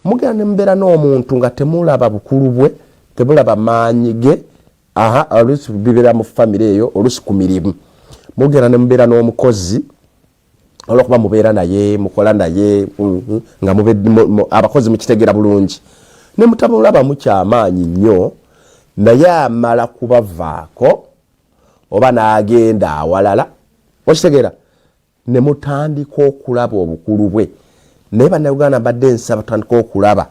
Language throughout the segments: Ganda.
Mugenda ne mubeera n'omuntu nga temulaba bukulu bwe, temulaba maanyi ge. Aha, oluusi bibeera mu famire eyo, oluusi ku mirimu. Mugenda ne mubeera n'omukozi, olwokuba mubeera naye, mukola naye, nga abakozi mukitegeera bulungi, ne mutamulabamu kyamaanyi nnyo, naye amala kubavaako oba n'agenda awalala, okitegeera, ne mutandika okulaba obukulu bwe. Naye Bannayuganda, mbadde nsaba tutandika okulaba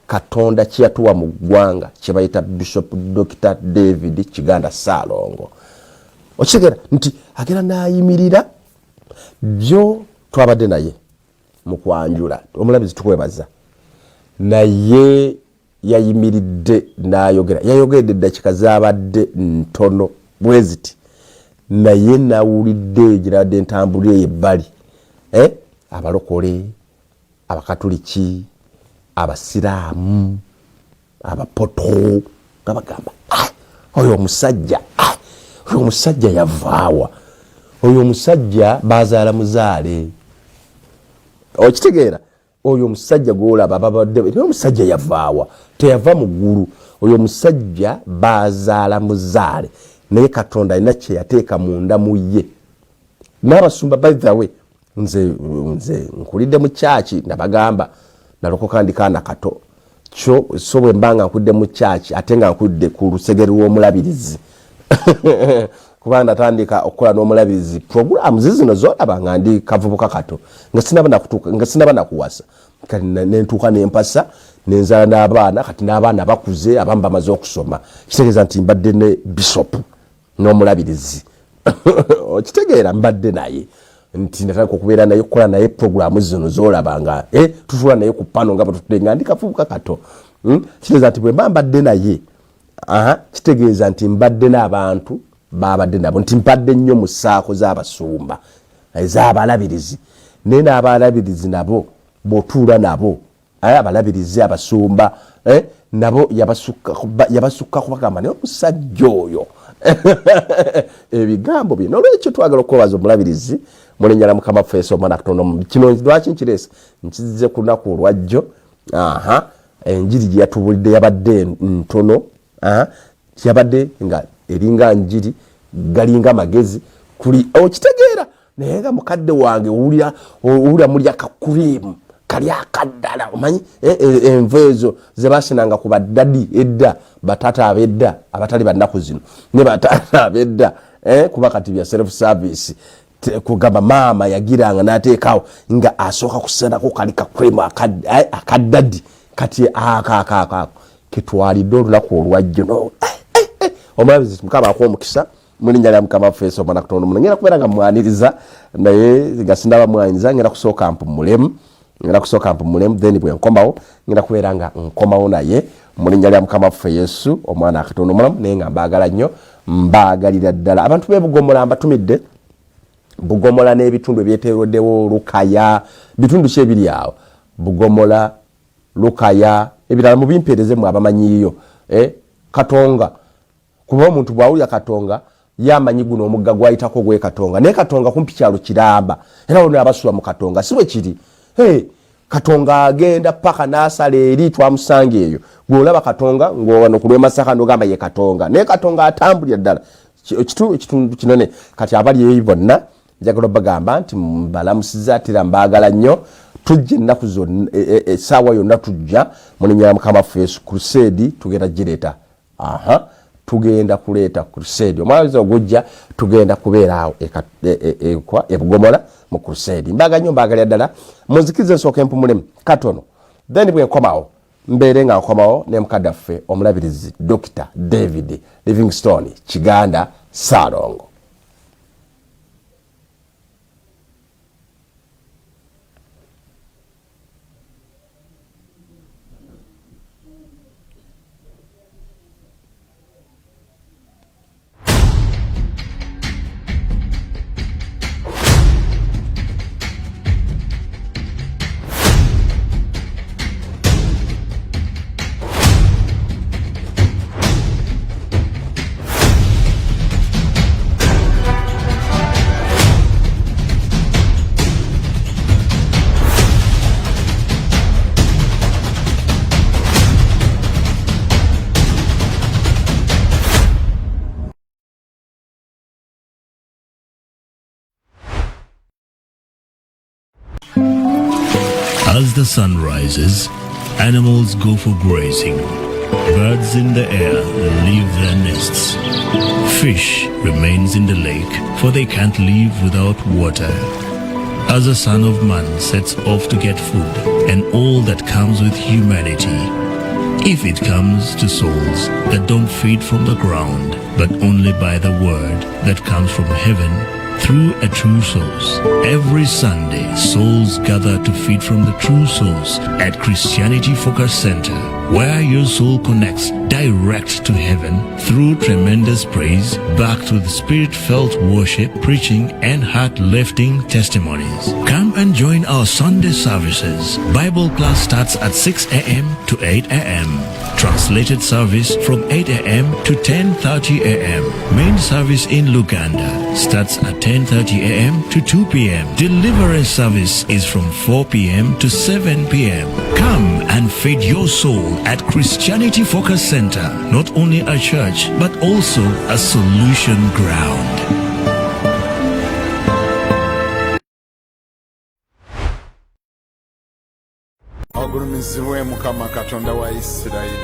Katonda kyeyatuwa mu ggwanga kyebayita Bishop Dr David Kiganda Ssaalongo. Okitegeera nti agenda n'ayimirira byo twabadde naye mu kwanjula omulabizi, tukwebaza, naye yayimiridde n'ayogera, yayogeredde eddakiika zaabadde ntono bwe ziti, naye nawulidde girabadde entambulira eyo ebbali, eh? Abalokole, Abakatuliki, Abasiraamu, Abapoto nga bagamba, ah, oyo omusajja, ah, oyo omusajja yavaawa? Oyo omusajja bazaala muzaale. Okitegeera, oyo omusajja gwolaba babadde naye, omusajja yavaawa? Teyava mu ggulu. Oyo omusajja bazaala muzaale, naye Katonda alina kyeyateeka munda mu ye. N'abasumba, by the way, nze nkulidde mu kyaki, nabagamba nalokoka ndi kaana kato. Kyo so bwe mba nga nkulidde mu kyaki, ate nga nkulidde ku lusegere lw'omulabirizi, kubanga natandika okukola n'omulabirizi programu zizino zolaba nga ndi kavubuka kato, nga sinaba nakuwasa. Kati nentuuka nempasa, nenzala n'abaana. Kati n'abaana bakuze, abamu bamaze okusoma. Kitegeeza nti mbadde ne bishopu n'omulabirizi, okitegeera, mbadde naye nti natandika okubeera naye, okukola naye programu zino zolaba nga tutula naye ku pano nga bwetutudde nga ndi kavubuka kato. Kitegeeza nti bwe mba mbadde naye, kitegeeza nti mbadde n'abantu babadde nabo, nti mbadde nnyo mu ssaako z'abasumba, ez'abalabirizi. Naye n'abalabirizi nabo bw'otuula nabo, abalabirizi, abasumba, nabo yabasukka kubagamba, naye omusajja oyo ebigambo bye. Nolwekyo twagala okwebaza omulabirizi mulinnya lya Mukama waffe Yesu omwana Katonda. Kino lwaki nkireese? Nkizize ku lunaku olwajjo. Aha, enjiri gye yatubulidde yabadde ntono, yabadde nga eringa njiri, galinga magezi kuli, okitegeera, naye nga mukadde wange owulira muli akakuriimu kali akaddala. Omanyi enva ezo zebasinanga ku baddadi edda, batata abedda abatali bannaku zino, ne batata abedda, kuba kati bya self service. Kugamba maama yagiranga nateekawo nga asooka kusenako kali kakuriimu akaddadi. Kati akakaako ketwalidde olunaku olwajjo. No omulabizi, Mukama akuwa omukisa mulinnya lya Mukama waffe Yesu omwana Katonda omuno. Ngenda kubeera nga mwaniriza, naye nga sinaba mwaniriza, ngenda kusooka mpumulemu, ngenda kusooka mpumulemu, then bwe nkomawo ngenda kubeera nga nkomawo naye mulinnya lya Mukama waffe Yesu omwana Katonda omulamu. Naye nga mbaagala nnyo, mbaagalira ddala abantu b'ebugomola. Mbatumidde Bugomola n'ebitundu ebyeteroddewo, Lukaya, bitundu ki ebiri awo? Bugomola, Lukaya, ebirala mubimpeereze mwe abamanyiiyo, eh? Katonga, kuba omuntu bwawulira Katonga ye amanyi guno omugga gwayitako gwe Katonga, naye Katonga kumpi kyalo kiramba, era wona abasula mu Katonga, si bwe kiri? Hey, Katonga agenda paka n'asala eri twamusanga eyo. Gwolaba Katonga ng'owano ku lw'emasaka nogamba ye Katonga, naye Katonga atambulira ddala ekitundu kinene. Kati abali eyo bonna njagala obagamba nti mbalamusiza, atera mbaagala nnyo. Tujja ennaku zonna, essaawa yonna tujja mulinnya lya Mukama waffe Yesu. Crusade tugenda gireeta. Aha, tugenda kuleeta crusade omwezi ogujja. Tugenda kubeera awo ebugomola mu crusade. Mbaga nnyo, mbaagalira ddala. Munzikirize nsooka empumulemu katono, then bwe nkomawo mbeere nga nkomawo ne mukadde affe omulabirizi Dr David Livingstone Kiganda Ssaalongo. As the sun rises, animals go for grazing. Birds in the air leave their nests. Fish remains in the lake, for they can't live without water. As the Son of Man sets off to get food and all that comes with humanity, if it comes to souls that don't feed from the ground, but only by the word that comes from heaven through a true source. Every Sunday, souls gather to feed from the true source at Christianity Focus Center, where your soul connects direct to heaven through tremendous praise, backed with spirit-filled worship, preaching, and heart-lifting testimonies. Come and join our Sunday services. Bible class starts at 6 a.m. to 8 a.m. Translated service from 8 a.m. to 10:30 a.m. Main service in Luganda starts at 10:30 a.m. to 2 p.m. Deliverance service is from 4 p.m. to 7 p.m. Come and feed your soul at Christianity Focus Center, not only a church but also a solution ground. Ogulumizibwe Mukama Katonda wa Isirayiri,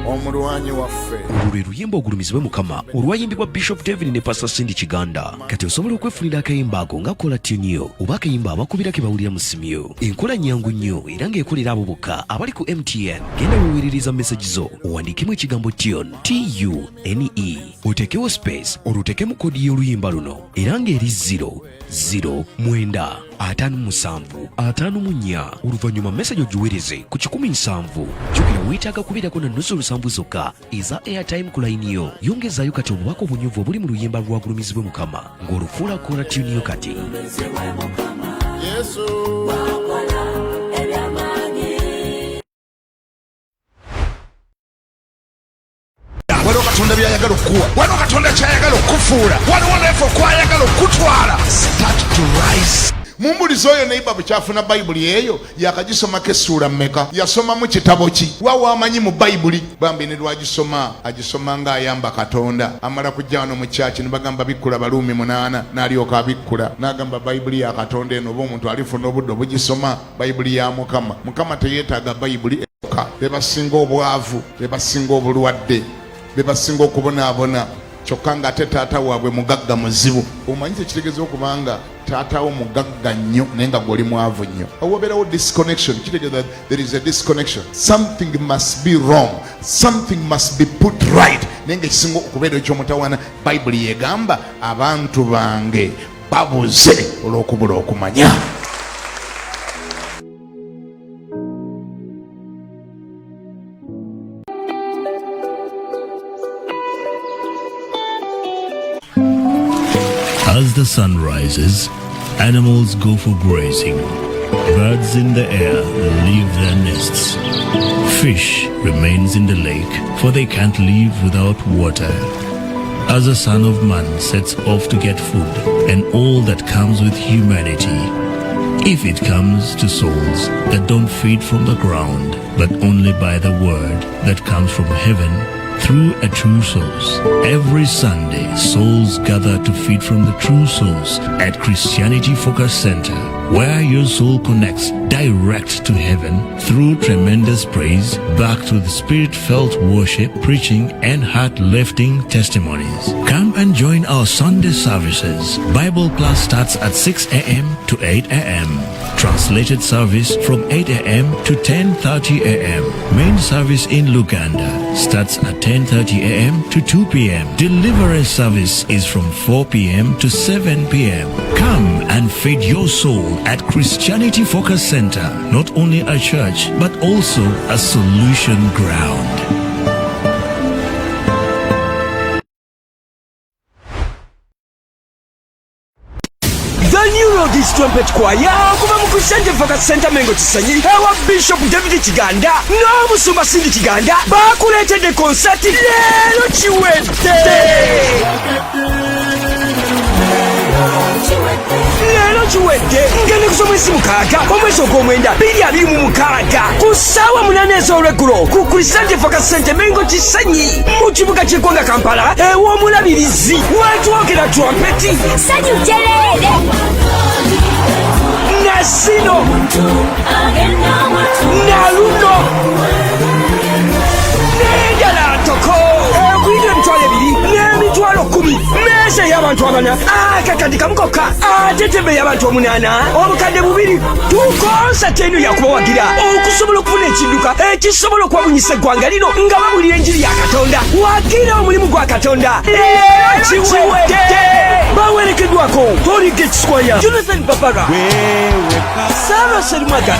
omulwanyi waffe. Olwo lwe luyimba Ogulumizibwe Mukama olwayimbibwa Bishop David ne Pastor Cindy Kiganda. Kati osobola okwefunira akayimba ako nga caller tune yo oba akayimba abakubira ke bawulira mu ssimu yo. Enkola nyangu nnyo era ng'ekolera abo bokka abali ku MTN. Genda weweerereza message zo, owandiikemu ekigambo tune, tune, oteekewo space, olwo oteekemu kodi y'oluyimba luno era ng'eri 0 0 9 57 54. Oluvannyuma message ogiweereze ku 170. Jjukira, weetaaga kubeerako na nusu lusanvu zokka eza airtime ku layini yo. Yongezaayo kati obubaka obunyuvu obuli mu luyimba lwagulumizibwe Mukama ng'olufuula caller tune yo kati. Yesu. Wakola ebyamaanyi. Waliwo Katonda byayagala okukuwa, waliwo Katonda kyayagala okukufuula, waliwo level kwayagala okukutwala. Start to rise. Mumbuliza, oyo neiba bwekyafuna Bayibuli eyo yakagisomako essuula mmeka? Yasomamu kitabo ki? Wawa amanyi mu Bayibuli bambi ne lwagisoma agisoma ng'ayamba Katonda. Amala kujja wano mu kyaki ne bagamba bikkula Baluumi 8, n'alyoka abikkula n'agamba Bayibuli ya Katonda eno, oba omuntu alifuna obudde obugisoma. Bayibuli ya Mukama. Mukama teyeetaaga Bayibuli eka. Bebasinga obwavu, bebasinga obulwadde, bebasinga okubonaabona, kyokka ng'ate taata waabwe mugagga muzibu. Omanyi kyekitegeeza okubanga taatawo mugagga nnyo naye nga gw'oli mwavu nnyo? Wabeerawo disconnection. Kitegeeza there is a disconnection. Something must be wrong, something must be put right. Naye nga ekisinga okubeera ekyomutawaana, Bayibuli yegamba abantu bange babuze olw'okubula okumanya. As the sun rises, animals go for grazing. Birds in the air leave their nests. Fish remains in the lake, for they can't live without water. As the Son of Man sets off to get food and all that comes with humanity, if it comes to souls that don't feed from the ground, but only by the word that comes from heaven through a true source. Every Sunday, souls gather to feed from the true source at Christianity Focus Center, where your soul connects direct to heaven through tremendous praise, backed with spirit-filled worship, preaching, and heart-lifting testimonies. Come and join our Sunday services. Bible class starts at 6 a.m. to 8 a.m. Translated service from 8 a.m. to 10:30 a.m. Main service in Luganda starts at 10:30 a.m. to 2 p.m. Deliverance service is from 4 p.m. to 7 p.m. Come and feed your soul at Christianity Focus Center, not only a church but also a solution ground. The New Roadies Trumpet Choir okuva mu Christian Focus Center Mengo Kisenyi ewa Bishop David Kiganda n'omusumba Cindy Kiganda bakuleetedde konsati leero kiwedde. Leero kiwedde ngende kusoma omwezi 6 omwezi ogw'omwenda 2026 ku ssaawa 8 ez'olweggulo ku Christian Focus Center Mengo Kisenyi mu kibuga ky'eggwanga Kampala ew'omulabirizi wetwogera trumpeti Sanyu jeleele. Na Kasino Naluno n'endala ntoko okuyingira 20,000 n'emitwalo 10, meeza ey'abantu 4, akakadde kamu kokka, ate tebe ey'abantu 8 2,000. Tukonsati eno yakubawagira okusobola okufuna ekidduka ekisobola okwabunyisa eggwanga lino nga babulira enjiri ya Katonda. Wagira omulimu gwa Katonda. Leero kiwedde. Bawerekeddwako Tony Gates Choir, Jonathan Babara, Sarah Serumaga,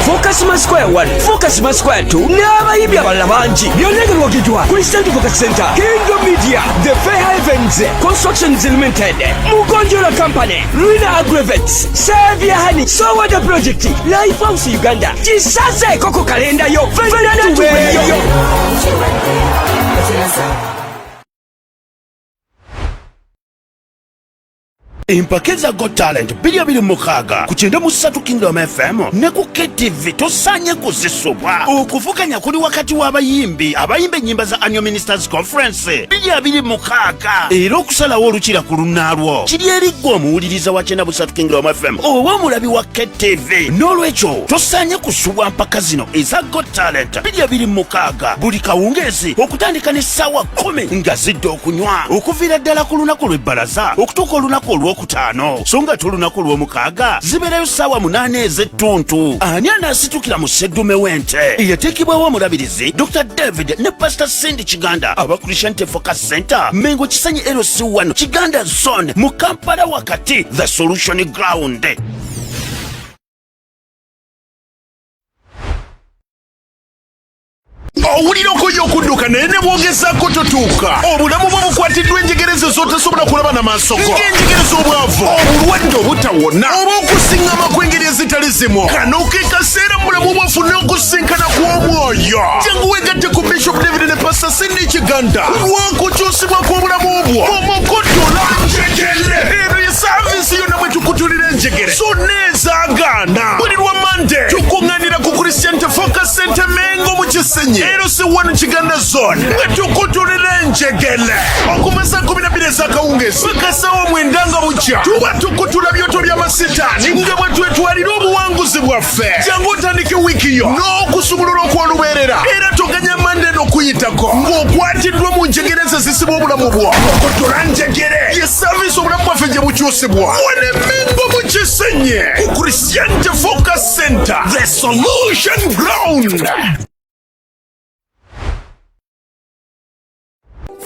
Focus Square 1, Focus Square 2 n'abayimbi abalala bangi. Byonna nga biwagiddwa Christian Focus Center, Kingdom Media, The Fair Havens Constructions Limited, Mugonjola Company, Rina Agrovets, Savia Honey, Sowada Project, Life House Uganda. Kisaze koko kalenda yo fena tubeeyo. Empaka eza Got Talent 2026 ku 93 Kingdom FM ne ku KTV tosaanye kuzisubwa. Okuvuganya kuli wakati w'abayimbi abayimba ennyimba za Annual Ministers Conference 2026, era okusalawo olukira ku lunaalwo kiri eri ggwe omuwuliriza wa 93 Kingdom FM oba omulabi wa KTV. N'olwekyo tosaanye kusubwa mpaka zino eza Got Talent 2026 buli kawungeezi okutandika n'essaawa 10 nga zidda okunywa, okuviira ddala ku lunaku lw'ebbalaza okutuuka olunaku olwokutaano, so nga te olunaku olw'omukaaga zibeerayo ssaawa 8 ez'ettuntu. Ani anaasitukira mu sseddume w'ente eyateekebwawo omulabirizi Dr David ne Pastor Cindy Kiganda aba Christian Focus Center, Mengo Kisenyi, LC1, Kiganda Zone, mu Kampala wakati, The Solution Ground. Owulira okoye okudduka naye ne bw'ogezaako totuuka. Obulamu bwe bukwatiddwa enjegere z'otasobola kulaba na maaso go, ng'enjegere z'obwavu, obulwadde obutawona, oba okusiŋŋama kw'engeri ezitali zimu. Kano ke kaseera mu bulamu bwaffe n'okusinkana kw'omwoyo. Jangu wegatte ku Bishop David ne Pastor Cindy Kiganda lw'okukyusibwa kw'obulamu bwo omukutula njegere. Eno ye service yonna bwe tukutulira enjegere zonna ezaagaana. Buli lwa Mande tukuŋŋaanira ku Christian Focus Center, Mengo mu Kisenyi, LC1, Kiganda Zone, bwe tukutulira enjegere okuva saa 12 ez'akawungeezi paka ssaawa 9 nga bukya. Tuba tukutula byoto by'amasitaani nga bwe twetwalira obuwanguzi bwaffe. Jangu otandike wiiki yo n'okusumulula okw'olubeerera, era toganya Mande n'okuyitako ng'okwatiddwa mu njegere ze zisibwa obulamu bwo. Okutula njegere ye service obulamu bwaffe gye bukyusibwa wane Mengo mu Kisenyi ku Christian Focus Center, The Solution Ground.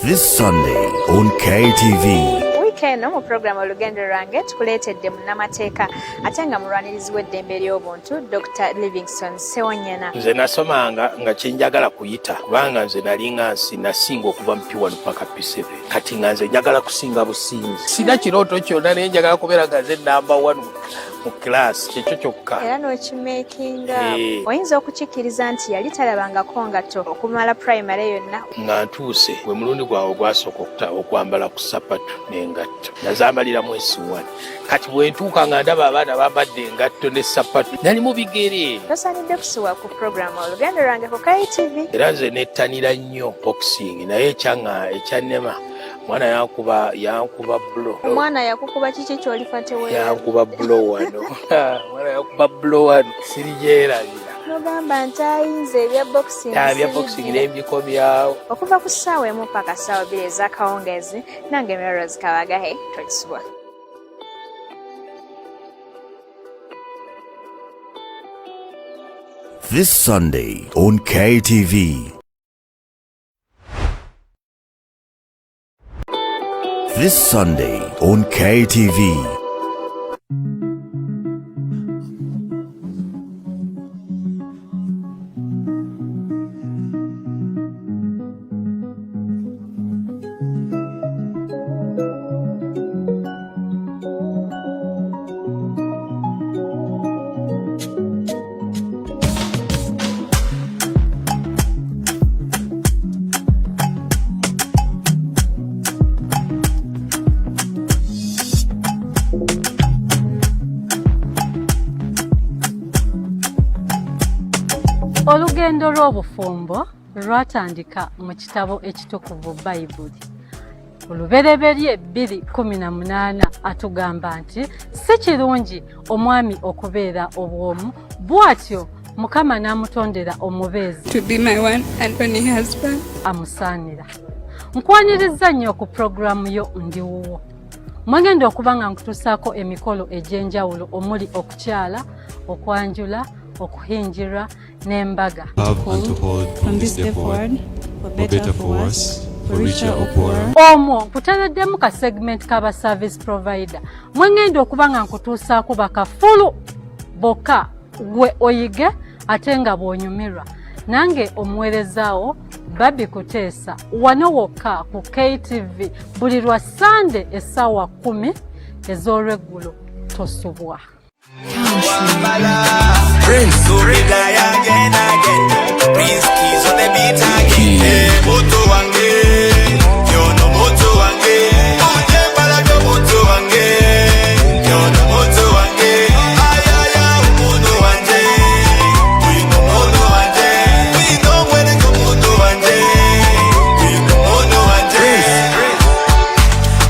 This Sunday on KTV. Wiiki eno mu puroguramu Olugendo Lwange tukuleetedde munnamateeka ate nga mulwanirizi w'eddembe ly'obuntu, Dr Livingston Sewanyana. Nze nasomanga nga kyenjagala kuyita, kubanga nze nali nga nsi nasinga okuva mu P1 paka P7. Kati nga nze njagala kusinga businzi, sina kirooto kyonna, naye njagala kubeera nga nze namba 1 mu class, kyekyo kyokka. Era n'okimakinga. Eh. Oyinza okukikkiriza nti yali talabangako ngatto okumala primary yonna? Nga ntuuse gwe mulundi gwawe ogwasooka okwambala ku sapatu n'engatto, nazambalira mu S1. Kati bwe ntuuka nga ndaba abaana bambadde engatto ne sapatu, nali mu bigere. Tosaanidde kusuwa ku puroguramu Olugendo Lwange ku KTV. Era nze nettanira nnyo boxing, naye ekyanga ekyannema, mwana yankuba blow. Omwana yakukuba kiki kyolifa teweera? Yankuba blow wano, mwana yakuba blow wano, sirigyerabira. Nogamba nti ayinza ebya boxing. Ebya boxing n'embikomyawo. Okuva ku ssaawa 1 paka ssaawa 2 ez'akawungeezi, nange Melrose Kabagahe, tokisubwa. This Sunday on KTV. This Sunday on KTV. Olugendo lw'obufumbo lwatandika mu kitabo ekitukuvu Bayibuli. Olubereberye 2:18 atugamba nti si kirungi omwami okubeera obw'omu, bw'atyo Mukama n'amutondera omubeezi to be my one and only husband. Amusaanira. Nkwanirizza nnyo ku pulogulaamu yo Ndi Wuwo. Mwegenda okuba nga nkutuusaako emikolo egy'enjawulo omuli okukyala, okwanjula, okuhinjirwa n'embaga. Have and to hold from this day forward, for better, for worse, for richer or poorer. Omwo nkutereddemu ka segment k'aba service provider mwengenda okuba nga nkutuusaako bakafulu bokka gwe oyige ate nga bw'onyumirwa. Nange omuweerezaawo Babi Kuteesa wano wokka ku KTV buli lwa Sande essaawa 10 ez'olweggulo. Tosubwa.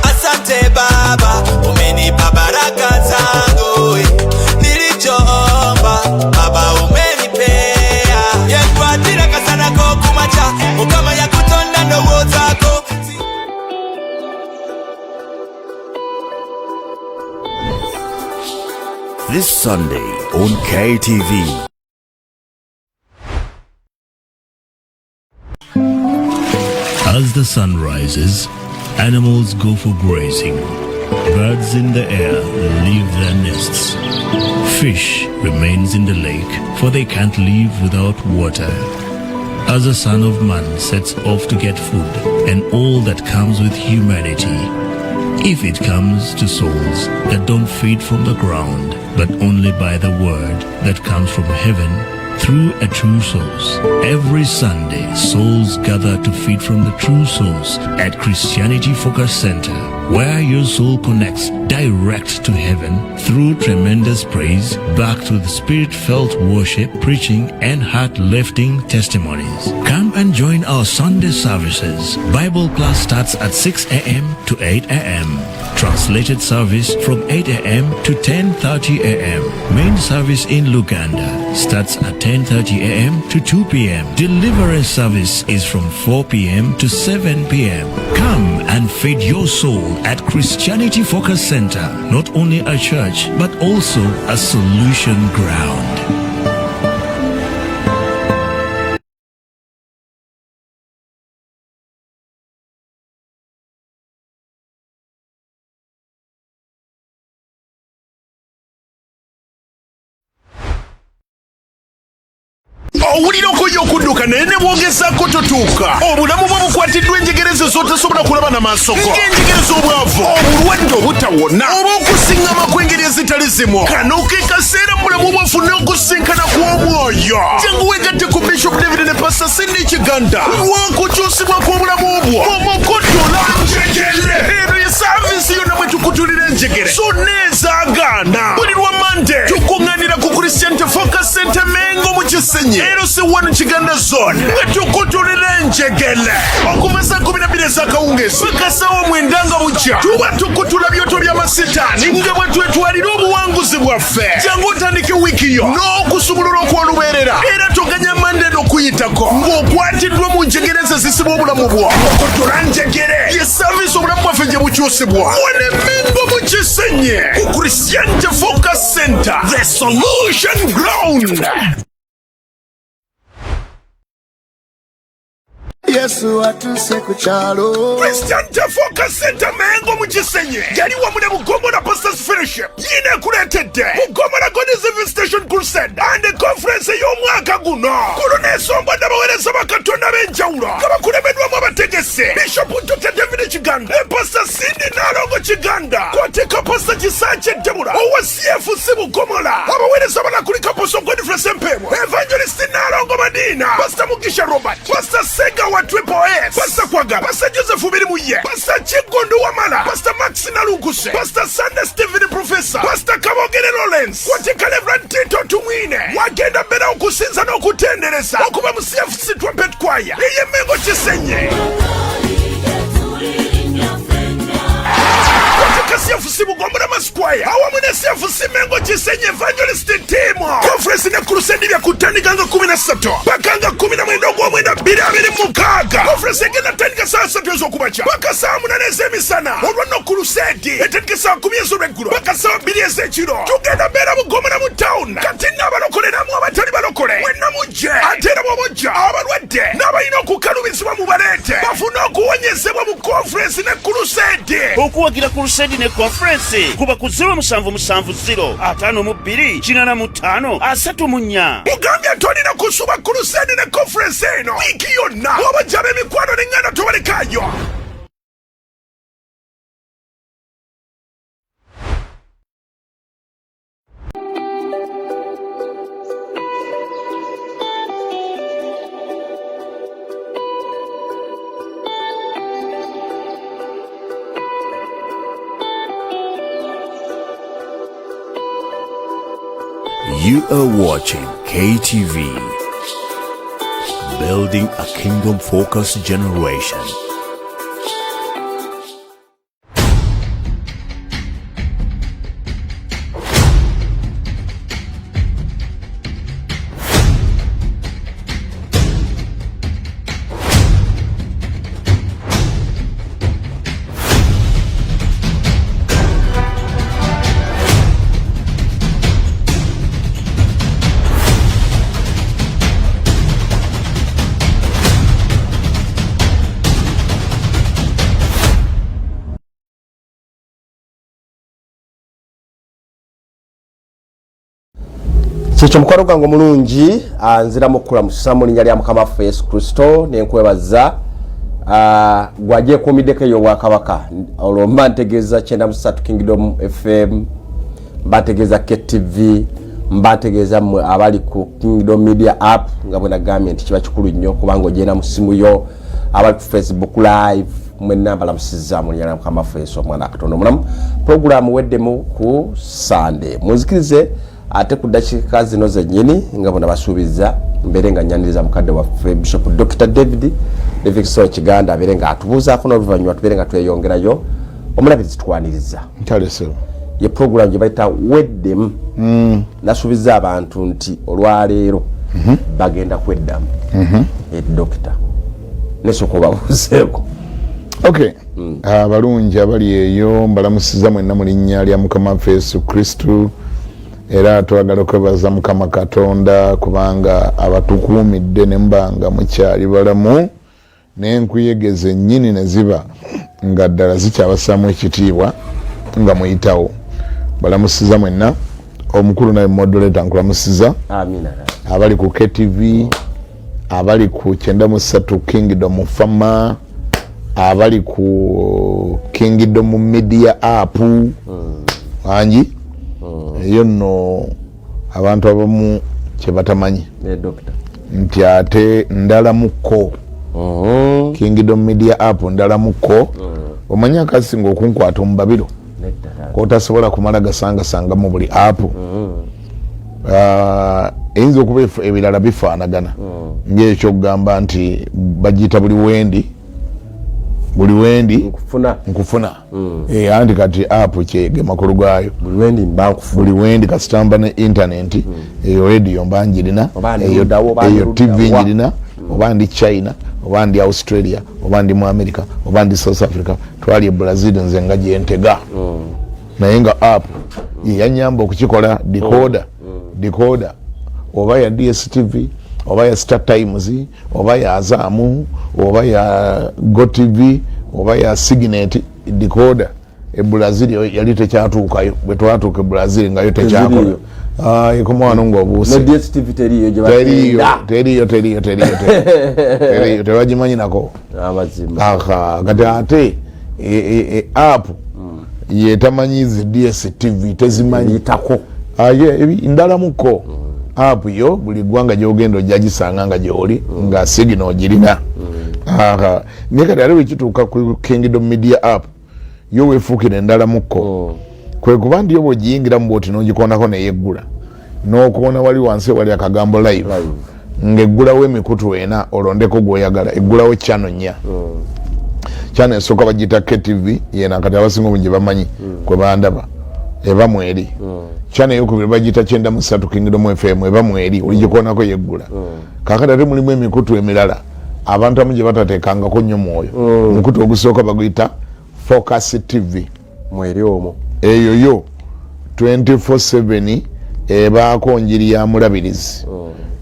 Asante Baba, umenipa baraka zangu, nilichoomba Baba umenipea. Yekwatira kasana ko kumacha, mukama yakutonda ndowoozako. This Sunday on KTV. As the sun rises, animals go for grazing. Birds in the air leave their nests. Fish remains in the lake, for they can't live without water. As the Son of Man sets off to get food and all that comes with humanity, if it comes to souls that don't feed from the ground, but only by the word that comes from heaven through a true source. Every Sunday, souls gather to feed from the true source at Christianity Focus Center, where your soul connects direct to heaven through tremendous praise, back to the spirit-felt worship, preaching, and heart-lifting testimonies. Come and join our Sunday services. Bible class starts at 6 a.m. to 8 a.m. Translated service from 8 a.m. to 10:30 a.m. Main service in Luganda starts at 10:30 a.m. to 2 p.m. Deliverance service is from 4 p.m. to 7 p.m. Come and feed your soul at Christianity Focus Center, not only a church but also a solution ground. Owulira okoye okudduka naye ne bw'ogezaako totuuka. Obulamu bwo bukwatiddwa enjegere ezo z'otasobola kulaba na maaso go, ng'enjegere z'obwavu, obulwadde obutawona, oba okusiŋŋama kw'engeri ezitali zimu. Kano ke kaseera mu bulamu bwafune okusinkana kw'omwoyo. Jangu wegatte ku Bishop David ne Pastor Cindy Kiganda lw'okukyusibwa kw'obulamu bwo omukuttula njegere. Eno ye service yonna mwe tukutulira enjegere zonna ezaagaana. Buli lwa Mande tukuŋŋaanira ku Christian Focus Center Mengo mu Kisenyi, LC1 Kiganda Zone, nga tukutulira enjegere okuva saa 12 ez'akawungeezi paka saawa 9 nga bukya. Tuba tukutula byoto by'amasitaani nga bwe twetwalira obuwanguzi bwaffe. Jangu otandike wiiki yo n'okusumulula okw'olubeerera, era toganya Mande n'okuyitako ng'okwatiddwa mu njegere ze zisiba obulamu bwo. Okutula njegere ye service obulamu bwaffe gye bukyusibwa. Wano e Mengo mu Kisenyi ku Christianity Focus Center, the solution ground. Yesu atuse ku kyalo. Christian Focus Center Mengo mu Kisenyi yali wamu ne Bugomola Pastors Fellowship yina ekuleetedde Bugomola God's Visitation Crusade and Conference ey'omwaka guno. Kuno n'esombodde abaweereza ba Katonda b'enjawulo nga bakulembeddwamu abategese Bishop Dr. David Kiganda ne Pastor Cindy Nalongo Kiganda, kwateka Pastor Kisaakye Debula owa CFC Bugomola. Abaweereza banakulika Apostle Godfrey Sempebwa, Evangelist Nalongo Madina, Pastor Mugisha Robert, Pastor Sega wa Triple S, Pastor Kwagala, Pastor Joseph Birimuye, Pastor Kigondo Wamala, Pastor Max Nalukuse, Pastor Sunday Stephen Professor, Pastor Kabogere Lawrence, kwateka Reverend Tito Tumwine. Wagenda mbere okusinza n'okutendereza okuva mu CFC Trumpet Choir ey'Emengo Kisenyi. Kabaka CFC Bugombolama Square awamu ne CFC Mengo Kisenyi Evangelist Team. Conference ne crusade bya kutandika nga 13 paka nga 19 ogw'omwenda 2026. Conference egenda tandika saa 3 ez'okumakya paka saa 8 ez'emisana. Olwo nno crusade etandika saa 10 ez'olweggulo paka saa 2 ez'ekiro. Tugenda beera Bugomora mu town. Kati nno abalokole namu abatali balokole mwenna mujje, ate era bw'oba ojja abalwadde n'abalina okukalubizibwa mubaleete bafune okuwonyezebwa mu conference ne crusade. Okuwagira crusade ne conference kuba ku 0770 52 85 34. Mugambye tolina kusubwa crusade ne conference eno wiiki yonna. Bw'oba ojja ab'emikwano n'eŋŋanda tobalekayo. You are watching KTV, building a kingdom-focused generation. Kyekyo mukwano gwange omulungi, nziramu okukulamusa mu linnya lya Mukama waffe Yesu Kristo, nenkwebaza gwagyekuumiddeko ey'obwakabaka. Olwo mba ntegeeza 93 Kingdom FM, mba ntegeeza KTV, mba ntegeeza mmwe abali ku Kingdom Media App, nga bwe nagambye nti kiba kikulu nnyo kubanga ogenda mu ssimu yo, abali ku Facebook Live mwenna mbalamusizza mu linnya lya Mukama waffe Yesu omwana Katonda omulamu. Pulogulaamu weddemu ku Sande, munzikirize ate ku ddakiika zino zennyini nga bwe nabasuubiza mbeere nga nyaniriza mukadde waffe Bishop Dr David Livingstone Kiganda abeere nga atubuuzaako n'oluvannyuma tubeere nga tweyongerayo. Omulabirizi twaniriza ye pulogulaamu gye bayita weddemu. Nasuubiza abantu nti olwaleero bagenda kweddamu. Dokita nesooka obabuuzeeko. Okay. Abalungi abali eyo mbalamusiza mwenna mu linnya lya Mukama waffe Yesu Kristu. Era twagala okwebaza Mukama Katonda kubanga abatukuumidde ne muba nga mukyali balamu, n'enkuyege zennyini ne ziba nga ddala zikyabasaamu ekitiibwa nga muyitawo. Balamusiza mwenna. Omukulu naye moderator nkulamusiza. Amina. Abali ku KTV, abali ku 93 Kingdom Fama, abali ku Kingdom Media App, bangi eyo nno abantu abamu kye batamanyi nti ate ndalamuko Kingdom Media App ndalamuko. Omanyi akasinga okunkwata omubabiro kotasobola kumala gasangasanga mu buli app. Eyinza okuba ebirala bifaanagana ng'ekyokugamba nti bagiyita buli wendi, buli wendi nkufuna. Anti kati app kyege makulu gaayo buli wendi kasitamba ne internet eyo radio mba njirina, eyo TV njirina, oba ndi China, oba ndi Australia, oba ndi mu America, oba ndi South Africa, twali e Brazil nze nga gyentega. Naye nga app yeyanyamba okukikola decoder, decoder oba ya DSTV, oba ya Star Times, oba ya Azamu, oba ya GoTV, oba ya Signet, decoder e Brazil yali tekyatuukayo. Bwe twatuuka e Brazil nga yo tekyakola. Ekoma wano ng'obuuse. Teriyo, teriyo, teriyo, teriyo, teriyo, tebagimanyi nako. Kati ate app yetamanyi zi DSTV tezimanyi ndalamuko. App yo buli ggwanga gyogenda ojja gisanga nga gyoli nga signal ogirina. Naye kati ate bwekituuka ku Kingdom Media App yo weefuukira endalamuko, kwe kuba nti yo bw'ogiyingiramu bw'oti n'ogikoonako neyeggula, n'okoona wali wansi wali akagambo live, ng'eggulawo emikutu ena olondeko gw'oyagala, eggulawo channel 4. Channel esooka bagiyita KTV, yena kati abasinga obungi bamanyi kwe bandaba, eba mweri. Channel eyokubiri bagiyita 93 Kingdom FM, eba mweri, oligikoonako yeggula. Kakati ate mulimu emikutu emirala abantu amu gye batateekangako nnyo mwoyo. Omukutu ogusooka baguyita Focus TV. Mweri omwo. Eyo yo 24/7 ebaako njiri ya mulabirizi.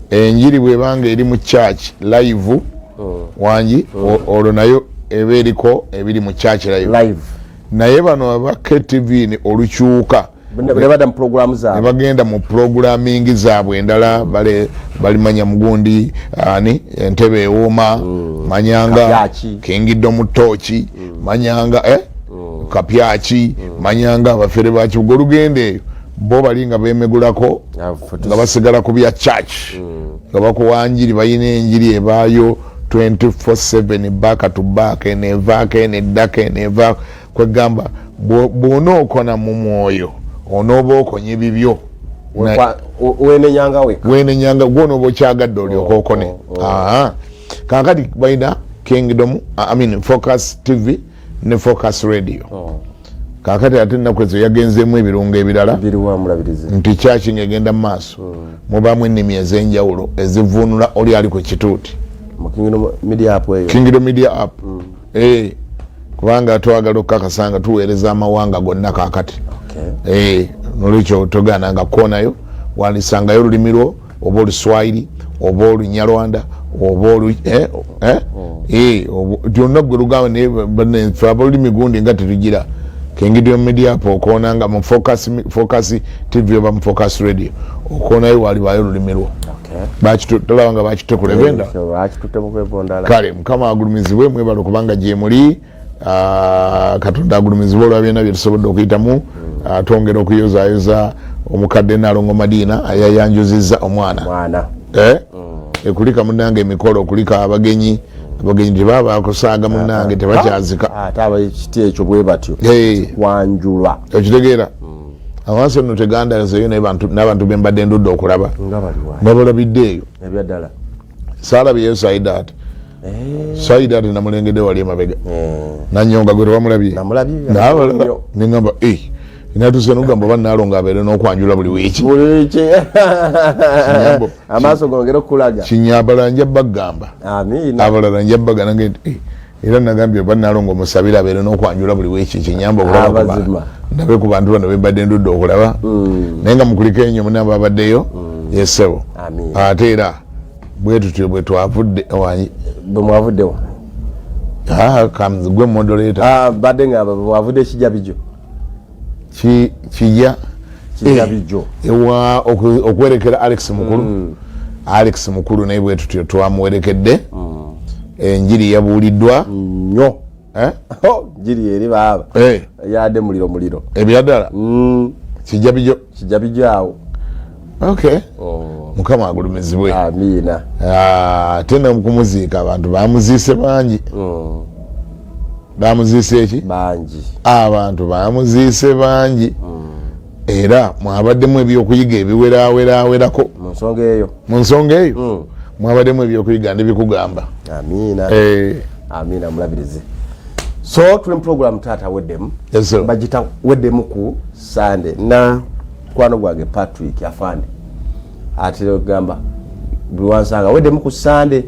Enjiri bwebanga eri mu church live, wangi, olwo nayo eba eriko ebiri mu church live. Live. Naye bano aba KTV ni olukyuka ne badda mu programu ne zaabwe. Bagenda mu programming zaabwe endala, bale balimanya mugundi ani entebe ewooma, manyanga Kapyaki. Kingdom Torch, manyanga kapyaki, manyanga abafere ba kibuga. Olugendo eyo bo bali nga bemegulako nga basigala ku bya church, nga bakuwa njiri, balina enjiri ebaayo 24/7, back to back, enevaako, eneddako, enevaako. Kwegamba bw'onookona mu mwoyo, onooba okonye bibyo. Wenenyanga weka. Wenenyanga gwonooba okyagadde olyoka okone. Aha. Kakati balina Kingdom, I mean Focus TV ne Focus Radio. Kakati ate ennaku ezo yagenzeemu ebirungo ebirala. Biriwa, mulabirizi? Nti kyaki ngaegenda mu maaso, mubaamu ennimi ez'enjawulo ezivvuunula oli ali ku kituuti. Mu Kingdom Media App eyo? Kingdom Media App. Eh, kubanga twagala okukakasa nga tuweereza amawanga gonna kakati. Eh, nolwekyo togaana nga koonayo wandisangayo olulimi lwo, oba Oluswayiri, oba Olunyarwanda, oba olu eh, byonna gwe lugamba. Naye fe abolulimi gundi nga tetugira Kingdom Media App, okoona nga mu Focus TV oba mu Focus Radio, okoonayo walibayo olulimi lwo. Tolaba nga bakitutte ku level endala? Bakitutte mu level ndala. Kale Mukama agulumizibwe, mwebale okubanga gyemuli. Katonda agulumizibwe olwa byonna bye tusobodde okuyitamu. Twongera okuyozaayoza omukadde Nalongo Madiina ayayanjuzizza omwana. Mwana. Eh? Ekulika munange emikolo, okulika abagenyi. Abagenyi tebaba bakusaaga munange, tebakyazika. Ate abekiti ekyo bwe batyo. Kwanjulwa. Okitegeera, awansi nno tegandazeeyo n'abantu bembadde ndudde okulaba. Nga baliwa? Nabalabidde eyo. Ebyaddala. Saalabyeyo Saidat. Saidat namulengedde wali emabega nanyonga, gwe tewamulabye? Namulabye. Nabalala neŋamba natuse nogamba oba Nalongo abeere n'okwanjula buli wiiki. Buli wiiki, amaaso gongere okukulaga. Kinyabala nja bagamba. Amiina. Abalala nja bagamba nange nti era nagambye oba Nalongo musabire abeere n'okwanjula buli wiiki, kinyamba okulaba Abazima. Ndabe ku bantu bano bembadde ndudde okulaba. Naye nga mukuliko enyo munaba abaddeyo yesebo. Amiina. Ate era bwe tutyo bwe twavudde wanyi. Bwe mwavuddewo? Gwe moderator. Ah, badde nga bwavudde ekijabijo. Kijja. Kijabijo. Ewa okuwerekera Alex Mukulu. Alex Mukulu naye bwe tutyo twamuwerekedde, enjiri yabuuliddwa. Nnyo. Eh? Njiri eri baaba. Eh. Yadde muliro muliro. Ebyaddala kijabijo. Kijabijo awo. Okay, Mukama agulumizibwe. Amiina. Ate nokumuziika abantu bamuziise bangi. Bamuziise eki? Bangi. Abantu bamuziise bangi, era mwabaddemu ebyokuyiga ebiwerawerawerako. Mu nsonga eyo. Mu nsonga eyo mwabaddemu ebyokuyiga, ndibikugamba. Amiina. Eh. Amiina, mulabirizi. So tuli mu program Taata Weddemu. Yes, sir. Bagita Weddemu ku Sunday na mukwano gwange Patrick Afande atera okugamba buli wansanga weddemu ku Sande.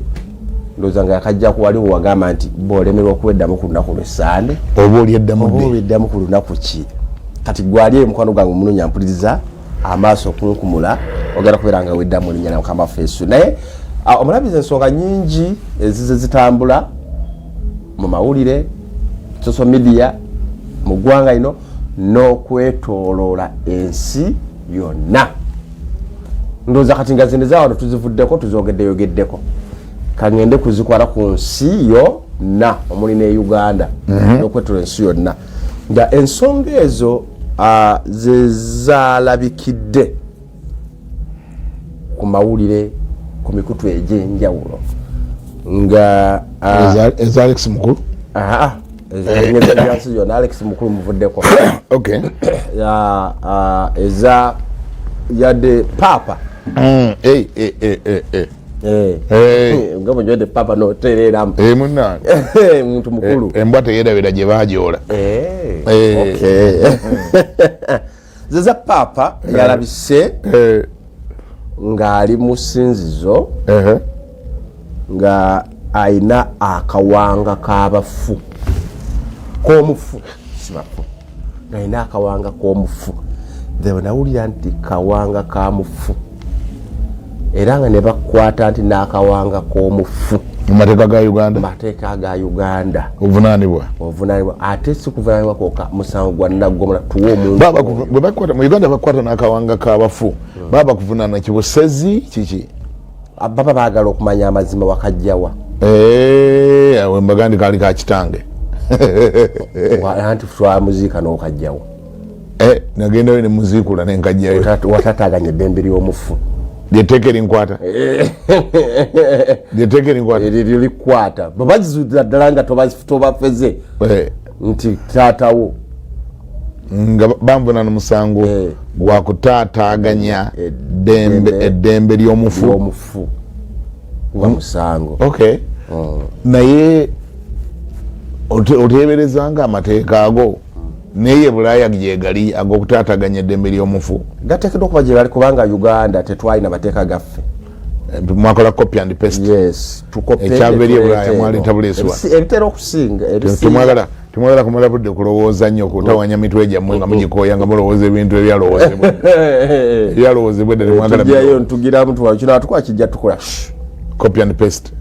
Ndowooza nga yakajjaku waliwo wagamba nti bwolemerwa okuweddamu ku lunaku lwesande, oba olyeddamu. Oba olyeddamu ku lunaku ki? Kati gwali eyo mukwano gwange omulungi ampuliriza, amaaso okunkumula, ogenda kubeera nga weddamu linnya lya Mukama waffe Yesu. Naye omulabizi, ensonga nyingi ezize zitambula mu mawulire, social media, mu ggwanga lino n'okwetooloola ensi yonna. Ndowooza kati nga zino ezawano tuzivuddeko, tuzogeddeyogeddeko, kaŋŋende kuzikwala ku nsi yonna omuli ne Uganda n'okwetooloola ensi yonna, nga ensonga ezo ze zalabikidde ku mawulire ku mikutu egy'enjawulo nga Eza Alex Mukulu. Ezyansi yonna, Alex Mukulu muvuddeko. Eza yadde paapa. Eh, eh, eh, eh, eh. Eh. Eh. Nga bwonywedde papa notereeramu. Eh, munnange. Muntu mukulu. Embwa teyerabira gye bajoola. Okay. Zeza papa yalabise ng'ali mu ssinzizo nga ayina akawanga k'abafu, k'omufu, si bafu, ng'alina akawanga k'omufu. Nze bwe nawulira nti kawanga ka mufu, era nga ne bakwata nti n'akawanga k'omufu Mu mateeka ga Uganda, mu mateeka ga Uganda ovunaanibwa. Ovunaanibwa, ate si kuvunaanibwa kwokka, musango gwa naggomola. Tuwe omuntu. Bwe bakwata mu Uganda, bakwata n'akawanga k'abafu, baba bakuvunaana kibusezi kiki? Baba baagala okumanya amazima, wakajjawa. Eh, awo mbaga ndi kaali ka kitange. Anti twamuziika n'okajjawo. Eh, nagendayo ne muziikula nenkajjayo. Watataganya eddembe ly'omufu. Lyetteeka erinkwata, lyetteeka erinkwata. Eryo likwata bwe bazizuulira ddala nga tobafeze nti taatawo. Nga banvuna nomusango gwa kutaataaganya eddembe ly'omufu. Omufu guba musango. Okay, naye oteeberezanga amateeka ago naye Bulaaya gyegali ag'okutaataganya eddembe ly'omufu? Gateekeddwa okuba gye bali, kubanga Uganda tetwalina mateeka gaffe. Mwakola copy and paste. Yes. Ekyava eri Ebulaaya mwaleeta buleesi. Ebitera okusinga. Temwagala, temwagala kumala budde kulowooza nnyo, kutawanya mitwe gyammwe nga mugikooya nga mulowooza ebintu ebyalowoozebwa edda. Temwagala. Tujjayo ntugiramu tuwa kino atukola, kijja tukola. Copy and paste.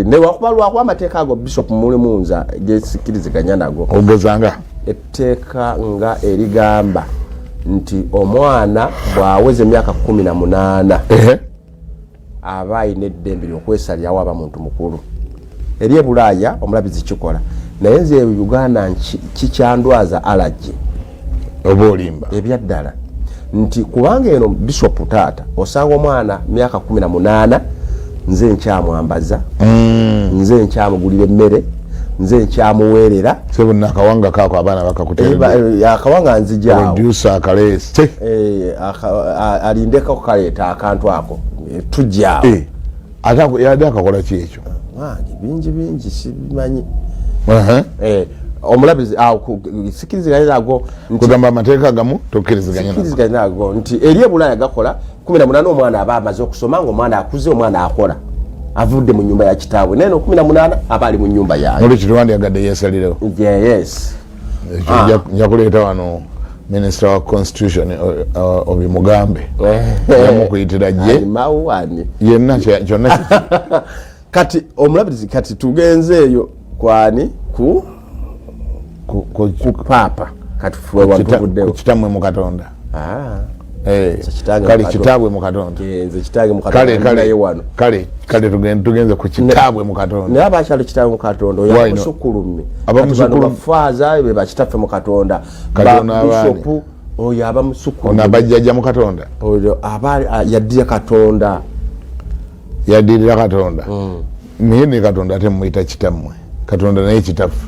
Newakuba lwakuba amateeka ago, Bishop, mulimu nza gesikkiriziganya nago. Ogezanga? Etteeka nga erigamba nti omwana bw'aweza emyaka 18 aba alina eddembe lyokwesalirawo, aba muntu mukulu. Eri e Bulaaya omulabizi kikola, naye nze e Uganda kikyandwaza allergy. Oba olimba. Ebyaddala nti kubanga eno, Bishop, taata osanga omwana myaka 18, nze nkyamwambaza, nze nkyamugulira emmere, nze nkyamuweerera. Sebonna akawanga kaako abaana bakakuteera. Akawanga nzijaawo. Producer akaleese. Alindeko kaleeta akantu ako, tujjaawo. Ate yadde akakola ki ekyo? Wange bingi bingi sibimanyi. Omulabizi sikiriziganya nago. Kugamba amateeka agamu tokkiriziganya nago. Sikiriziganya nago nti eri ebulaaya gakola 18 omwana aba amaze okusoma, nga omwana akuze, omwana akola, avudde mu nyumba ya kitaabwe, naye no 18 aba ali mu nyumba yange. Nolwekyo tewandyagadde yeesalirewo? Yes. Ekyo nja kuleeta wano minisita wa constitution obimugambe, yamukuyitira gye. Mawani. Yenna kyonna. Kati omulabirizi, kati tugenze eyo kwani ku paapa, kati ffe watuvuddewo. Ku kitammwe mu Katonda. Ah. Kale, kitaabwe mu Katonda. Nze kitange mu Kale. Katonda Kale. naye wano. Kale kale, tugenze ku kitaabwe mu Katonda. Naye abakyalo kitaabwe mu Katonda oyo Why not? abamusukulumye. Abamusukulumye. Bafaaza be bakitaffe mu Katonda. Katonda abaani? Bishopu oyo aba musukulumye. Ono abajjajja mu Katonda. Oyo aba yaddira Katonda. Yaddirira Katonda, naye ne Katonda ate mumuyita kitammwe. Katonda naye kitaffe.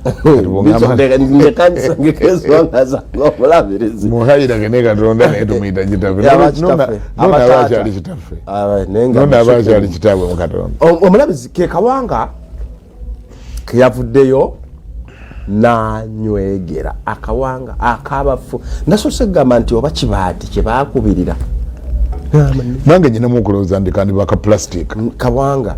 Kati bw'ongamba- Ndekansangeko ensonga zange, omulabirizi. Muhayirage ne Katonda naye tumuyita kitaffe. Aba kitaffe. Nono aba Abataata. akyali kitaffe. Naye nga Nono aba musukulumye. akyali kitaabwe mu Katonda. Omulabizi ke kawanga keyavuddeyo nanywegera akawanga akabafu, nasoose kugamba nti oba kibaati kyebakubirira. Nange nyinamu okulowooza ndi kandi baka plastic. Kawanga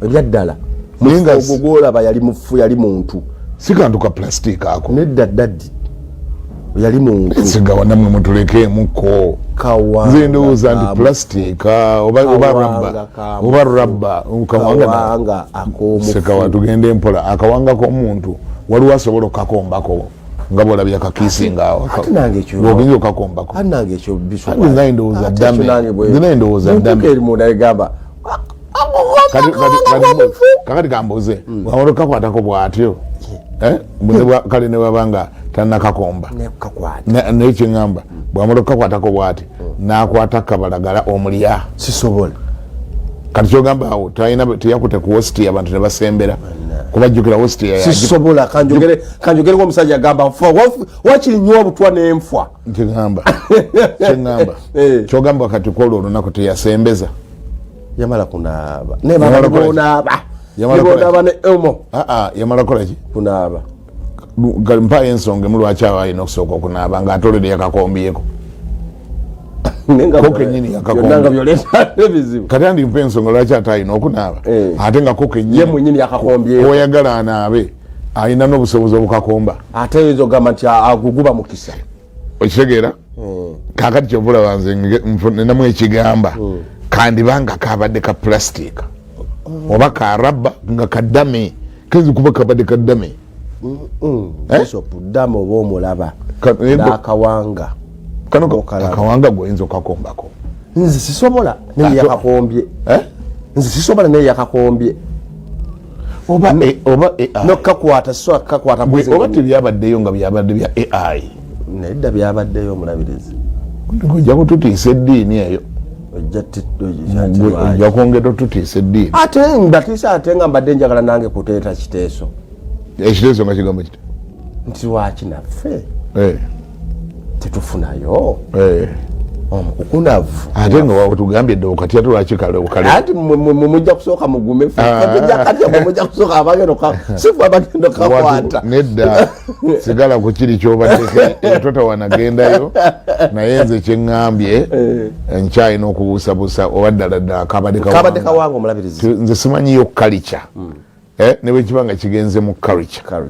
ebyaddala. Naye nga ogwo gwolaba yali mufu, yali muntu. Si kantu ka plastic ako. Nedda daddi, yali muntu. Sigawa nammwe mutulekeemukko. Kawanga Nze ndowooza nti kamufu. plastic oba Kawanga rubber. kamufu. Oba rubber kawanga. Kawanga ak'omufu. Sekawa, tugende mpola. Akawanga k'omuntu waliwo asobola okukakombako nga bwolabye akakiisinga awo? Ate nange ekyo Ogenda okakombako? Ate nange ekyo, Bishop. Ate nze ndowooza Ate ddame. ekyo nange Nze naye ndowooza bwe ddame. ntuuka eri munda egamba Kakati kambuuze, wamala okakwatako bw'atyo, eh? Kale ne bwaba nga tannakakomba. Nekakwata. Naye kyeŋŋamba, bwamala okukakwatako bw'ati n'akwata kabalagala omulya? Sisobola. Kati kyogamba awo talina teyakute ku hostia, abantu ne basembera kubajjukira hostia. Sisobola. Kanjogere ngaomusajja agamba nfa, wakiri nywa obutwa n'enfa. Nkigamba, kyeŋŋamba, kyogamba kati kwolwo olunaku teyasembeza. Yamala kunaaba nebanaaba nebonaaba ne omo. Ah, yamala kukola ki? Kunaaba. Mpayo ensonga emu lwaki aba alina okusooka okunaaba nga ate olwedde yakakombyeko. Ko kenyini yakakombyebyoleeta Kati andi mpa ensonga lwaki ate alina okunaaba, Eh. ate nga ko ye mwenyini yakakombyeko. Oyagala anaabe, alina n'obusobozi obukakomba. Ate oyinza okugamba nti aguguba mukisa. Okitegeera? Kakati kyova olaba nze ninamu ekigamba, kandibanga kabadde ka plastic oba ka rubber nga kadame, kayinza okuba kabadde kadame. Eh? Bishop, dama oba omulaba n'akawanga. Kano akawanga gweoyinza okakombako. Nze sisobola, naye yakakombye. Eh? Nze sisobola, naye yakakombye. Oba oba AI. Nokakwata, sisobola kukakwata. Oba tebyabaddeyo nga byabadde bya AI. Nedda, byabaddeyo, omulabirizi. Ojja kututiisa eddiini eyo. Ojja Ojja kwongera otutiisa eddiini. Ate mbatiisa, ate nga mbadde njagala nange kuteeta kiteeso. Ekiteeso nga kigamba kiti? Nti lwaki naffe Eh. tetufunayo Eh. omukukunavu? Ate nga watugambye dde okati, ate lwaki kale kale? Anti mmwe mujja kusooka mugume. Ah. Kati mwe mujja kusooka abagenda sifu abagenda okakwata. Nedda, sigala ku kiri kyobaddeko, etotawana gendayo. Naye nze kyeŋŋambye, nkyalina okubuusabuusa oba ddala ddala kabadde. Kabadde kawanga, omulabirizi. Nze simanyiyo culture. Eh, ne bwe kiba nga kigenze mu culture,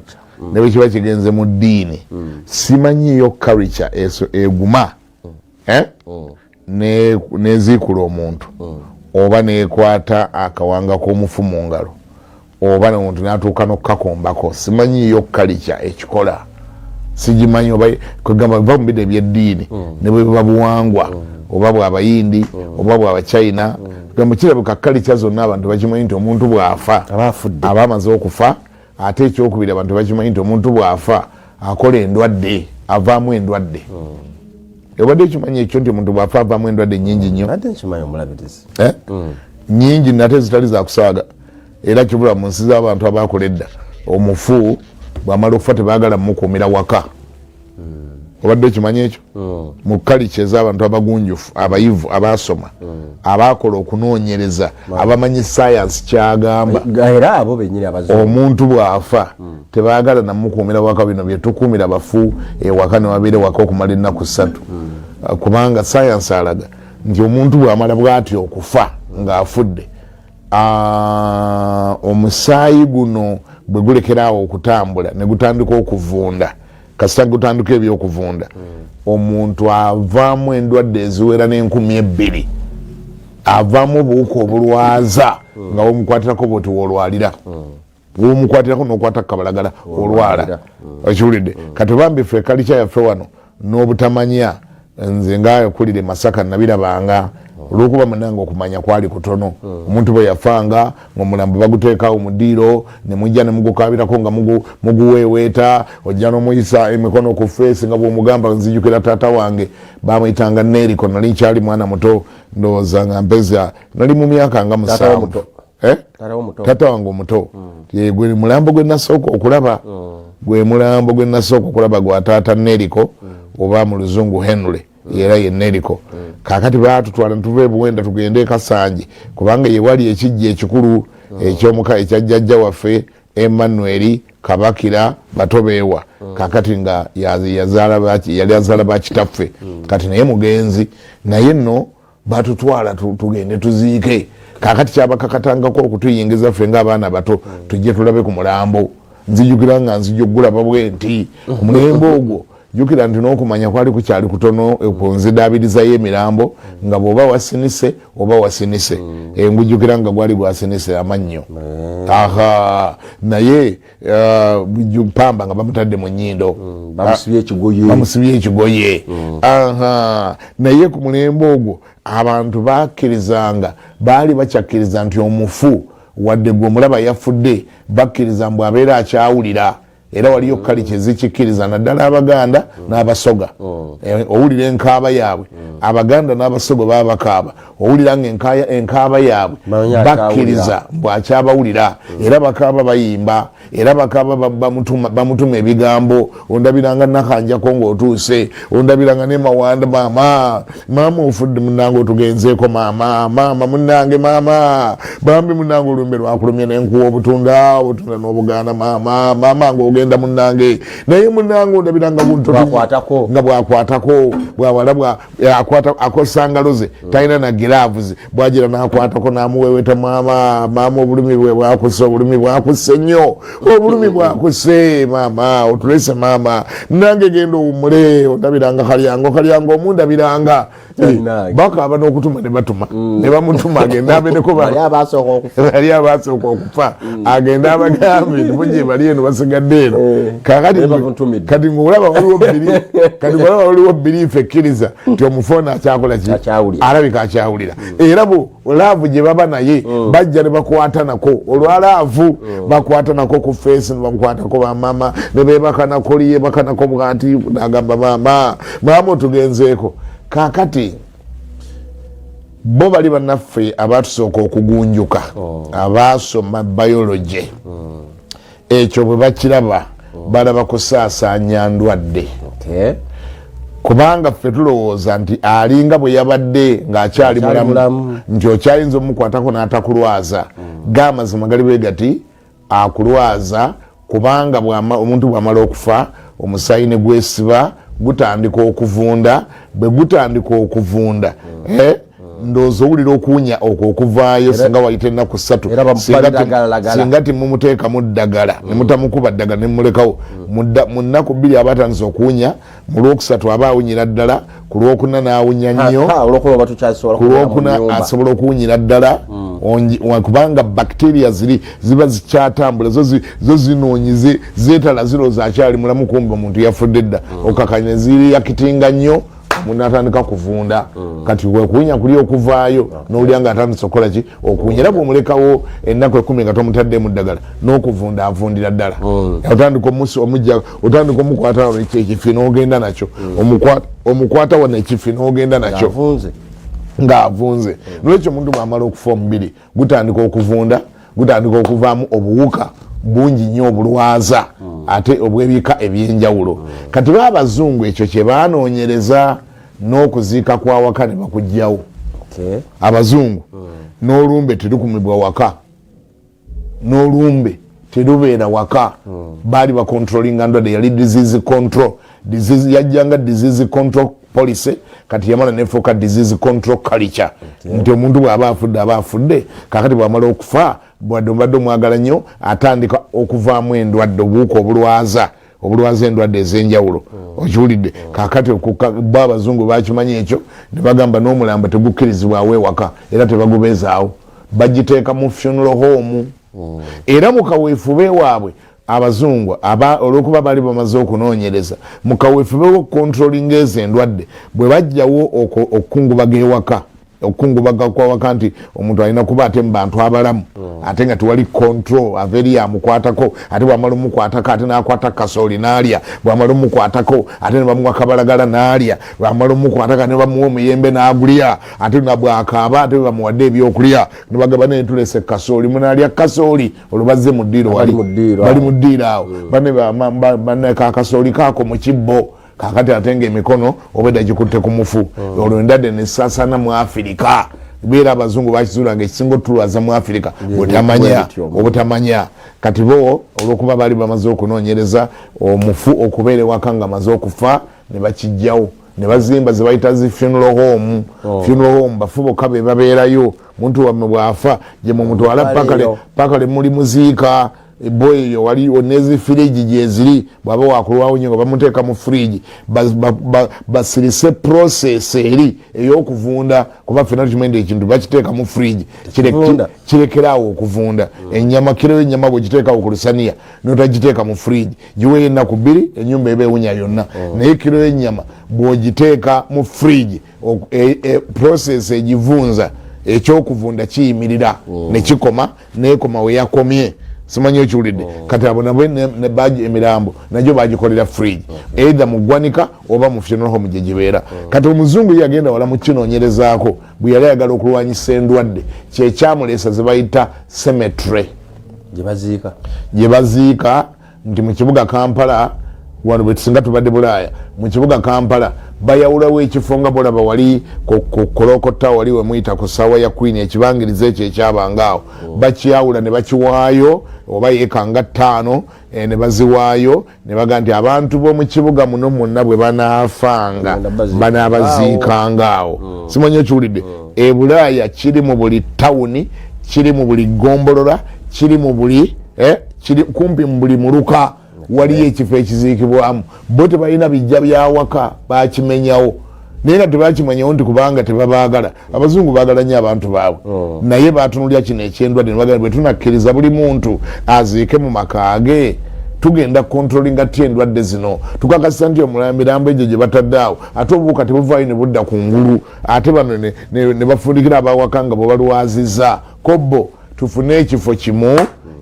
ne bwe kiba kigenze mu ddiini, simanyiyo culture eso eguma, eh? Neziikula omuntu oba nekwata akawanga k'omufu mu ngalo, oba omuntu natuuka n'okukakombako. Simanyiyo culture ekikola, sigimanyi. Oba kwegamba va mu bino ebyeddiini, ne bwe buba buwangwa oba bwabayindi oba bwabachina, gamba kirabika culture zonna abantu bakimanyi nti omuntu bw'afa aba amaze okufa. Ate ekyokubiri, abantu bakimanyi nti omuntu bw'afa akola endwadde, avaamu endwadde. Obadde okimanyi ekyo nti omuntu bw'afa avaamu endwadde nyingi nnyo? Ate nkimanyi, omulabirizi. Eh? Nyingi nate zitali zakusaaga. Era kibula mu nsi z'abantu abakola edda, omufu bwamala okufa tebaagala mumukuumira waka. Obadde okimanyi ekyo? Mu culture ez'abantu abagunjufu, abayivu, abasoma, abakola okunoonyereza, abamanyi sayansi kyagamba. Era abo benyini abazungu. Omuntu bw'afa tebaagala namukuumira waka. Bino byetukuumira bafu ewaka newabeera ewaka okumala ennaku 3, kubanga sayansi alaga nti omuntu bw'amala bw'atyo okufa ng'afudde, omusaayi guno bwe gulekeraawo okutambula ne gutandika okuvunda, kasita gutandika ebyokuvunda, omuntu avaamu endwadde eziwera n'2000, avaamu obuwuka obulwaza nga womukwatirako bwoti wolwalira, womukwatirako nokwata kabalagala olwala. Okiwulidde? Kati bambi ffe culture yaffe wano n'obutamanya. Nze ngaakulira e Masaka nabirabanga, olwokuba munange okumanya kwali kutono. Omuntu bwe yafanga ngaomulambo baguteekawo mu ddiiro, nemujja nemugukabirako nga muguweeweeta, ojja nomuyisa emikono ku face nga bwomugamba. Nzijukira taata wange bamuyitanga Neriko. Nali nkyali mwana muto, ndowooza nga mpeza nali mu myaka nga 7. Eh? Taata wange omuto gwe mulambo gwe nasooka okulaba, gwe mulambo gwe nasooka okulaba gwa taata Neriko, oba mu luzungu Henry, era ye Neriko. Kakati batutwala netuva ebuwenda tugende ekasanje, kubanga yewali ekijja ekikulu ekyomuka ekya jjajja waffe Emmanuel Kabakira Batobeewa. Kakati nga yali azaala bakitaffe, kati naye mugenzi. Naye nno batutwala tugende tuziike. Kakati kyabakakatangako okutuyingiza ffe ngaabaana bato, tujje tulabe ku mulambo. Nzijukira nga nzija okugulaba bwe nti ku mulembe ogwo, jjukira nti n'okumanya kwali kukyali kutono ku nzidaabiriza y'emirambo, nga bw'oba wasinise oba wasinise. Ngujjukira nga gwali gwasinise amannyo. Aha, naye pamba nga bamutadde mu nnyindo. Bamusibye ekigoye. Bamusibye ekigoye. Aha, naye ku mulembe ogwo abantu bakkirizanga, baali bakyakkiriza nti omufu, wadde gwe omulaba yafudde, bakkiriza mbu abeera akyawulira. Era waliyo kalica ezikikkiriza, naddala Abaganda n'Abasoga. Owulira enkaaba yaabwe. Abaganda n'Abasoga baba bakaaba, owulira nga enkaaba yaabwe Manyi akyawulira. Bakkiriza mbu akyabawulira. Era bakaaba bayimba, era bakaaba bamutuma ebigambo: ondabiranga nakanjako ng'otuuse, ondabiranga ne mawanda, maama, maama ofudde munange, otugenzeeko maama, maama munange, maama bambi munange, olumbe lwakulumye nenkuwa obutunda, obutunda n'obugaana, maama, maama ng'ogenda munange, naye munange ondabiranga Bwakwatako. Nga bwakwatako, bwawala bwa akwata, akosa ngalo ze, talina na gloves, bwagira nakwatako namuweweta, maama, maama, obulumi bwe bwakusse, obulumi bwakusse nnyo, obulumi bwakusse, maama otulese, maama nange genda owummule, ondabiranga kalyango, kalyango omundabiranga. Bannange. Bakaaba n'okutuma ne batuma ne bamutuma agende abereko. Bali abasooka okufa. Bali abasooka okufa, agende abagambe nti muje, bali eno basigadde eno. Kakati Naye bamutumidde. Kati ngaolaba waliwo kati ng'olaba waliwo belief ekkiriza nti omufu ono akyakola ki? Akyawulira. Alabika akyawulira. Era bo love gye baba naye, bajja ne bakwata nako olwa love, bakwata nako ku face, ne bamukwatako bamama ne bebakanako, liyebakanako bwati nagamba, maama, maama otugenzeeko. Kakati bo bali bannaffe abatusooka okugunjuka, abaasoma biology, ekyo bwe bakiraba balaba kusaasaanya ndwadde, kubanga ffe tulowooza nti alinga bwe yabadde ng'akyali Akyali mulamu, mulamu. Nti okyayinza omukwatako n'atakulwaza. Gaamazima gali bwe gati, akulwaza, kubanga omuntu bw'amala okufa, omusaayi ne gwesiba, gutandika okuvunda. Bwe gutandika okuvunda, ndowooza owulira okuwunya okwo okuvaayo singa wayita ennaku 3. Era bamukuba ddagalalagala. Singa timumuteekamu ddagala, nemutamukuba ddagala nemulekawo, mu nnaku 2 aba atandise okuwunya, mu lwokusatu aba awunyira ddala, ku lwokuna n'awunya nnyo. Ha, olwokuba oba tukyasobola Ku kubeera mu lwokuna nnyumba. Asobola okuwunyira ddala. Kubanga bacteria ziri ziba zikyatambula, zo zinoonyi zeetala, zirowooza akyali mulamu, kumbe omuntu yafudde dda. Okakanya ziriyakitinga nnyo, omuntu atandika kuvunda. Kati wekuwunya kuli okuvaayo, nowulira nga atandise okukola ki? Okuwunya. Era bwomulekawo ennaku 10 nga tomutaddemu ddagala, n'okuvunda avundira ddala. Otandika omujja, otandika omukwata wano ekifi n'ogenda nakyo. Omukwata wano ekifi n'ogenda nakyo. Ng'avunze. Ng'avunze. Nolwekyo omuntu bwamala okufa, omubiri gutandika okuvunda, gutandika okuvaamu obuwuka bungi nnyo obulwaza, ate obw'ebika ebyenjawulo. Kati ba abazungu ekyo kye banoonyereza, n'okuziika kwawaka ne bakugjawo. Abazungu n'olumbe terukumibwa waka, n'olumbe terubeera waka. Baali bacontrolinga ndwadde, yali disease control. Disease yajjanga disease control policy, kati yamala nefuuka disease control culture, nti omuntu bw'aba afudde, aba afudde. Kakati bwamala okufa, bwadde omubadde omwagala nnyo, atandika okuvaamu endwadde, obuwuka obulwaza endwadde ez'enjawulo. Okiwulidde? Kakati bo abazungu bakimanyi ekyo, ne bagamba n'omulambo tegukkirizibwawo ewaka, era tebagubeezaawo, bagiteeka mu funeral home. Era mu kaweefube waabwe abazungu olwokuba baali bamaze okunoonyereza, mu kaweefube w'okucontrollinga ezo endwadde, bwe bajjawo okukungubaga ewaka, okukungubaga kwawaka, nti omuntu alina kuba ate mu bantu abalamu, ate nga tewali control, ava eri amukwatako, ate bwamala omukwatako, ate nakwata kasooli n'alya, bwamala omukwatako, ate ne bamuwa kabalagala n'alya, bwamala omukwatako, ne bamuwa omuyembe n'agulya, ate nabwakaaba, ate bamuwadde ebyokulya, nebagamba naye tulese kasooli, munalya kasooli. Olwo bazze mu ddiiro, wali bali mu ddiiro awo, bane baneka akasooli kaako mu kibbo. Kakati ate nga emikono obwedda gikutte ku mufu, olwo endadde nesasana mu Afirika. Beera abazungu bakizuula nga ekisinga otulwaza mu Afirika butamanya, obutamanya. Kati bo olwokuba baali bamaze okunoonyereza omufu okubeera ewaka nga amaze okufa, ne bakijjawo, ne bazimba ze bayita zi funeral home. Funeral home, bafu bokka be babeerayo. Muntu wammwe bw'afa, gye mumutwala paka le muli muziika. Bo eyo wali nezi firiji gyeziri, bwaba wakulwawo nyo nga bamuteeka mu firiji, basirise process eri ey'okuvunda, kuba ffena tukimanyi nti ekintu bakiteeka mu firiji kirekeraawo okuvunda. Enyama, kiro y'ennyama bwegiteekawo ku lusaniya notagiteeka mu firiji, giweeyo ennaku 2, enyumba eba ewunya yonna. Naye kiro y'ennyama bw'ogiteeka mu firiji, process egivunza, ekyokuvunda kiyimirira nekikoma, nekoma weyakomye. Simanyi okiwulidde? Kati abo nabo ne emirambo nagyo bagikolera fridge, either mu ggwanika oba mu funeral home gye gibeera. Kati omuzungu ye yagenda wala mu kinoonyerezaako. Bwe yali ayagala okulwanyisa endwadde, kyekyamuleesa ze bayita cemetery. Gye baziika. Gye baziika. Nti mu kibuga Kampala wano, bwe tusinga tubadde Bulaaya, mu kibuga Kampala bayawulawo ekifo nga bolaba wali ku Kolokota, wali wemuyita ku ssaawa ya Queen, ekibangiriza ekyo ekyabanga awo, bakyawula ne bakiwaayo oba yeeka nga 5, ne baziwaayo ne baga nti abantu b'omu kibuga muno mwonna bwe banaafanga banaabaziikanga awo. Simanyi okiwulidde? E Bulaaya kiri mu buli tawuni, kiri mu buli gombolola, kiri mu buli kiri kumpi mu buli muluka waliyo ekifo ekiziikibwamu. Bo tebalina bijja byawaka, bakimenyawo. Naye nga tebakimanyawo nti kubanga tebabaagala. Abazungu baagala nnyo abantu baabwe, naye batunulya kino ekyendwadde nebagamba, bwe tunakkiriza buli muntu aziike mu maka ge, tugenda controllinga ty endwadde zino? Tukakasa nti emirambo egyo gye batadde awo, ate obuwuka tebuvaayo ne budda ku ngulu, ate bano ne bafundikira abawaka nga bwe balwaziza kobbo. Tufune ekifo kimu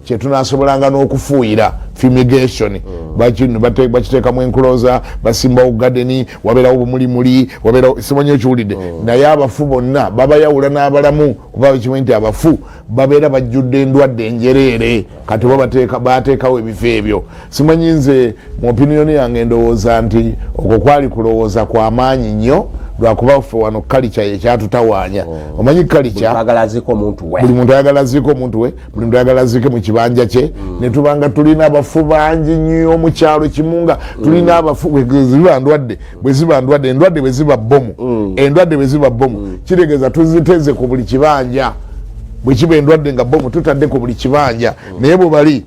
kyetunasobolanga n'okufuuyira, fumigation. Bakiteekamu enclosure, basimbawo garden, wabeerawo bumulimuli, wabeerawo, simanyi okiwulidde? Naye abafu bonna babayawula n'abalamu, kuba kimanyi nti abafu babeera bajjudde endwadde enjereere. Kati bo bateekawo ebifo ebyo. Simanyi, nze mu opinion yange ndowooza nti okwo kwali kulowooza kwamaanyi nnyo, lwakuba ffe wano kalica yekyatutawaanya. Omanyi kalica, ayagala aziike omuntu we. Buli muntu ayagala aziike omuntu we, buli muntu ayagala aziike mu kibanja kye. Netubanga tulina abafu bangi nnyo mu kyalo kimu, nga tulina abafu. Bwe ziba ndwadde, bwe ziba ndwadde, endwadde bwe ziba bomu, endwadde bwe ziba bomu, kitegeeza tuziteze ku buli kibanja. Bwe kiba endwadde nga bomu, tutadde ku buli kibanja. Naye bwe bali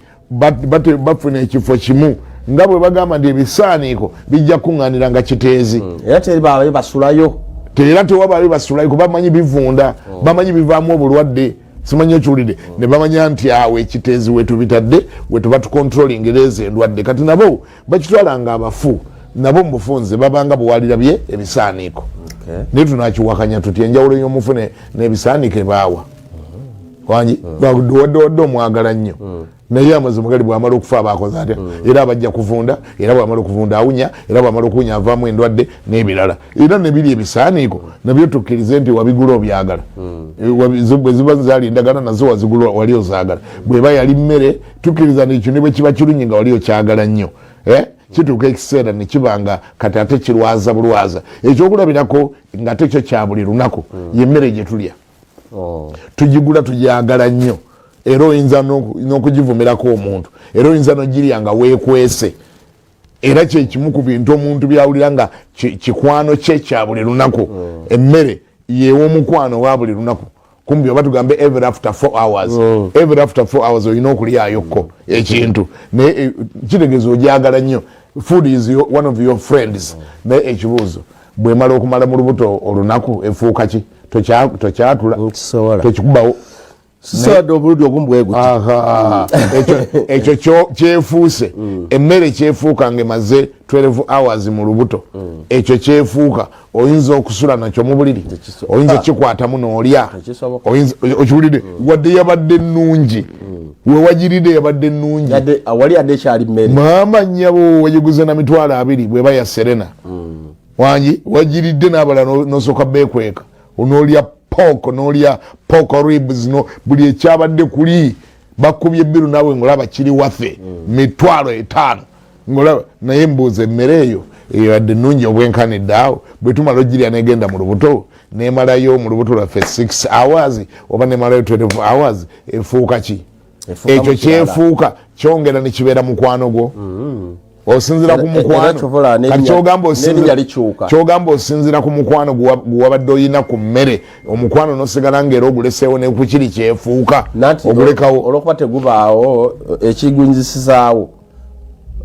bafuna ekifo kimu, nga bwe bagamba nti ebisaaniiko bijja kuŋŋaanira nga Kiteezi. Era teri babayo basulayo. Era tewabayo basulayo, kuba bamanyi bivunda, bamanyi bivaamu obulwadde. Simanyi okiwulidde? Ne bamanya nti awo ekiteezi wetubitadde, wetuba tucontrollingira ezo endwadde. Kati nabo bakitwala nga abafu nabo mu bufunze babanga buwalirabye ebisaaniiko. Naye tunakiwakanya tuti enjawulo y'omufu n'ebisaaniiko ebaawa wangi? Wadde wadde omwagala nnyo, naye amazima gali, bwamala okufa aba akoze atya? Era abajja kuvunda, era bwamala okuvunda awunya, era bwamala okuwunya avaamu endwadde n'ebirala. Era nebiri ebisaaniiko nabyo tukkirize nti wabigula obyagala. Bwe ziba zaali endagala nazo wazigula wali ozaagala. Bweba yali mmere, tukkiriza nti ekyo ne bwe kiba kirungi nga wali okyagala nnyo, Eh? Kituuka ekiseera ne kiba nga kati ate kirwaza bulwaza. Ekyokulabirako nga tekyo kya buli lunaku, yemmere gye tulya. Tugigula, tugyagala nnyo, era oyinza n'okugivumirako omuntu, era oyinza n'ogirya nga weekwese. Era kyekimu ku bintu omuntu byawulira nga kikwano kye kya buli lunaku. Emmere yewa omukwano wa buli lunaku kumbi, oba tugambe every after 4 hours, every after 4 hours olina okulyayokko ekintu. Naye kitegeeza ogyagala nnyo. Food is one of your friends. Naye ekibuuzo, bwemala okumala mu lubuto olunaku, efuuka ki? Tokyatula, tokikubawo. Sisobola obuludi obumu bwe guti. Aha, ekyo kyefuuse emmere, kyefuuka nga emaze 12 hours mu lubuto. Ekyo kyefuuka, oyinza okusula nakyo mu buliri, oyinza kikwatamu n'olya. Okiwulidde? Wadde yabadde nnungi, wewagiridde yabadde nnungi. Wali yadde ekyali mmere. Maama nnyabo, wagiguze na 20,000, bweba ya Serena wangi, wagiridde n'abalala n'osooka beekweka, n'olya pork, n'olya pork ribs, no buli ekyabadde kuli bakubye ebbiru naawe ng'olaba kiri waffe 50,000 ng'olaba. Naye mbuuza, emmere eyo eyadde ennungi obwenkanidde awo, bwe tumala ogirya negenda mu lubuto, nemalayo mu lubuto lwaffe 6 hours oba nemalayo 12 hours, efuuka ki? Efuuka Ekyo mu kirala. kyefuuka kyongera nekibeera mukwano gwo. Osinzira ku Era mukwano. kyova olaba Kati n'erinnya likyuka. Kyogamba osinzira ku mukwano gwe wabadde oyina ku mmere, omukwano nosigala ngaera oguleseewo nekukiri kyefuuka Nanti ogulekawo. Olwokuba tegubaawo, ekigunjisizaawo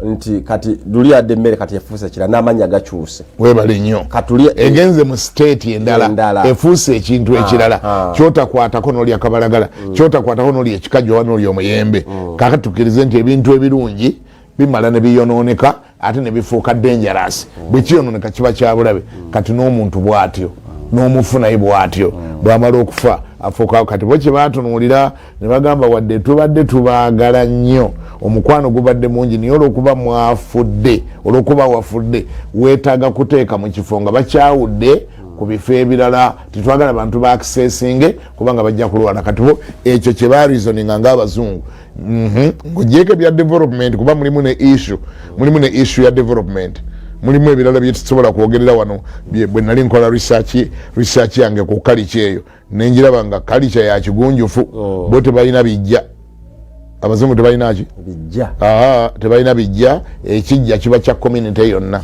nti kati luli yadde emmere, kati efuuse kira n'amannya gakyuse. Webale nnyo. Katuli Egenze mu state endala. Endala. Efuuse ekintu ekirala. Kyotakwatako nolya kabalagala, kyotakwatako nolya ekikajjo oba nolya omuyembe. Kakati tukkirize nti ebintu ebirungi bimala ne biyonooneka, ate ne bifuuka dangerous. Bwe kiyonooneka kiba kyabulabe. Kati n'omuntu bw'atyo, n'omufu naye bw'atyo, bw'amala okufa. Afuuka kati bo kyebatunuulira ne bagamba, wadde tubadde tubaagala nnyo, omukwano gubadde mungi, naye olwokuba mwafudde, olwokuba wafudde, weetaaga kuteeka mu kifo nga bakyawudde ku bifo ebirala. Tetwagala bantu baakisesinge kubanga bajja kulwala. Kati bo ekyo kye bareasoninga ngaabazungu. Ng'ogyeko ebya development, kuba mulimu ne issue, mulimu ne issue ya development, mulimu ebirala byetusobola kwogerera wano. Bwe nali nkola research yange ku culture eyo, nenjiraba nga culture ya kigunjufu. Bo tebalina bijja, abazungu tebalina ki? Bijja. Tebalina bijja. Ekijja kiba kya community yonna.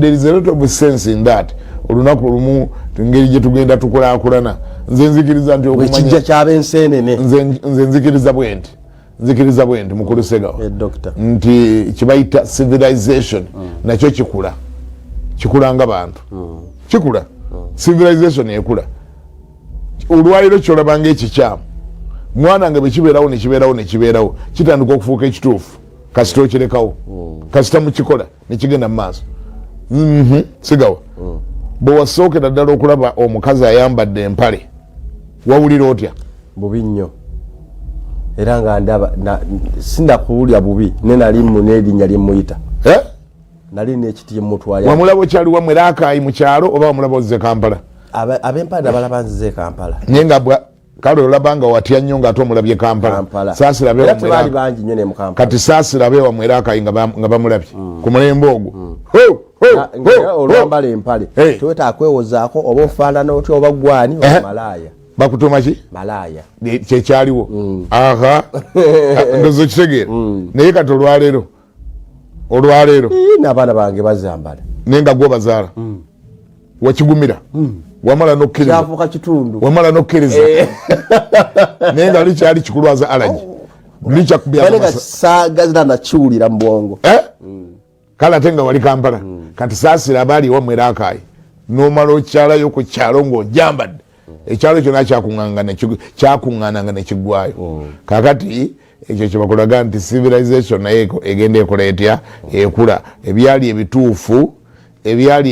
There is a lot of sense in that. Olunaku olumu, engeri gye tugenda tukulaakulana, nze nzikiriza nti okumanya- Ekijja ky'abensenene. Nze nzikiriza bwe nti, nzikiriza bwe nti, mukulu Segawa, Doctor. nti kibayita civilization nakyo kikula, kikula nga bantu kikula. Civilization ekula. Olwaliro kyolabanga ekikyamu, mwana nga bwekibeerawo nekibeerawo nekibeerawo, kitandika okufuuka ekituufu kasita okirekawo, kasita mukikola nekigenda mu maaso. Sigawa, bwe wasookera ddala okulaba omukazi ayambadde empale, wawulira otya? Bubi nnyo, era nga ndaba sindakuwulira bubi, ne nali mu n'erinnya lyemuyita. Eh? Nali n'ekiti gyemutwala. Wamulaba okyali wamwe Rakai mu kyalo, oba wamulaba ozze Kampala? Ab'empale nabalaba nzize e Kampala. Naye nga kale olaba nga watya nnyo ngaate omulabye Kampala. Kampala. Saasira Era bewamwe. tebaali bangi nnyo ne mu Kampala. Kati saasira bewamwe Rakai nga bamulabye ku mulembe ogwo. Ho, ho, Nga era ho, ho. olwambala empale, tewetaaga kwewozaako oba ofaanana otya oba gwani oba malaaya. Bakutuma ki? Malaaya. Kyekyaliwo. Aha, ndoza okitegeera. Naye kati olwaleero n'abaana bange bazambala. Naye nga gwobazaala, wakigumira, wamala nokkiriza. Kyafuuka kitundu. Wamala nokkiriza. Naye nga likyali kikulwaza allergy? Bane nga saagazira nakiwulira mu bwongo. Kale ate nga wali Kampala. Kati saasira abaali ewamwe Rakai, nomala okyalayo ku kyalo ng'ojambadde, ekyalo kyonna kyakuŋŋaananga nekiggwayo. Kakati ekyo kyebakulaga nti civilization naye egenda ekola etya? Ekula. Ebyali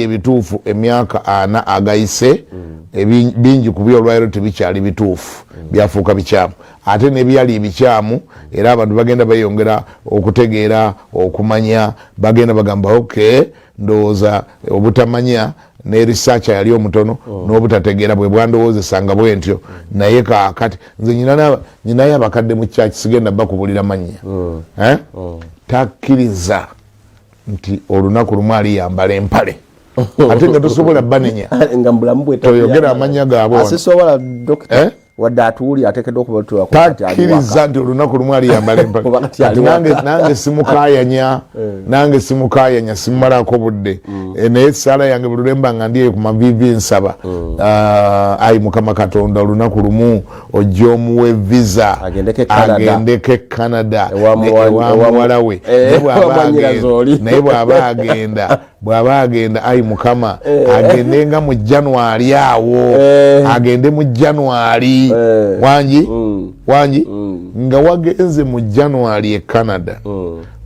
ebituufu emyaka 40 agayise, bingi ku byo olwaliro tebikyali bituufu, byafuuka bikyamu. Ate nebyali ebikyamu, era abantu bagenda beyongera okutegeera, okumanya, bagenda bagamba, ok, ndowooza obutamanya ne research yali omutono n'obutategeera bwe bwandowoozesanga bwe ntyo. Naye kaakati nze nyinayo abakadde mu kyaki, sigenda bakubulira mannya. Eh? Takkiriza nti olunaku lumu aliyambala empale, ate nga tosobola banenya. Nga mubulamu bwe Toyogera amannya gaabwe wano. Asisobola, dokita. Eh? Wadde atuwulira, ateekeddwa okuba. Takkiriza nti olunaku lumu aliyambala empale. Oba kati ali Kati nange waka. nange simukayanya, nange simukayanya, simumalako budde. Naye essaala yange buli lwemba nga ndi eyo ku mavivi nsaba, ayi Mukama Katonda, olunaku lumu ojja omuwe visa. Agendeko e Canada. Agendeko e Canada. Ewa ewa muwala we. Eh, Naye bw'aba ewa mwannyinaze oli. Naye bw'aba agenda, ayi Mukama, agende nga mu January awo, agende mu January. Wangi, wangi, nga wagenze mu January e Canada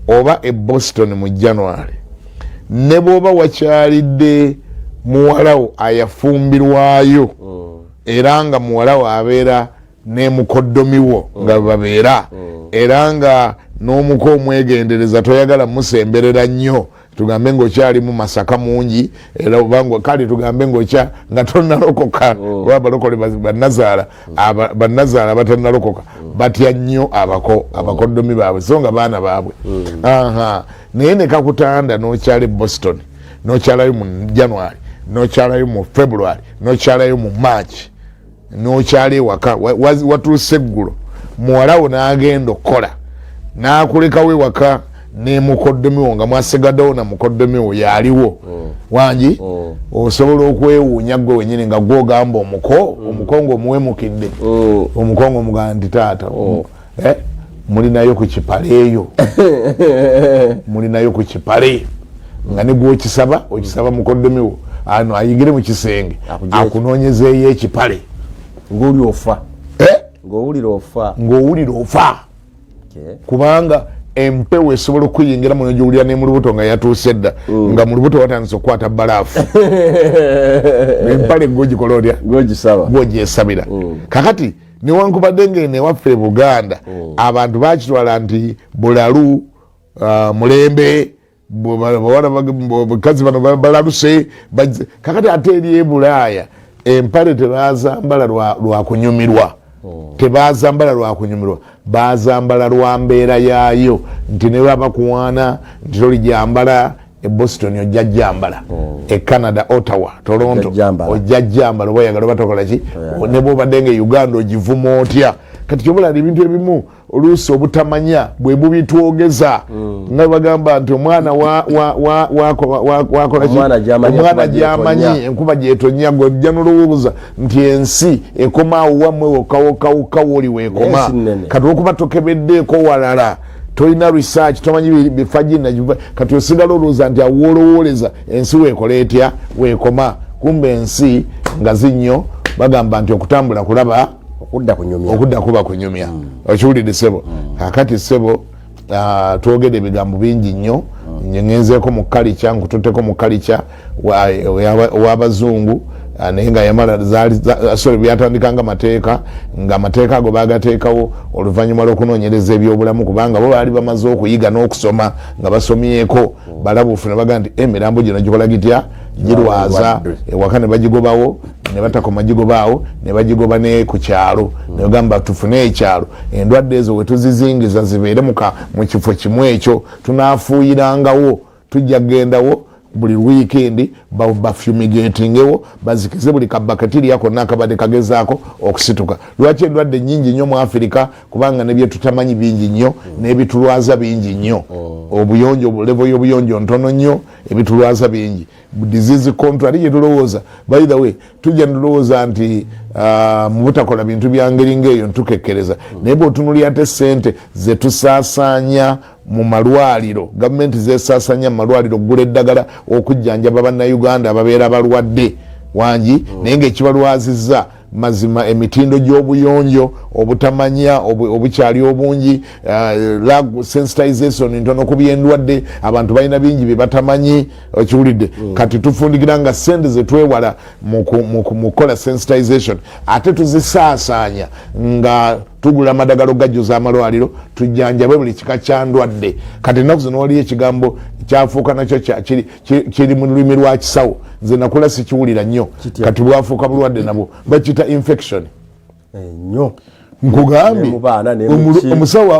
oba e Boston mu January, ne bw'oba wakyalidde muwalawo ayafumbirwayo, era nga muwalawo abeera ne mukoddomiwo nga babeera, era nga n'omuko omwegendereza, toyagala musemberera nnyo, tugambe ngaokyali mu Masaka mungi, era obanga kale tugambe ngaokya nga tonalokoka, oba abalokole bannazaala, bannazaala batanalokoka batya nnyo abako abakoddomi baabwe, so nga baana baabwe. Aha, naye nekakutanda n'okyala e Boston, n'okyalayo mu January, n'okyalayo mu February, n'okyalayo mu March, n'okyala ewaka, watuuse eggulo, muwalawo n'agenda okukola n'akulekawo ewaka nemukoddomiwo, nga mwasigaddewo na mukoddomiwo yaliwo. Wangi, osobola okwewuunya gwe wenyini nga gwogamba omuko, omuko ngaomuwemukidde, omuko nga omugamba nti taata, mulinayo ku kipale eyo, mulinayo ku kipale, nga ne gwokisaba okisaba mukoddomiwo ano ayigire mu kisenge akunoonyezeeyo ekipale. Ng'oli ofa. Eh? Ng'owulira ofa. Ng'owulira ofa, kubanga Empewo esobola okuyingira muno giwulira ne mu lubuto nga yatuuse dda, nga mu lubuto watandise okukwata balaafu. Empale gogikola otya? Gwogyesabira. Kakati newankubadde ngeno ewaffe e Buganda abantu bakitwala nti bulalu, mulembe bawala, bakazi bano balaluse. Kakati ate eri e Bulaaya empale tebazambala lwa kunyumirwa, tebazambala lwa kunyumirwa, bazambala lwa mbeera yaayo, nti ne baba kuwaana nti tolijambala. E Boston ojja jambala, e Canada, Ottawa, Toronto ojja jambala, oba oyagala oba tokola ki, ne bwobadde nga e Uganda ogivuma otya. Kati kyobulala, ebintu ebimu oluusi obutamanya bwe bubitwogeza, nga bagamba nti omwana wakola, omwana gyamanyi enkuba gyetonya. Gojja nolowooza nti ensi ekomaawo wammwe wokka wokka wokka wooli weekoma. Kati olwokuba tokebeddeeko walala, tolina research, tomanyi bifagina, kati osigala olowooza nti awoolowooleza ensi weekola etya, weekoma. Kumbe ensi nga zinnyo. Bagamba nti okutambula kulaba, okudda kunyumya. Okudda kuba kunyumya. Okiwulidde, ssebo? Kakati ssebo, twogedde ebigambo bingi nnyo. Ngenzeeko mu kalica, nkututteko mu kalica ow'abazungu, naye nga yamala sorry, byatandikanga mateeka, nga amateeka ago bagateekawo oluvannyuma lw'okunoonyereza ebyobulamu, kubanga bo baali bamaze okuyiga n'okusoma, nga basomyeko balabuufu, ne bagaa nti emirambo gino gikola gitya? Girwaza. Ewaka ne bagigobawo, ne batakoma gigobaawo, ne bagigoba ne ku kyalo, nebagamba tufune ekyalo, endwadde ezo wetuzizingiza zibeere mu kifo kimu ekyo, tunaafuuyirangawo, tujja kugendawo buli wiikendi bafumigatingewo, bazikize buli kabakatiriya konna akabadde kagezaako okusituka. Lwaki endwadde nyingi nnyo mu Afirika? Kubanga nebyetutamanyi bingi nnyo, n'ebitulwaza bingi nnyo. Obuyonjo, level y'obuyonjo ntono nnyo, ebitulwaza bingi. Disease control ate gyetulowooza, by the way, tujja netulowooza nti mu butakola bintu bya ngeri ngaeyo ntukekkereza, naye bweotunulira ate sente zetusaasaanya mu malwaliro, gavumenti zesaasanya mu malwaliro okugula eddagala okujjanjaba Bannayuganda ababeera balwadde wangi, naye ngaekibalwazizza mazima emitindo gy'obuyonjo, obutamanya obukyali obungi, lack sensitization ntono ku byendwadde, abantu balina bingi bye batamanyi. Okiwulidde? Kati tufundikira nga sente zetwewala mu kukola sensitization ate tuzisaasaanya nga tugula amadagala okugajjuza amalwaliro, tujjanjabe buli kika kya ndwadde. Kati ennaku zino waliyo ekigambo kyafuuka nakyo kiri mu lulimi lwa kisawo, nze nakula sikiwulira nnyo, kati bwafuuka bulwadde nabwo, bakiyita infection. Nnyo. Nkugambye,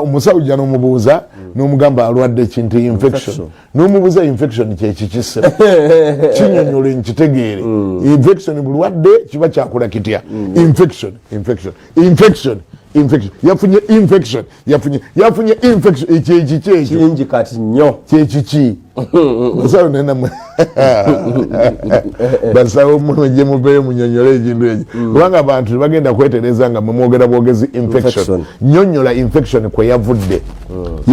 omusawo jja nomubuuza, nomugamba alwadde kintu infection, nomubuuza infection kyekikise, kinyonyole nkitegeere. Infection bulwadde, kiba kyakula kitya? Infection, infection, infection, infection, yafunye infection, yafunye infection, ekyekiki ekyo? Kingi kati nnyo. Kyekiki? Basawo nenamwe basawo mwe muveeyo munyonyole ekintu ekyo, kubanga abantu tebagenda kwetereza nga mwemwogera bwogezi infection. Nyonyola infection kwe yavudde,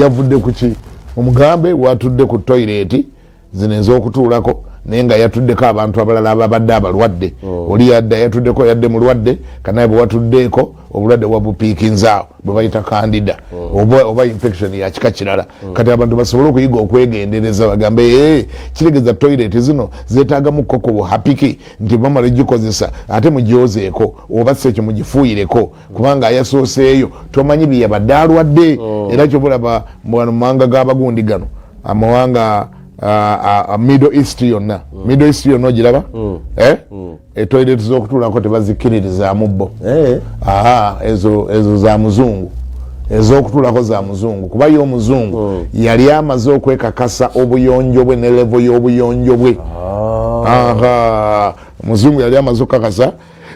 yavudde kuki? Omugambe watudde ku toilet zino ez'okutuulako, naye nga yatuddeko abantu abalala ababadde abalwadde. Oli yadde yatuddeko, yadde mulwadde, kanaye bwe watuddeeko obulwadde wabupiikinzaawo, bwe bayita candida, oba infection yakika kirala. Kati abantu basobole okuyiga okwegendereza, bagambe, "Eh, kitegeeza toilet zino zeetaagamu koko buhapiki, nti bamala gikozesa ate mugyozeeko, oba si ekyo mugifuuyireko, kubanga ayasooseeyo tomanyi bye yabadde alwadde." Era kyobulaba wano mu mawanga g'abagundi gano, amawanga Middle East yonna, Middle East yonna ogiraba, eh? Etoilet z'okutuulako tebazikkiririzaamu bo. Aha, ezo za muzungu, ez'okutuulako za muzungu, kuba ye omuzungu yali amaze okwekakasa obuyonjo bwe ne level y'obuyonjo bwe. Aha, omuzungu yali amaze okukakasa,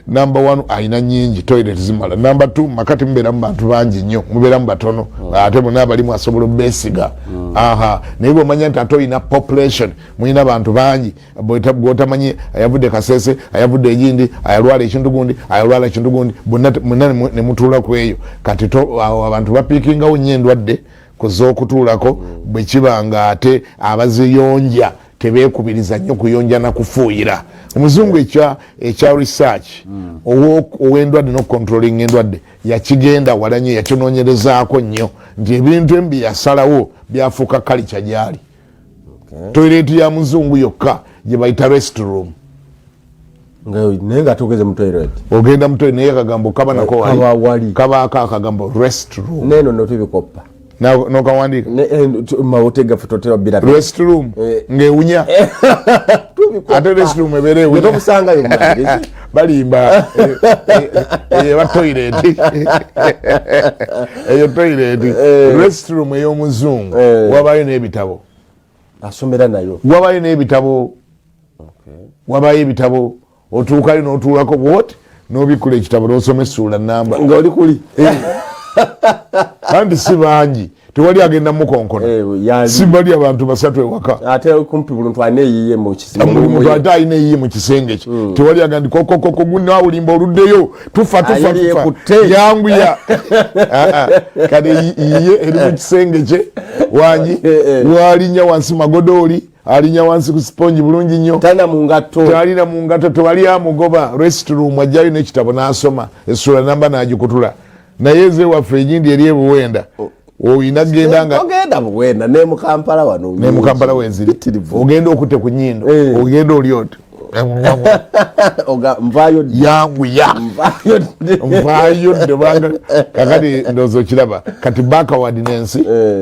number one, ayina nyingi toilet zimala, number two, makati mubeeramu bantu bangi nnyo, mubeeramu batono, ate bonna abalimu asobola obeesiga. Aha, naye bwomanya nti ate oyina population, mulina bantu bangi gwotamanyi, ayavudde Kasese, ayavudde egindi, ayalwala ekintu gundi, ayalwala ekintu gundi, bonna mwenna ne mutuula ku eyo. Kati awo abantu bapiikingawo nnyo endwadde kuz'okutuulako, bwe kiba nga ate abaziyonja. Tebekubiriza nnyo kuyonja na kufuuyira. Omuzungu ekya research ow'endwadde n'okucontrolling endwadde yakigenda wala nnyo, yakinoonyerezaako nnyo nti ebintu ebi yasalawo byafuuka culture gyali. Toilet ya muzungu yokka gye bayita restroom. Naye nga tugeze mu toilet. Ogenda mu toilet, naye akagambo kaba nako wali. Kaba wali. Kabaako akagambo restroom. Neno no tubikoppa. Nokawandiika. Mawute gaffe totera bira. Restroom ng'ewunya, ate restroom ebeera ewunya. Tobusangayo. Balimba. Eba toilet, eyo toilet. Restroom ey'omuzungu wabayo n'ebitabo. Asomera nayo. Wabayo n'ebitabo, wabayo ebitabo. Otuukayo n'otuulako bwoti, n'obikkula ekitabo n'osoma essuula namba. Nga oli kuli. Anti si bangi, tewali agenda mukonkona. Si bali abantu basatu ewaka. Ate kumpi buli muntu alina eyiye mu Buli muntu ate alina eyiye mu kisenge kye. Tewali agenda nti kokokoko gunawulimba oluddeyo, tufa tufa. Ayeri tufa ekutte. Yanguya. Ah, ah. Kati yiye eri mu kisenge kye wangi, walinya wansi magodooli, alinya wansi ku sipongi bulungi nnyo. Talina mu ngatto. Talina mu ngatto, tewali amugoba. Restroom ajjayo n'ekitabo n'asoma essula namba n'agikutula. Naye ezewaffe egindi eri ebuwenda oyina genda nga Ogenda buwenda ne mu Kampala wano. Ne mu Kampala wenziri, ogenda okutte ku nyindo, ogenda oli oti. Nvaayo. Yanguya, nvaayo dde banga. Kakati ndowooza okiraba kati backwardness,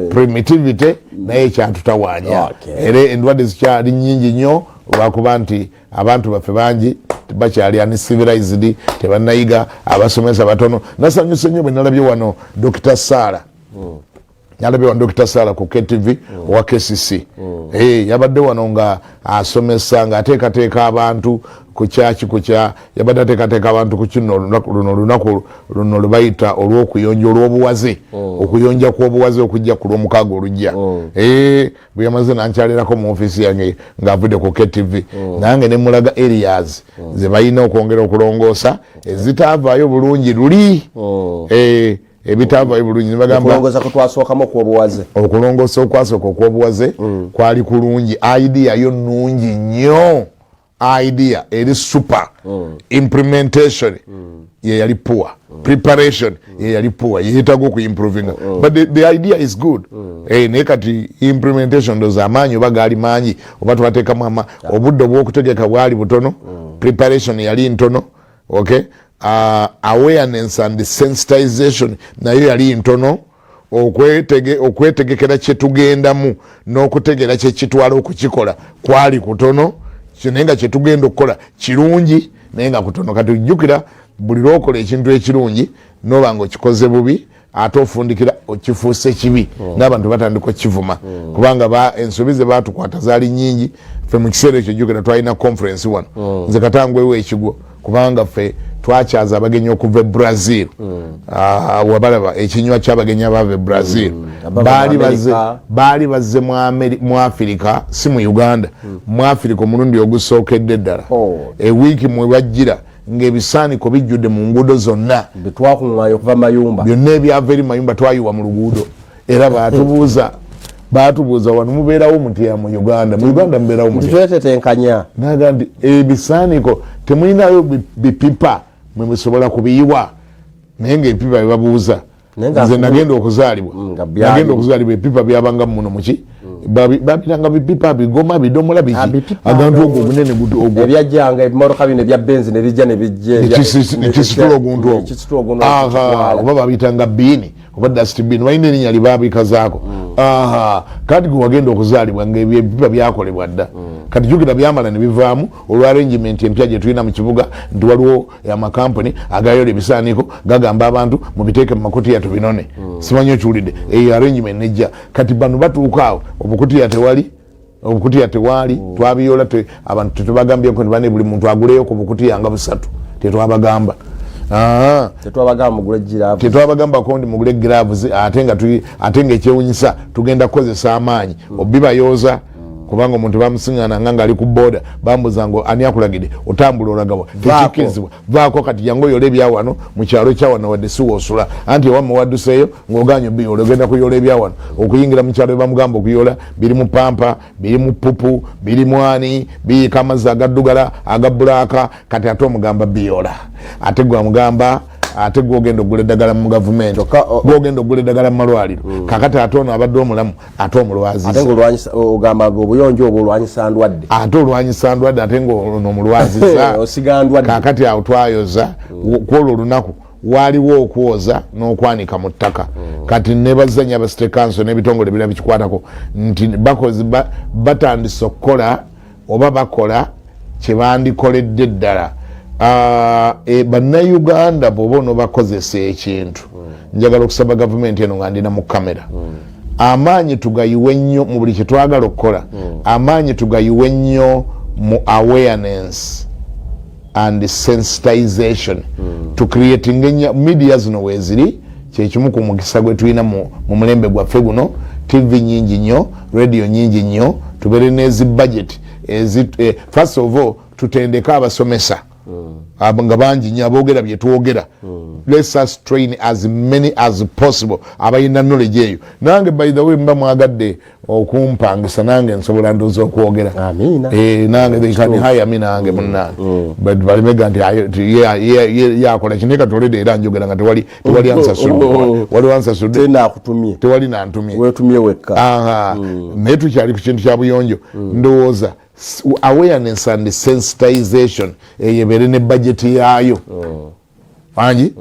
primitivity naye ekyatutawaanya, era endwadde zikyali nyingi nnyo olwakuba nti abantu baffe bangi bakyali uncivilized, tebanayiga, abasomesa batono. Nasanyuse nnyo bwe nalabye wano Dr Sara, nalabye wano Dr Sara ku KTV owa KCC. Yabadde wano nga asomesa, nga ateekateeka abantu ku kyaki, kukya yabadde ateekateeka abantu ku kino luno olunaku luno lwebayita olw'okuyonja olw'obuwaze, okuyonja kw'obuwaze okujja ku lwomukaaga olujja. Bwe yamaze nankyalirako mu ofiisi yange ng'avudde ku KTV, nange ne mulaga areas ze balina okwongera okulongoosa ezitaavaayo bulungi luli. Ebitaavaayo bulungi nebagamba Okulongoosa kwe twasookamu okw'obuwaze. Okulongoosa okwasooka okw'obuwaze kwali kulungi, idea yo nnungi nnyo, idea eri super. Implementation ye yali poor, preparation ye yali poor, yeetaaga okuimprovinga, but the idea is good. Naye kati implementation ndoza amaanyi oba gaali mangi oba twateekamu obudde obw'okutegeka bwali butono, preparation yali ntono. Okay, awareness and sensitization nayo yali ntono. Okwetegekera kyetugendamu n'okutegera kyekitwala okukikola kwali kutono. Naye nga kyetugenda okukola kirungi, naye nga kutono. Kati ojjukira buli lwokola ekintu ekirungi noba nga okikoze bubi, ate ofundikira okifuuse kibi, n'abantu batandika okivuma, kubanga ensobi ze batukwata zaali nyingi. Ffe mu kiseera ekyo jjukira twalina conference wano, nze katangwewo ekigwo, kubanga ffe twakyaza abagenyi okuva e Brazil. Ah, wabalaba ekinywa ky'abagenyi abaava e Brazil. Baali bazze mu Afirika, si mu Uganda, mu Afirika omulundi ogusookedde ddala. Ewiiki mwe bajjira ng'ebisaaniko bijjudde mu nguudo zonna. Twakuŋŋaanya okuva mayumba. Byonna ebyava eri mayumba twayiwa mu luguudo. Era batubuuza wano mubeerawo mutya mu Uganda? Mu Uganda mubeerawo mutya? Twetetenkanya. Naga nti ebisaaniko temulinayo bipipa mwe musobola kubiyiwa, naye ngaebipipa byebabuuza, nze nagenda okuzaalibwa, nagenda okuzaalibwa epipa byabanga muno muki, babiranga bipipa bigoma bidomola biki, agantu ogwo obunene. Ogwo ebyajjanga ebimotoka bino ebya benzi nebijja nebijja. Nekisitula oguntu ogwo, oba babiyitanga bin oba dust bin, balina erinnya lyebabikazaako. Kati gwe wagenda okuzaalibwa nga ebyo ebipipa byakolebwa dda. Kati jukira byamala ne bivaamu olwa arrangement empya gye tulina mu kibuga nti waliwo amakampuni agayola ebisaaniiko, gagamba abantu mubiteeke mu makutiya tubinone. Simanyi okiwulidde? Eyo arrangement nejja. Kati bano batuuka awo obukutiya tewali, obukutiya tewaali, twabiyola. Abantu tetubagambyeko nti bane buli muntu aguleyo ku bukutiya nga busatu, tetwabagamba. Tetwabagambako ndi mugule gloves, ate nga ekyewunyisa tugenda kukozesa amaanyi obibayooza. Kubanga omuntu bamusiŋananga ngaali ku boda, bambuza ngo ani akulagidde otambula olagawa, tekikkirizibwa, vaako. Kati jangu oyole ebyawano mu kyalo kyawano, wadde siwoosula, anti ewamme wadduseeyo ng'oganye obiyola, ogenda kuyola ebyawano. Okuyingira mu kyalo bamugamba okuyola biri mu pampa, biri mu pupu, biri mwani, biyiika amazzi agaddugala, aga bulaaka. Kati ate omugamba biyola, ate gwe amugamba, ate gwogenda okugula eddagala mu gavumenti, gwogenda okugula eddagala mu malwaliro. Kakati ate ono abadde omulamu ate omulwaziza. Ogamba obuyonjo obwo olwanyisa ndwadde. Ate olwanyisa ndwadde, ate ngaono omulwaziza. Osiga ndwadde. Kakati awo twayoza kwolwo olunaku, waaliwo okwoza n'okwanika mu ttaka. Kati nebazanya aba city council n'ebitongole ebirala bikikwatako nti bakozi batandise okukola oba bakola kyebandikoledde ddala. Bannayuganda bwoba onobakozesa ekintu, njagala okusaba gavumenti eno nga ndina mu kamera, amaanyi tugayiwe nnyo mu buli kyetwagala okukola, amaanyi tugayiwe nnyo mu awareness and sensitization, to creating enya media zino weeziri. Kyekimu ku mukisa gwe tulina mu mulembe gwaffe guno. TV nyingi nnyo, radio nyingi nnyo, tubeere nezi budget ezi, first of all tutendeke abasomesa nga bangi nnyo aboogera byetwogera. Let us train as many as possible abalina knowledge eyo. Nange, by the way, mba mwagadde okumpangisa, nange nsobola ndowooza okwogera. Nange they can hire me, nange munnange. But balimega nti yakola kino katolede, era njogera nga tewali ansasudde, waliwo ansasudde? Nakutumye. Tewali nantumye. Wetumye wekka. Aha. Naye tukyali ku kintu kya buyonjo. Ndowooza awareness and sensitization eyo ebeere ne budget yaayo angi.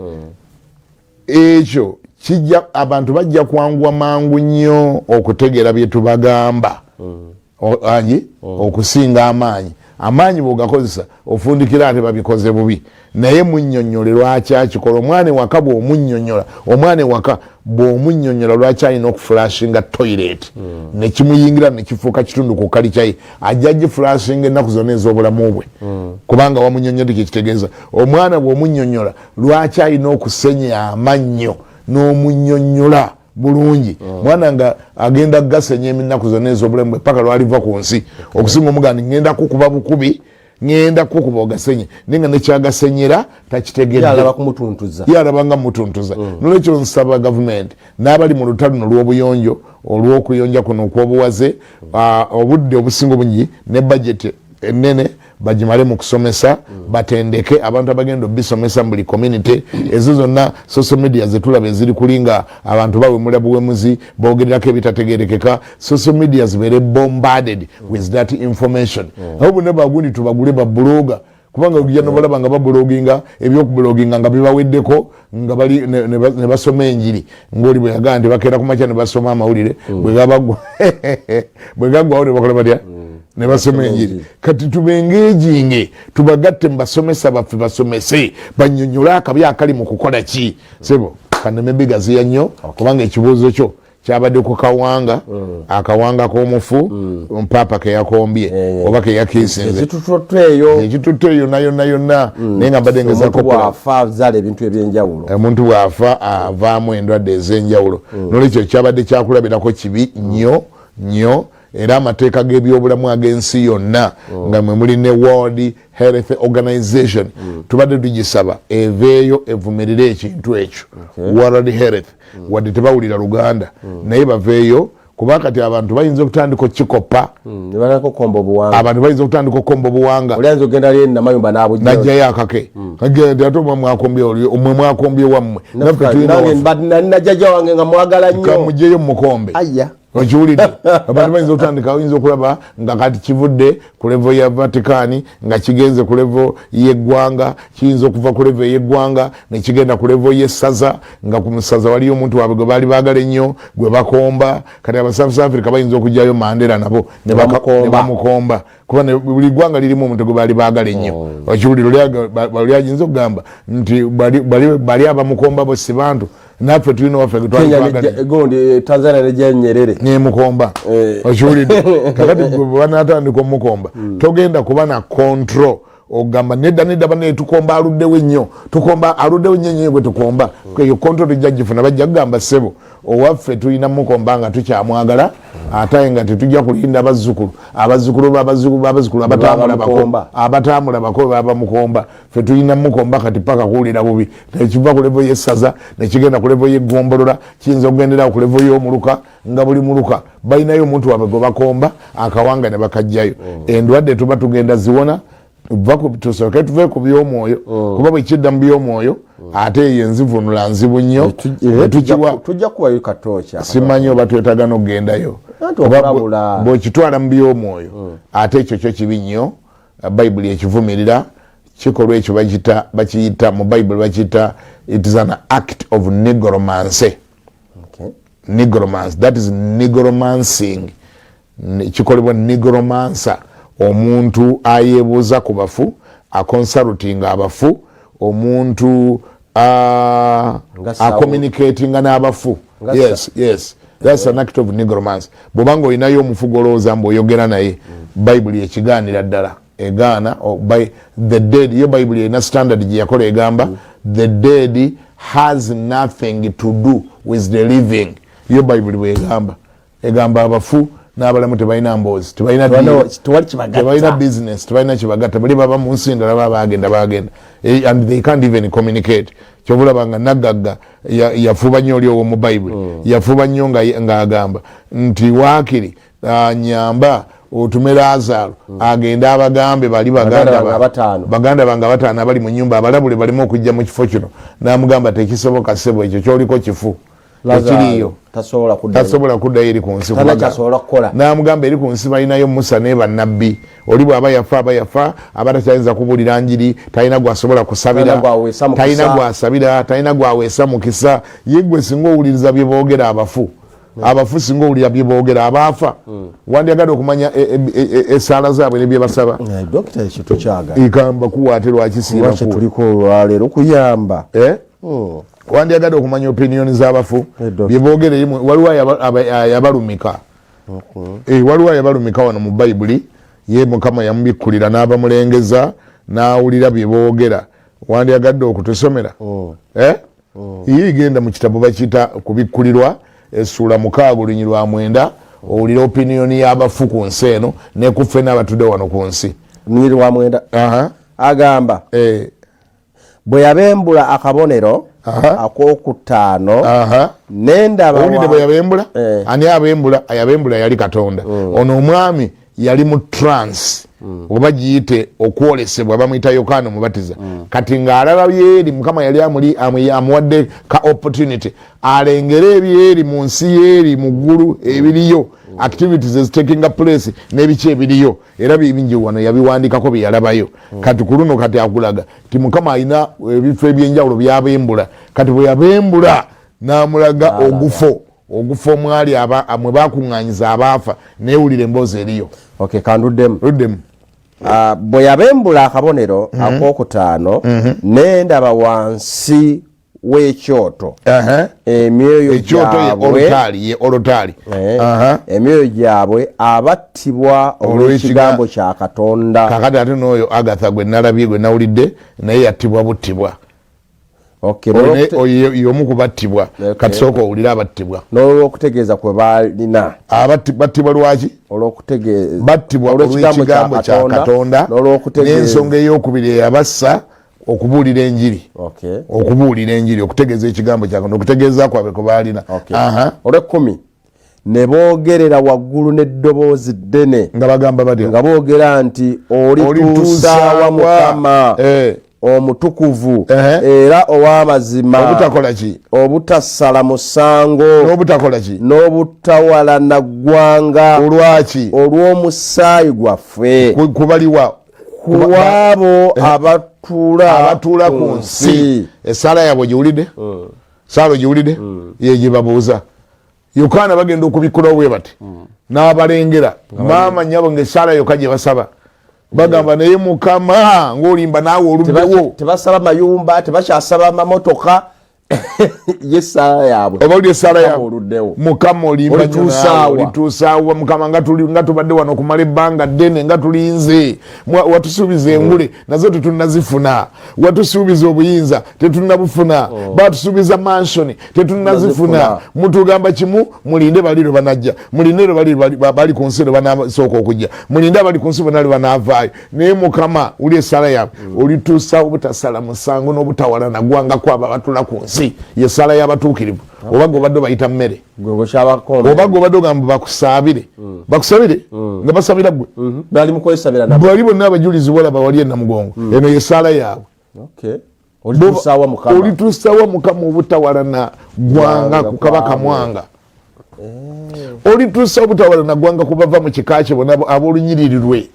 Ekyo kijja, abantu bajja kwanguwa mangu nnyo okutegeera bye tubagamba. Angi okusinga amaanyi. Amaanyi bw'ogakozesa ofundikira ate babikoze bubi. Naye munnyonnyole lwaki akikola. Omwana ewaka bw'omunnyonnyola, omwana ewaka bw'omunnyonnyola lwaki alina okuflushinga toilet, nekimuyingira nekifuuka kitundu ku culture ye, ajja giflushinga ennaku zonna ez'obulamu bwe, kubanga wamunnyonnyodde kyekitegeeza. Omwana bw'omunnyonnyola lwaki alina okusenya amannyo, n'omunnyonnyola bulungi, mwana nga agenda gasenya eminaku zonna ez'obulamu bwe paka lwaliva ku nsi, okusinga omugandi ngenda kukuba bukubi, ngenda kukuba ogasenye, naye nga nekyagasenyera takitegedde. Yalaba kumutuntuza. Yalaba nga mutuntuza. Nolwekyo nsaba gavumenti n'abali mu lutalo luno olw'obuyonjo, olw'okuyonja kuno okw'obuwaze, obudde obusinga obungi ne budget enene bagimale mu kusomesa, batendeke abantu abagenda obisomesa mu buli community. Ezo zonna social media zetulaba eziri kuli nga abantu bawemula buwemuzi, bogererako ebitategerekeka, social media zibeere bombarded with that information. Abo bonna bagundi tubagule bablogger, kubanga ojja nobalaba nga babloginga ebyokubloginga nga bibaweddeko, nga bali ne basoma enjiri ngaoli bwe yagamba nti bakeera ku makya ne basoma amawulire, bwe gaggwawo ne bakola batya? Ne basoma enjiri. Kati tubengeejinge, tubagatte mu basomesa baffe, basomese, banyonyole akabi akali mu kukola ki. Sebo kaneme bigaziya nnyo, kubanga ekibuuzo kyo kyabadde ku kawanga, akawanga k'omufu mpaapa keyakombye oba keyakiisinze. Ekitututte eyo. Ekitutte yonna yonna yonna, naye nga mbadde Omuntu ngezako. Bw'afa azaala ebintu ebyenjawulo. Omuntu bw'afa avaamu endwadde ez'enjawulo. Nolwekyo kyabadde kyakulabirako kibi nnyo nnyo, era amateeka g'ebyobulamu ag'ensi yonna nga mwe muli ne World Health Organization, tubadde tugisaba eveeyo evumirire ekintu ekyo. World Health, wadde tebawulira Luganda, naye baveeyo, kuba kati abantu bayinza okutandika okukikopa. Nebatandika okukomba obuwanga. Abantu bayinza okutandika okukomba obuwanga. Oli ayinza okugenda ali namayumba n'abujja. Najjayo akake, agenda nti ate omwe mwakombye oli, omwe mwakombye wammwe, naffe tulina Nange waffe. Najjajja wange nga mwagala nnyo. Kamugyeyo mumukombe. Aya. Okiwulidde? Abantu bayinza okutandika, oyinza okulaba nga kati kivudde ku level ya Vatican nga kigenze ku level y'eggwanga, kiyinza okuva ku level ey'eggwanga nekigenda ku level y'essaza, nga ku musaza waliyo omuntu waabwe gwe baali baagala ennyo gwe bakomba. Kati aba South Africa bayinza okugyayo Mandela nabo Ne ne bamukomba, kuba buli ggwanga lirimu omuntu gwe baali baagala ennyo. Okiwulira? Oli ayinza okugamba nti bali abamukomba bo si bantu, naffe tulina waffe gwe twali Kenya twagala. Gundi Tanzania nejja Nyerere. Nemukomba. Okiwulidde? Kakati gwe bwe banaatandika omukomba, togenda kuba na control. Ogamba nedda nedda banaye, tukomba aluddewo ennyo, tukomba aluddewo ennyo nnyo gwe tukomba. Eyo control tujja gifuna. Bajja kugamba, ssebo owaffe tulina mukomba nga tukyamwagala, ate nga tetujja kulinda bazzukulu, abazzukulu babazzukulu babazzukulu abatamulabako, abatamulabako baba mukomba. Ffe tulina mukomba kati paka kuwulira bubi. Nekiva ku level y'essaza nekigenda ku level y'eggombolola, kiyinza okugendera ku level y'omuluka, nga buli muluka balinayo omuntu waabwe gwe bakomba akawanga ne bakajjayo. Endwadde tuba tugenda ziwona. Tusooke tuve ku byomwoyo, kuba bwe kidda mu byomwoyo ate eyo enzivunula nzibu nnyo. Tujja kubayo katooki. Simanyi oba twetaaga n'okugendayo. Anti okulabula. Bw'okitwala mu byomwoyo ate ekyo kyo kibi nnyo. Bayibuli ekivumirira kikolwa ekyo. Bakiyita mu Bayibuli, bakiyita, it is an act of nigromancy. Nigromance, that is nigromancing. Kikolebwa nigromancer, omuntu ayebuuza ku bafu, aconsultinga abafu, omuntu acommunicatinga n'abafu. Yes, that's an act of nigromance. Bwobanga olinayo omufu gwolowooza mbu oyogera naye, Bayibuli ekigaanira ddala, egaana. The dead, yo Bayibuli erina standard gye yakola, egamba the dead has nothing to do with the living. Yo Bayibuli bwegamba, egamba abafu n'abalamu tebalina mboozi, tebalina Tewali deal, business, tebalina kibagatta. Bali baba mu nsi ndala, baba bagenda bagenda, and they can't even communicate. Kyova olaba nga naggagga yafuba nnyo, oli owo mu Bayibuli yafuba nnyo ng'agamba nti waakiri nyamba otume Laazaalo agende abagambe bali baganda bange abataano. Baganda bange abataano abali mu nyumba, abalabule baleme okujja mu kifo kino. N'amugamba, tekisoboka ssebo, ekyo kyoliko kifu, tekiriiyo. Tasobola kuddayo. Tasobola kuddayo eri ku nsi. Talina kyasobola kukola. N'amugamba, eri ku nsi balinayo Musa ne bannabbi. Oli bw'aba yafa, aba yafa, aba takyayinza kubuulira njiri, talina gwasobola kusabira. Talina gwaweesa mukisa. Talina gwasabira, talina gwaweesa mukisa. Ye gwe singa owuliriza bye boogera abafu, abafu singa owulira bye boogera abaafa, wandyagadde okumanya essaala zaabwe ne bye basaba? Dokita, ekyo tokyagala. Ikamba kuwa ate lwaki? Lwaki? Siibakuwa. Tuliko olwaleero kuyamba. Eh? Wandyagadde okumanya opinion z'abafu, byeboogera erimu? Waliwo ayabalumika. Waliwo ayabalumika wano mu Bayibuli, ye Mukama yamubikkulira n'abamulengeza n'awulira bye boogera. Wandyagadde okutusomera? Eh? Ye genda mu kitabo bakiyita Kubikkulirwa, essuula 6, olunyi lwa 9, owulire opinion y'abafu ku nsi eno ne ku ffenna abatudde wano ku nsi. Lunyiri lwa 9 agamba, bwe yabembula akabonero akokutaano, nendaba Owulidde bwe yabembula? Ani abembula? Ayabembula yali Katonda. Ono omwami yali mu trance, oba giyite okwolesebwa, bamuyita Yokaana Omubatiza. Kati ng'alaba byeri Mukama yali amuwadde ka opportunity alengere ebyeri mu nsi yeeri mu ggulu ebiriyo, activities ezitakinga place n'ebiki ebiriyo, era bingi wano yabiwandikako bye yalabayo. Kati ku luno kati akulaga ti Mukama alina ebifo ebyenjawulo byabembula. Kati bwe yabembula n'amulaga ogufo, ogufo omwali mwe bakuŋŋanyiza abaafa. Newulira emboozi eriyo. Okay, kanduddemu. Luddemu. Bwe yabembula akabonero akokutaano, nendaba wansi w'ekyoto emyoyo Ekyoto ye gyabwe olutaali, ye olutaali. Emyoyo gyabwe abattibwa olw'ekigambo kya Katonda. Kakati ate n'oyo Agatha gwe nalabye, gwe nawulidde, naye yattibwa buttibwa. Oyo oyo y'omu ku battibwa. Kati sooka owulire abattibwa. N'olw'okutegeeza kwe balina. Battibwa lwaki? Olw'okutegeeza Battibwa olw'ekigambo kya Katonda n'ensonga eyokubiri eyabassa, okubuulira enjiri. Okubuulira enjiri, okutegeeza ekigambo kya Katonda, okutegeeza kwabwe kwe baalina. Olwekumi, ne boogerera waggulu n'eddoboozi ddene. Nga bagamba batya? Nga boogera nti, olituusaawa Mukama omutukuvu era ow'amazima, Obutakola ki? Obutasala musango. N'obutakola ki? N'obutawalana ggwanga. Olwaki? Olw'omusaayi gwaffe. Kubaliwa? Ku abo abatuula abatuula ku nsi. Essaala yaabwe ogiwulidde? Saala ogiwulidde? Ye gye babuuza Yokaana. Bagenda okubikkulawo bwe bati n'abalengera, maama nyabo, ngaessaala yokka gye basaba, bagamba, naye Mukama, ng'olimba naawe oluddewo. Tebasaba mayumba, tebakyasaba mamotoka. Ye ssaala yaabwe. Oba oli essaala yaabwe. Oluddewo. Mukama olimba nnyo Olituusaawa. naawe, olituusaawa Mukama, nga tubadde wano okumala ebbanga ddene nga tulinze. Watusuubiza engule nazo tetunnazifuna, watusuubiza obuyinza tetunnabufuna, batusuubiza mansioni tetunnazifuna. Nazifuna. Mutugamba kimu, mulinde bali lwe banajja, mulinde lwe bali ku nsi lwe banasooka okujja, mulinde abali ku nsi bonna lwe banaavaayo. Naye Mukama, uli essaala yaabwe, olituusa obutasala musango n'obutawalana gwanga kwabo abatula ku nsi. Ye essaala y'abatuukirivu. Oba gwe obadde obayita mmere, Gwe ng'okyabakombe. oba gwe obadde ogamba bakusaabire, bakusabire nga basabira gwe. Bali mu kwesabira nabo. Bali bonna abajulizi bolaba wali e Namugongo, eno ye essaala yaabwe. Okay. Olituusaawa Mukama. Olituusawa Mukama obutawalana gwanga Gwanga ku Kabaka kwabwe. Mwanga. Olituusa obutawalana gwanga kubava mu kika kye bonna ab'olunyiriri lwe.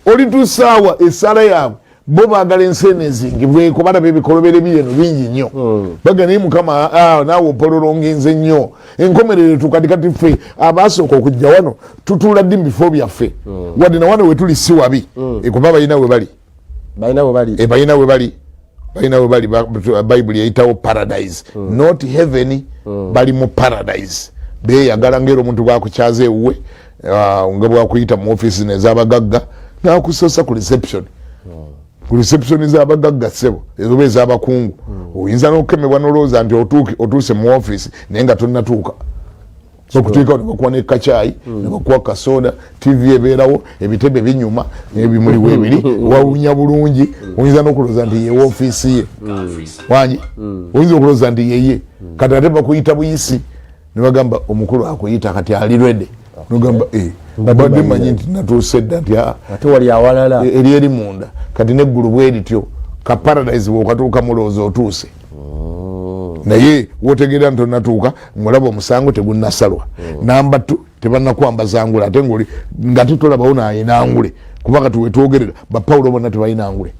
Olituusaawa essaala yaabwe. Bo baagala ensi eno ezingibweko, balaba ebikolobero ebiri eno bingi nnyo. Baga naye Mukama, naawe opololongenze nnyo, enkomerero etuuka. Kati ffe abasooka okujja wano tutuula ddi mu bifo byaffe? Wadde na wano wetuli si wabi, kuba balina we bali. Balina we bali. Balina we bali, balina we bali. Bayibuli eyitawo paradise, not heaven. Bali mu paradise, beyagala ngaera omuntu bwakukyaza ewuwe, nga bwakuyita mu office nezabagagga nakusosa ku reception, ku reception z'abagagga ssebo, oba ez'abakungu. Oyinza n'okukemebwa nolowooza nti otuuse mu office, naye nga tonnatuuka. Okutuukawo nebakuwa nekakyayi, nebakuwa kasoda, TV ebeerawo, ebitebe binyuma, ebimuli webiri, wawunya bulungi. Oyinza n'okulowooza nti ye ofiisi ye wangi, oyinza okulowooza nti yeye. Kati ate bakuyita buyisi nebagamba omukulu akuyita, kati ali ready. Nogamba, "Eh, mbadde manyi nti natuuse dda," nti "Ah, ate wali awalala. Eri eri munda." Kati neggulu bwe lityo, ka paradise bwokatuuka mulowooza otuuse, naye wotegeera nti onatuuka, ngolaba omusango tegunasalwa. Namba 2, tebanakwambaza ngule, ate ngaoli nga tetolabawo nayina ngule, kuba kati wetwogerera bapawulo bonna tebalina ngule,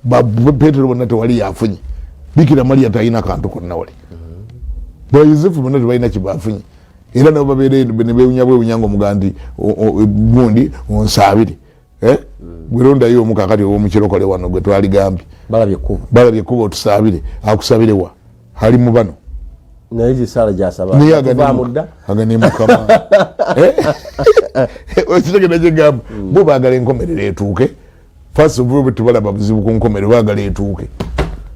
bapetero bonna tewali yafunye, Bikira Mariya talina kantu konna wali, bayosefu bonna tebalina kyebafunye. Era nabo babeere nebewunya bwewunya nga omugaa nti gundi onsaabire. Eh? Gwerondayo omu kakati owomukirokole wano gwe twaligambye. Balabye ekkubo. Balabye ekkubo, otusaabire. Akusabire wa? Ali mu bano. Naye gisaala gyasaba Naye tuvaamu dda. Agane Mukama. Okitegera kyegamba, bo baagala enkomerero etuuke. First of all, tebalaba buzibu ku nkomerero, baagala etuuke.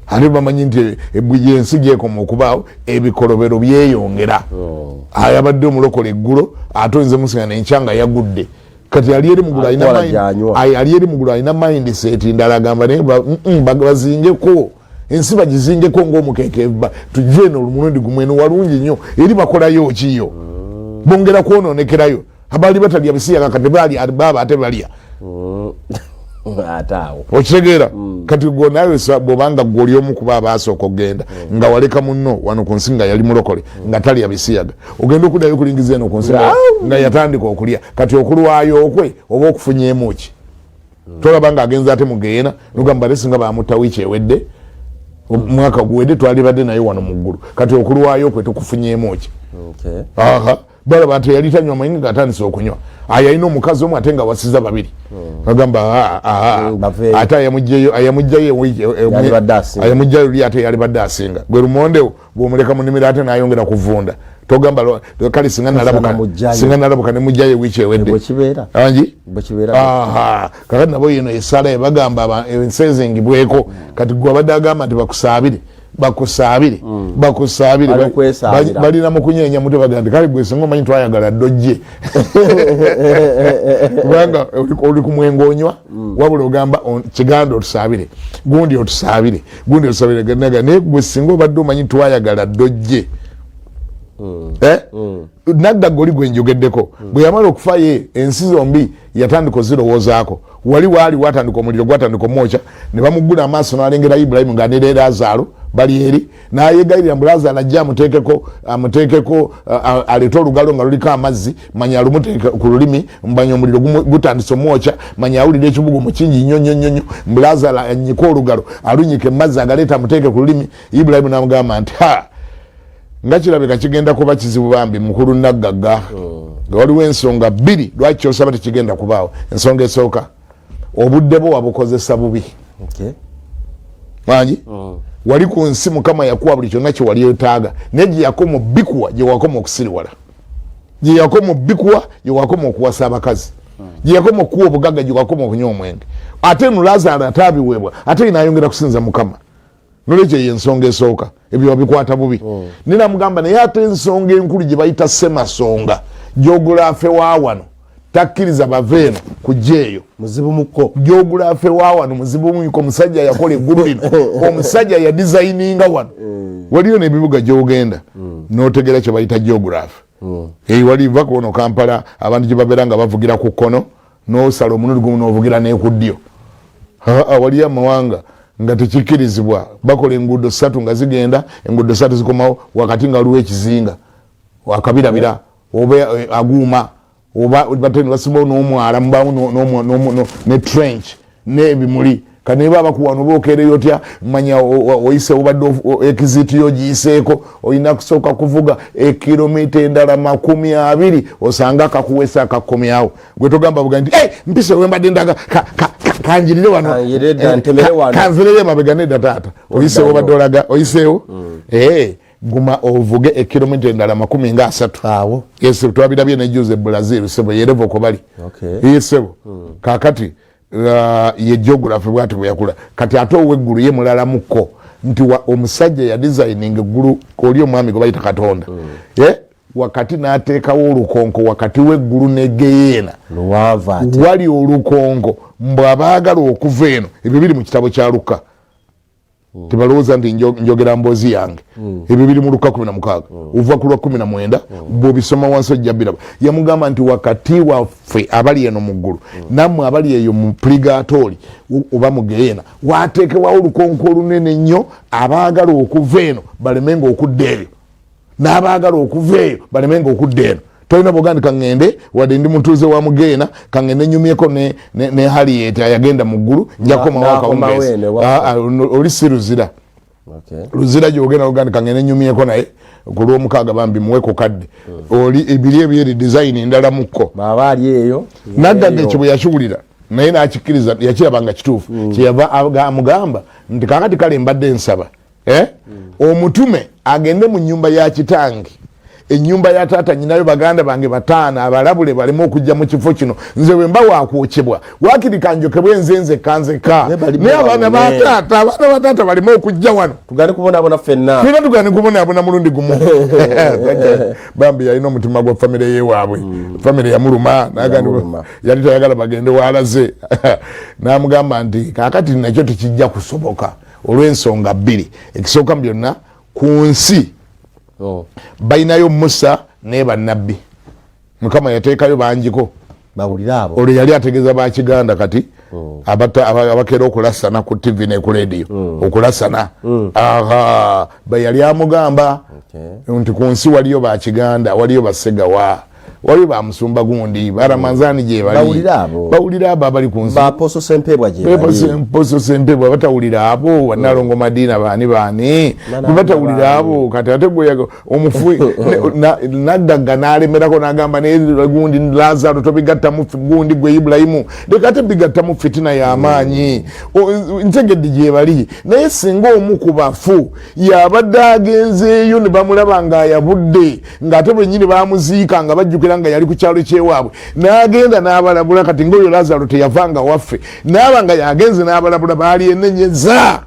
Ate bamanyi nti ensi gyekoma okubaawo ebikolobero byeyongera. Ayabadde omulokole eggulo ate oyinza musinga nenkya nga yagudde. Kati ali eri mugulu alina Alkola gyanywa. Ali eri mugulu alina mindset ndala, agamba naye bazingeko ensi, bagizingeko ngaomukeke, tujje eno omulundi gumu. Eno walungi nnyo, eri bakolayo kiyo, bongera kwononekerayo. Abaali batalya bisiyaga kati bali baba ate balya. Ate awo. Okitegeera? Kati gwe nawe bwobanga gwe oli omu kuba abaasooka okugenda, nga waleka munno wano ku nsi nga yali mulokole nga talya bisiyaga, ogenda okuddayo okulingiza eno ku nsi nga yatandika okulya. Kati okulwayo okwe oba okufunyeemu ki? Tolaba nga agenza ate mugeena, nogamba ate singa bamutta wiiki ewedde, omwaka guwedde, twalibadde naye wano mu ggulu. Kati okulwayo kwe tukufunyeemu ki? Aha, balaba nti yali tanywa mwenge nga atandise okunywa. Ayalina omukazi omu ate nga wasiza babiri, agamba "Ah, ah, ah." Baveeyo. Ate ayamugjayo Yalibadde asinga. Ayamugjayo luli ate yalibadde asinga. Gwe lumondewo bwomuleka mu nnimiro ate nayongera kuvunda, togamba kale singa nalabuka, Namuggyayo. singa nalabuka nemugjayo wiiki ewedde. Bwekibeera. Angi. Bwekibeera. Aha, kakati nabo yino esaala ebagamba ensi ezingibweko. Kati gwe abadde agamba nti bakusaabire, bakusaabire, bakusaabire, Bali kwesaabira. Balina mu kunyeenya mutwe, bagamba nti kale gwe singa omanyi twayagala ddojje, kubanga oli ku mwenge onywa, wabula ogamba kiganda otusaabire, gundi otusaabire, gundi otusaabire. Naga naye gwe singa obadde omanyi twayagala ddojje. Eh? Naggagga oli gwe njogeddeko bwe yamala okufa, ye ensi zombi yatandika ozirowoozaako. Wali waali watandika omuliro gwatandika omwokya, ne bamuggula amaaso n'alengera Ibulayimu nga ne Laazaalo bali eri, n'ayegayirira mbu Laazaalo ajje amuteekeko aleete olugalo nga luliko amazzi, manya alumuteeke ku lulimi, manya omuliro gutandise omwokya, manya awulira ekibugumu kingi nnyo nnyo nnyo nnyo, mbu Laazaalo anyike olugalo alunyike mu mazzi agaleete amuteeke ku lulimi. Ibulayimu n'amugamba nti ha, nga kirabika kigenda kuba kizibu bambi mukulu naggagga, nga waliwo ensonga bbiri lwaki kyosaba tekigenda kubaawo. Ensonga esooka, obudde bwo wabukozesa bubi. Wangi. Wali ku nsi Mukama yakuwa buli kyonna kyewali otaaga, naye gye yakoma obikuwa, gye wakoma okusiriwala, gye yakoma obikuwa, gye wakoma okuwasa abakazi, gye yakoma okuwa obugagga, gye wakoma okunywa omwenge. Ate no Lazaro ataabiweebwa, ate ye nayongera kusinza Mukama. Nolwekyo eyo ensonga esooka, ebyo wabikwata bubi. Ninamugamba, naye ate ensonga enkulu gye bayita semasonga, gyogulaafe wa wano takkiriza bava eno kujja eyo. Muzibu muko. Gyogulaafe wa wano muzibu muko. Omusajja yakola eggulu lino, omusajja yadizayininga wano. Waliyo n'ebibuga gyogenda n'otegera kye bayita geography. Wali va kuno Kampala, abantu gye babeera nga bavugira ku kkono, n'osala omulundi gumu n'ovugira n'eku ddyo. Waliyo amawanga nga tekikkirizibwa, bakola enguudo ssatu nga zigenda, enguudo ssatu zikomawo, wakati nga waliwo ekizinga akabirabira oba aguuma oba basibawo n'omwala, mubawo ne trench n'ebimuli. Kaneba bakuwa noba okeereyo otya, manya oyise obadde exit yo giyiseeko, olina kusooka kuvuga ekilomita endala 20 osanga akakuwesa akakomyawo. Gwe togamba buga nti hey, mpise wembadde ndaga kanjirire wano, kanzireyo emabega. Nedda taata, oyiseewo obadde olaga oyiseewo. Guma ovuge ekilomita endala 30 awo. Yes, twabirabye nejuze Brazil sebo, yerevo kobali. Yesebo. Kakati ye geography bwati bwe yakula. Kati ate ow'eggulu ye mulala mukko nti omusajja ya designing eggulu oli omwami gwe bayita Katonda. Wakati n'ateekawo olukonko wakati w'eggulu ne geyeena, wali olukonko mbwe abaagala okuva eno. Ebyo biri mu kitabo kya Luka. Tebalowooza nti njogera mboozi yange. Ebyo biri mu Luka 16, ova ku lwa 19, bw'obisoma wansi ojja biraba. Yamugamba nti wakati waffe abali eno mu ggulu nammwe abali eyo mu purigaatooli oba mu geyeena wateekebwawo olukonko olunene nnyo, abaagala okuva eno balemenga okudda eyo, n'abaagala okuva eyo balemenga okudda eno. Tolina bwoga nti kaŋŋende, wadde ndi mutuuze wa mugeena, kaŋŋende nyumyeko ne Harriet ayagenda mu ggulu, njakomawo akawungeezi. Oli si Luzira. Luzira gyogenda oga nti kaŋŋende nyumyeko naye ku Lwomukaaga, bambi muwe ku kadde. Oli ebiri ebyeri design endala mukko. Naggaga ekyo bwe yakiwulira naye n'akikkiriza, yakiraba nga kituufu. Kyeyava amugamba nti kakati kale mbadde nsaba omutume agende mu nyumba ya kitange, ennyumba ya taata nyinayo baganda bange 5, abalabule baleme okujja mu kifo kino. Nze bwe mba wakwokebwa wakiri kanjokebwe nze nzekka nzekka, naye abaana ba taata, abaana ba taata baleme okujja wano. Tugane kubonaabona ffenna. Fenna tugane kubonaabona mulundi gumu. Bambi yalina omutima gwa famire yewaabwe. Famire yamuluma, yali tayagala bagende walaze. N'amugamba nti kakati nakyo tekijja kusoboka olw'ensonga bbiri. Ekisooka mu byonna, ku nsi balinayo Musa naye bannabbi Mukama yateekayo bangiko. Olwo yali ategeeza bakiganda kati abakeera okulasana ku TV ne ku rediyo, okulasana. Aha, yali amugamba nti ku nsi waliyo bakiganda, waliyo basegawa, waliyo bamusumba gundi, baramanzani gye bali, bawulira abo abali ku nsi. Baposo Sempebwa batawulira abo, banalongo Madina baani baani batawulira abo. Kati ate gwe omufu naggagga n'alemerako n'agamba naye gundi Lazaro tobigattamu gundi gwe Ibulayimu, leka ate bigattamu fitina y'amaanyi. Ntegedde gye bali, naye singa omu ku bafu yabadde agenzeeyo ne bamulaba ng'ayabudde, ng'ate bwennyini bamuziika nga bajjukira nga yali ku kyalo kyewaabwe, n'agenda n'abalabula, kati ng'oyo Lazaro teyavanga waffe, n'aba nga yagenze n'abalabula, baali enenyeza.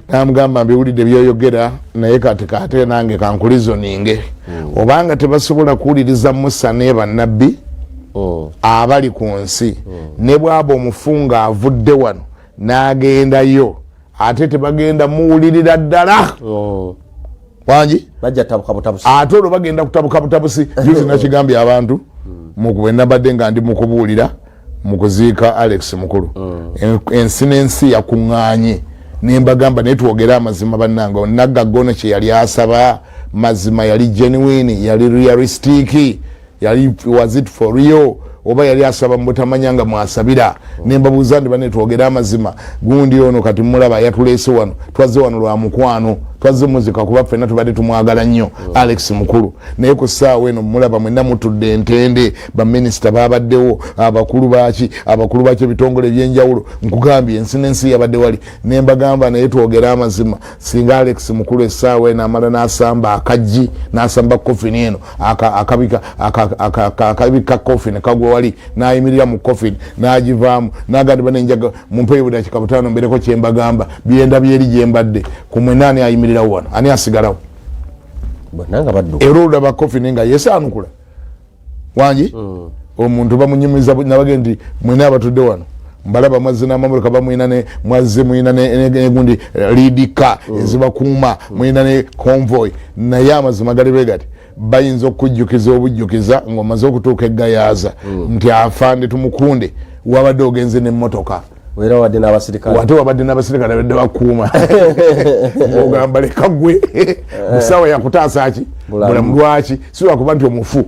Namugamba, mbiwulidde byoyogera, naye kati kate nange kankulizoninge. Obanga tebasobola kuwuliriza Musa ne bannabbi abali ku nsi, ne bwaba omufu nga avudde wano n'agendayo, ate tebagenda muwulirira ddala. Wangi ate olwo bagenda kutabuka butabusi. Juzi nakigambye abantu bwe nabadde nga ndi mukubuulira mu kuziika Alex Mukulu, ensi n'ensi yakuŋŋaanye, nembagamba naye twogere amazima bannange, naggagga ono kye yali asaba mazima yali genuine, yali realistic, yali was it for real? Oba yali asaba mubutamanya nga mwasabira. Nembabuuza nti bane, twogere amazima, gundi ono kati mulaba yatuleese wano, twazze wano lwa mukwano, twazze muzika kuba ffenna tubadde tumwagala nnyo Alex Mukulu. Naye ku ssaawa eno mulaba mwenna mutudde entende, baminisita babaddewo, abakulu baki, abakulu baki, ebitongole ebyenjawulo, nkugambye ensi n'ensi yabadde wali. Nembagamba, naye twogere amazima, singa Alex Mukulu essaawa eno amala n'asamba akaggi, n'asamba coffin eno, akabika coffin kagwa wali, n'ayimirira mu coffin n'agivaamu n'agamba, banenjaga mumpeyo budakika 5 mbereko kyembagamba, byenda byeri gyembadde ku mwenna, ani ayimirirawo wano? Ani asigalawo? Era olaba coffin nga yesaanukula wangi. Omuntu bamunyumiza nabage nti mwena abatudde wano mbalaba mwazze n'amamotoka, bamwina ne mwazze mwina negundi lidika ezibakuuma, mwina ne convoy. Naye amazima gali bwe gati, bayinza okukujjukiza obujjukiza ng'omaze okutuuka eggayaaza nti afande tumukunde, wabadde ogenze n'emmotoka. Era wadde n'abasirikale. Ate wabadde n'abasirikale abadde bakuuma, ogamba leka gwe musaawa yakutaasa ki bulamu. Lwaki? Si lwakuba nti omufu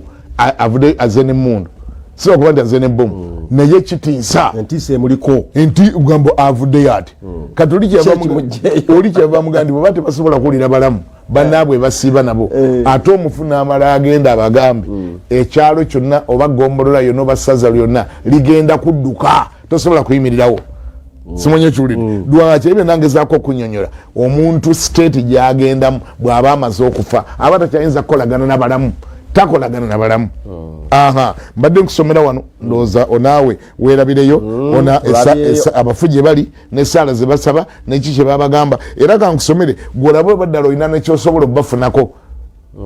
avudde azze n'emmundu, si lwakuba nti azze n'ebbomu, naye kitiisa. Entiisa emuliko. Nti gambo avuddeyo ati kati oli kyava muga nti bweba tebasobola kuwulira balamu bannaabwe basiiba nabo, ate omufu n'amala agenda abagambe ekyalo kyonna oba gombolola yonna oba ssaza lyonna ligenda kudduka, tosobola kuyimirirawo. Simanyi ekiwulire lwaki ebyo nangezaako okunyonyola omuntu state gyagendamu bw'aba amaze okufa, aba takyayinza kukolagana nabalamu, takolagana nabalamu. Aha, mbadde nkusomera wano, ndowooza onaawe weerabireyo ona abafu gye bali nesaala ze basaba neki kye babagamba. Era kankusomere gwolaba oba ddala olina nekyosobola obubafunako,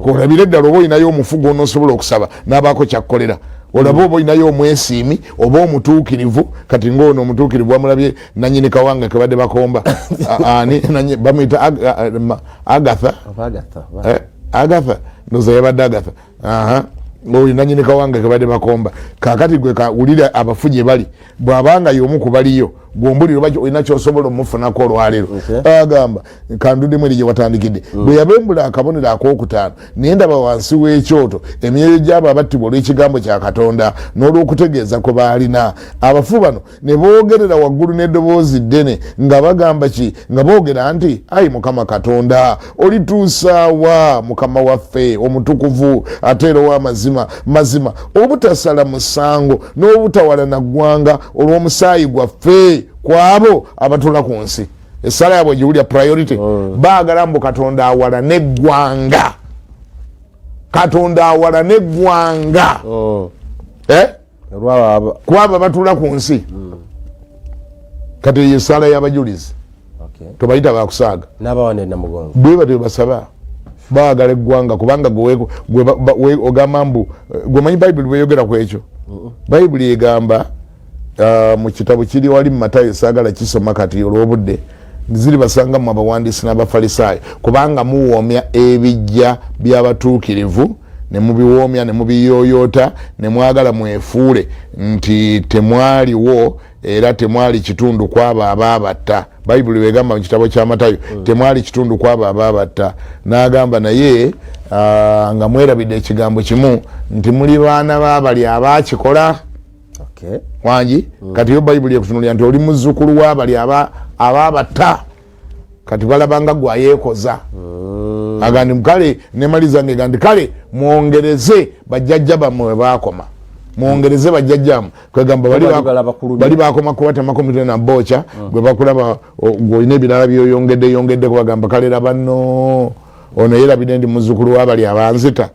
olabire ddala oba olinayo omufu gwonoosobola okusaba n'abaako kyakkolera, olabe oba olinayo omwesiimi oba omutuukirivu. Kati ngaono omutuukirivu wamulabye, nanyini kawanga kebadde bakomba, ani bamuyita? Agatha, Agatha, ndoza yabadde Agatha. Oyo nanyini kawanga kebadde bakomba. Kakati gwe kawulira abafu gye bali, bw'abanga y'omu ku baliyo gwombulira oba olina kyosobola omufunako olwaleero. Agamba, kanduddemu eri gye watandikidde, bwe yabembula akabonero akokutaano, naye ndaba wansi w'ekyoto emyoyo gy'abo abattibwa olw'ekigambo kya Katonda n'olw'okutegeeza kwe baalina. Abafu bano ne boogerera waggulu n'eddoboozi ddene nga bagamba ki? Nga boogera nti, "Ayi Mukama Katonda, olituusaawa, Mukama waffe omutukuvu ate era ow'amazima mazima, obutasala musango n'obutawala na ggwanga olw'omusaayi gwaffe ku abo abatula ku nsi?" Essala yabwe giwulya priority. Baagala mbu Katonda awala neggwanga, Katonda awala neggwanga. Eh? Kwabo batula ku nsi. Kati eyo esaala y'abajulizi, tobayita bakusaaga, bwe batyo basaba, baagala eggwanga kubanga ogamba mbu gwemanyi Bayibuli bweyogera ku ekyo. Bayibuli egamba mu kitabo kiri wali mu Matayo, saagala kisoma kati olw'obudde, ziri basanga mu abawandiisi n'Abafalisaayo, kubanga muwoomya ebijja by'abatuukirivu ne mubiwoomya ne mubiyooyoota, ne mwagala mwefuule nti temwaliwo era temwali kitundu kwabo abaabatta. Bayibuli wegamba mu kitabo kya Matayo, temwali kitundu kwabo abaabatta. N'agamba naye nga mwerabidde ekigambo kimu nti muli baana baabali abaakikola. Wangi? Kati yo Bayibuli ekutunulira nti oli muzzukulu w'abali abaabatta. Kati balabanga gwayeekoza agandi kale nemaliza ngega nti kale mwongereze bajjajja bammwe we baakoma, mwongereze bajjajjamu. Kwegamba bali bakoma kubatemako mitwe na bookya, gwe bakulaba gweolina ebirala byoyongedde yongeddeko, bagamba kale laba nno ono yerabidde ndi muzzukulu wabali abanzita.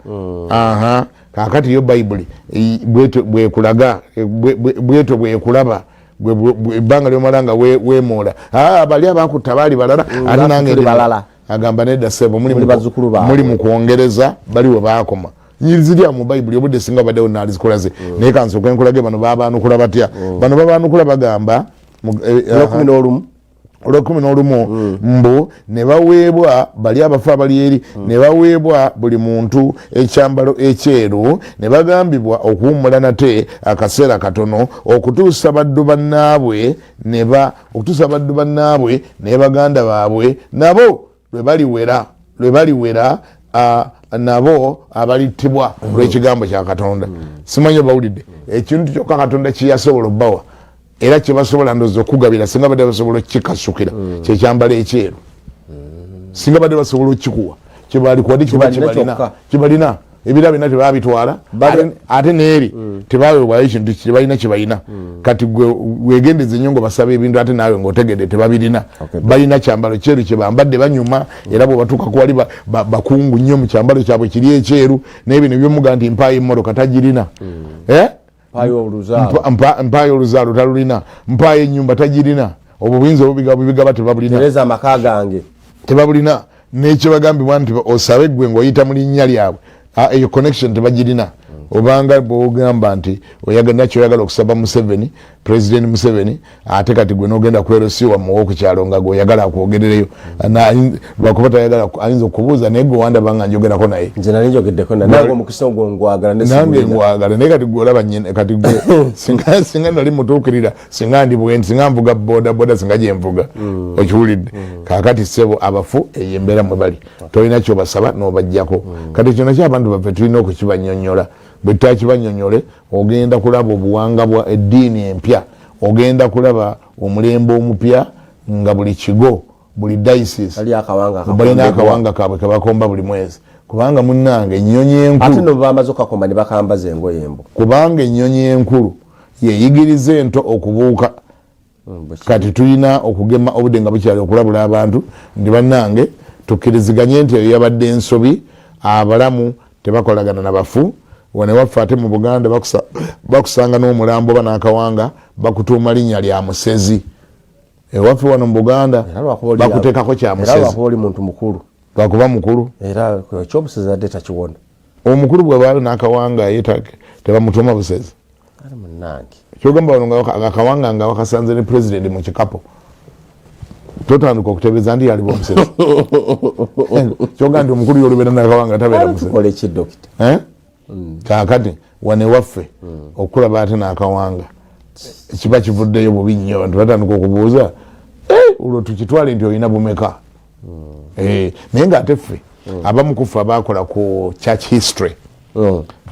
Aha, kakati yo Bayibuli bwekulaga bwetyo bwekulaba ebbanga lyomala nga wemoola bali abakutta baali balala, ate nange agamba nedda sebo, muli mu kwongereza bali we bakoma. Ziri mu Bayibuli, obudde singa baddewo nalizikulaze, naye kansooke nkulage bano babanukula batya. Bano babanukula bagamba olwekumi n'olumu mbu ne baweebwa bali abafu abali eri, ne baweebwa buli muntu ekyambalo ekyeru, ne bagambibwa okuwummula nate akaseera katono okutuusa baddu bannaabwe okutuusa baddu bannaabwe ne baganda baabwe nabo lwe baliwera Nabo abalittibwa olw'ekigambo kya Katonda. Simanyi obawulidde. Ekintu kyokka Katonda kyeyasobola obbawa era kyebasobola ndowooza okugabira, singa badde basobola okukikasukira, kyekyambalo ekyeru. Singa badde basobola okukikuwa, kyebalikuwadde. Kyebalina Kibalina. Kyokka. Kibalina, ebira byonna tebabitwala. Ate neeri tebaweebwayo kintu kyebalina. Kyebalina kati gwe wegendeze nnyo nga basaba ebintu, ate naawe ngaotegedde tebabirina. Balina kyambalo kyeru kyebambadde, banyuma, era bwebatuuka kuwali bakungu nnyo mu kyambalo kyabwe kiri ekyeru. Naye bino byomuga nti mpaayo emmotoka, tagirina. Eh? Mpaayo oluzaalo. Mpaayo oluzaalo, talulina. Mpaayo ennyumba, tagirina. Obwo buyinza obubigaba tebabulina. Tereza amaka gange. Tebabulina. Nekyebagambibwa nti osabe gwe ngaoyita mu linnya lyabwe, eyo connection tebagirina. Obanga bwogamba nti oyagala nakyoyagala okusaba Museveni, President Museveni, ate kati gwe nogenda ku LC wamuwa okukyalo nga gweoyagala akwogerereyo, lwakuba tayagala, ayinza okubuuza, naye gwe wandaba nga njogerako naye. Nze nali njogeddeko nange, omukisa ogwo ngwagala. Nange Nesigulina. Ngwagala, naye kati gwe olaba nyina kati gwe singa nali mutuukirira, singa ndi bwendi, singa nvuga boda boda, singa gyenvuga. Okiwulidde? Kakati ssebo, abafu eyo embeera mwe bali, tolina kyobasaba n'obajjako. Kati ekyo nakyo abantu baffe tulina okukibanyonyola. Bwe tutakibanyonyole, ogenda kulaba obuwanga bwa eddiini empya, ogenda kulaba omulembe omupya nga buli kigo, buli diocese Ali akawanga. Balina akawanga kaabwe kebakomba buli mwezi, kubanga munnange ennyonyi Ate enkulu no bamaze okakomba ne bakambaza engoye embu. Kubanga ennyonyi enkulu yeyigiriza ento okubuuka. Kati tulina okugema obudde nga bukyali okulabula abantu nti bannange, tukkiriziganye nti eyo yabadde ensobi. Abalamu tebakolagana na bafu. Wano ewaffe ate mu Buganda bakusanga n'omulambo oba n'akawanga, bakutuuma linnya lya musezi. Ewaffe wano mu Buganda bakuteekako kya Era musezi. lwakuba oli muntu mukulu. Lwakuba mukulu. Era ekyobusezi adde takiwona. Omukulu bw'abaalo n'akawanga, ye tebamutuuma busezi. Ali munnange. Kyogamba wano nga akawanga nga wakasanze ne pulezidenti mu kikapo, totandika okutebereza nti yaliba omusezi. Kyogamba nti omukulu yolubeera nakawanga tabeera musezi. Tukole ki, dokita? Eh? Kakati wano ewaffe okulaba ate n'akawanga kiba kivuddeyo bubi nnyo. Abantu batandika okubuuza, "Eh, olwo tukitwale nti olina bumeka?" Eh, naye ngaate ffe abamu kufe abakola ku church history,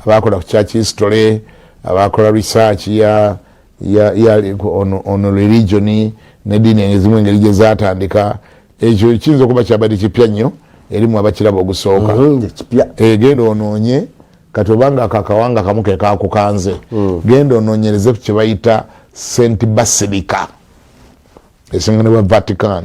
abakola ku church history, abakola research ya on religion neddiini ezimu engeri gye zatandika, ekyo kiyinza okuba kyabadde kipya nnyo erimu abakiraba ogusooka. Kipya. Eh, genda onoonye kati obanga ako akawanga kamu ke kakukanze, genda onoonyereze ku kye bayita St Basilica esinganibwa Vatican.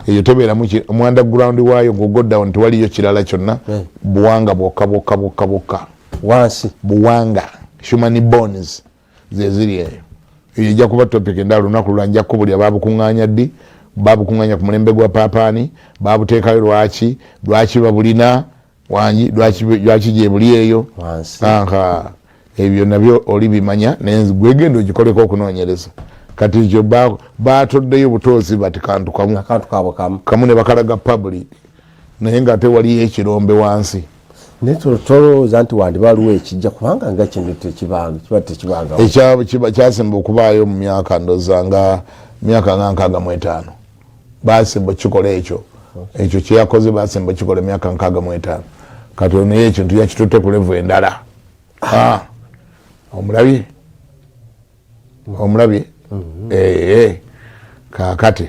Eyo tebeeramu mu underground waayo, go down, tewaliyo kirala kyonna, buwanga bwokka bwokka bwokka bwokka. Wansi. Buwanga, human bones zeziri eyo. Eyo ejja kuba topic endala olunaku lwanja kubulya. Babukuŋŋaanya ddi? Babukuŋŋaanya ku mulembe gwa paapaani? Babuteekayo lwaki? Lwaki babulina wangi? Lwaki gyebuli eyo? Anka ebyo nabyo oli bimanya, naye gwegenda ogikoleko okunoonyereza. Kati ekyo batoddeyo butoozi bati kantu kamu. Akantu kaabwe kamu. Kamu ne bakalaga public, naye nga ate waliyo ekirombe wansi. Naye tolowooza nti wandiba waliwo ekijja, kubanga nga kino tekibanga, kiba tekibangawo? Ekyabo kyasemba okubaayo mu myaka, ndoza nga myaka nga 65 basemba okukikola ekyo. Ekyo kyeyakoze basemba okukikola emyaka 65. Kati ono ye ekintu yakitutte ku level endala. Ah, omulabye, omulabye. Eh, kakati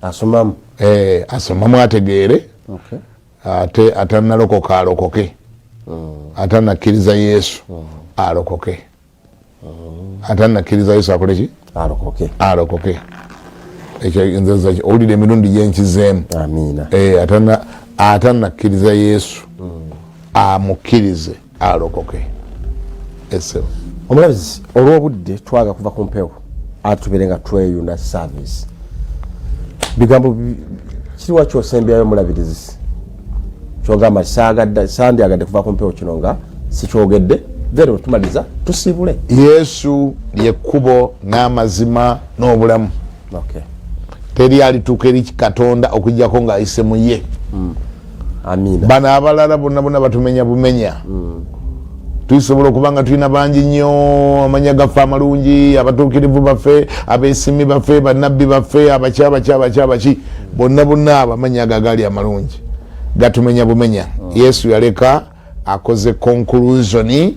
Asomamu. Eh, asomamu ategeere. Ate atanalokoka alokoke, atanakkiriza Yesu alokoke, atanakkiriza Yesu akole ki? Alokoke. Alokoke. Ekyo nze owulira emirundi gyenkizeemu. Amiina. Eh, atanakkiriza Yesu amukkirize alokoke esebo. Omulabizi, olw'obudde twaga kuva ku mpewo, ate tubeere nga tweyuna service. Bigambo kiriwa kyosembyayo, omulabirizi, kyogamba sandyagadde kuva ku mpewo kino nga sikyogedde? Then wetumaliriza tusiibule. Yesu lyekkubo n'amazima n'obulamu. Teri alituuka eri Katonda okujjako ng'ayise mu ye. Amiina. Bano abalala bonna bonna batumenya bumenya. Tusobola okuba nga tulina bangi nnyo amanya gaffe amalungi, abatuukirivu baffe, abeesimi baffe, bannabbi baffe, abaki abaki abaki abaki, bonna bonna abo amanya ago agali amalungi gatumenya bumenya. Yesu yaleka akoze conclusion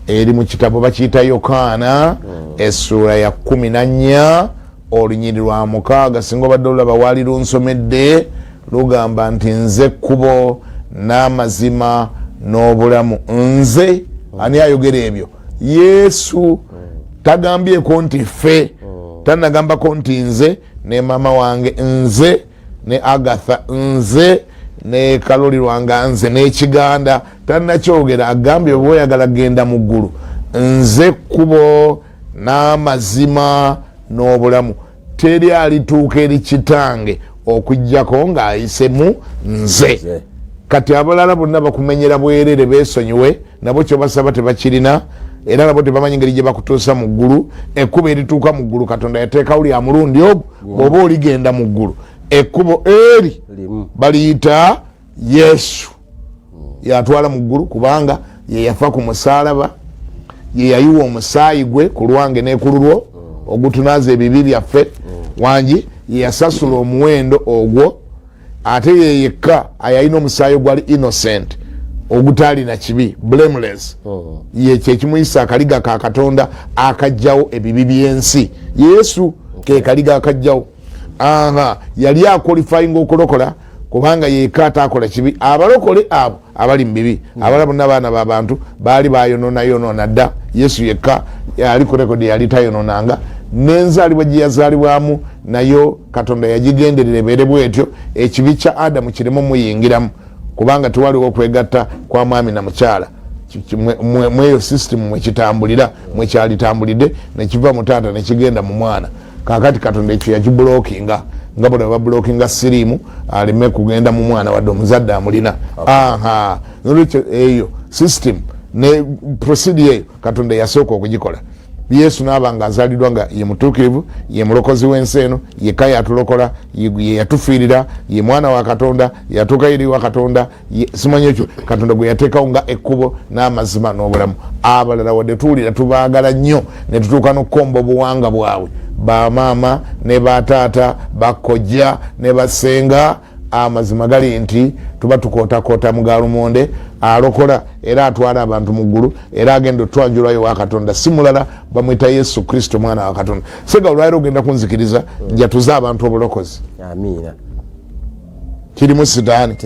eri mu kitabo bakiyita Yokaana essuula ya 14 olunyiri lwa 6, singa obadde olulaba waali lunsomedde, lugamba nti nze kkubo n'amazima n'obulamu. Nze ani ayogera ebyo? Yesu. Tagambyeko nti ffe, tanagambako nti nze ne maama wange, nze ne Agatha, nze ne Kaloli lwanga, nze n'Ekiganda, tanakyogera. Agambye oba oyagala genda mu ggulu, nze kkubo n'amazima n'obulamu, teri alituuka eri kitange okuggyako ng'ayisemu nze. Kati abalala bonna bakumenyera bwerere, beesonyiwe nabo, kyobasaba tebakirina, era nabo tebamanyi ngeri gye bakutuusa mu ggulu. Ekkubo erituuka mu ggulu Katonda yateekawo lya mulundi ogwo, bw'oba oligenda mu ggulu ekkubo eri baliyita Yesu, yatwala mu ggulu, kubanga ye yafa ku musaalaba, ye yayiwa omusaayi gwe ku lwange ne ku lulwo ogutunaaza ebibi byaffe, wangi ye yasasula omuwendo ogwo, ate ye yekka ayalina omusaayi ogwali innocent, ogutaalina kibi, blameless. Ye kyekimuyisa akaliga ka Katonda akajjawo ebibi by'ensi. Yesu ke kaliga akajjawo. Aha, yali aqualifyinga okulokola kubanga yekka ataakola kibi. Abalokole abo abali mu bibi, abalala bonna baana babantu baali bayononayonona dda. Yesu yekka yali ku rekodi, yali tayononanga. N'enzaalibwa gye yazaalibwamu nayo Katonda yagigenderera ebeere bwetyo, ekibi kya Adamu kiremu muyingiramu, kubanga tewaliwo okwegatta kwa mwami na mukyala mweyo system mwekitambulira, mwekyalitambulidde nekiva mu taata nekigenda mu mwana. Kakati Katonda ekyo yakiblockinga, nga bwe bablockinga siriimu aleme kugenda mu mwana wadde omuzadde amulina. Aha, nolwekyo eyo system ne procedure eyo Katonda yasooka okugikola. Yesu naaba nga azaliddwa nga ye mutuukirivu, ye mulokozi w'ensi eno, yekka yatulokola, ye yatufiirira, ye mwana wa Katonda, yatuuka eri wa Katonda. Simanyi ekyo Katonda gwe yateekawo nga ekkubo n'amazima n'obulamu. Abalala wadde tuwulira tubaagala nnyo ne tutuuka n'okukomba obuwanga bwabwe, bamaama ne bataata, bakojja ne basenga, amazima gali nti tuba tukootakoota mu galumonde. Alokola era atwala abantu mu ggulu era agenda otwanjulwayo wa Katonda si mulala, bamwita Yesu Kristo, mwana wa Katonda. Sega olwaliro ogenda kunzikiriza njatuze abantu obulokozi. Amiina. Kirimu sitaani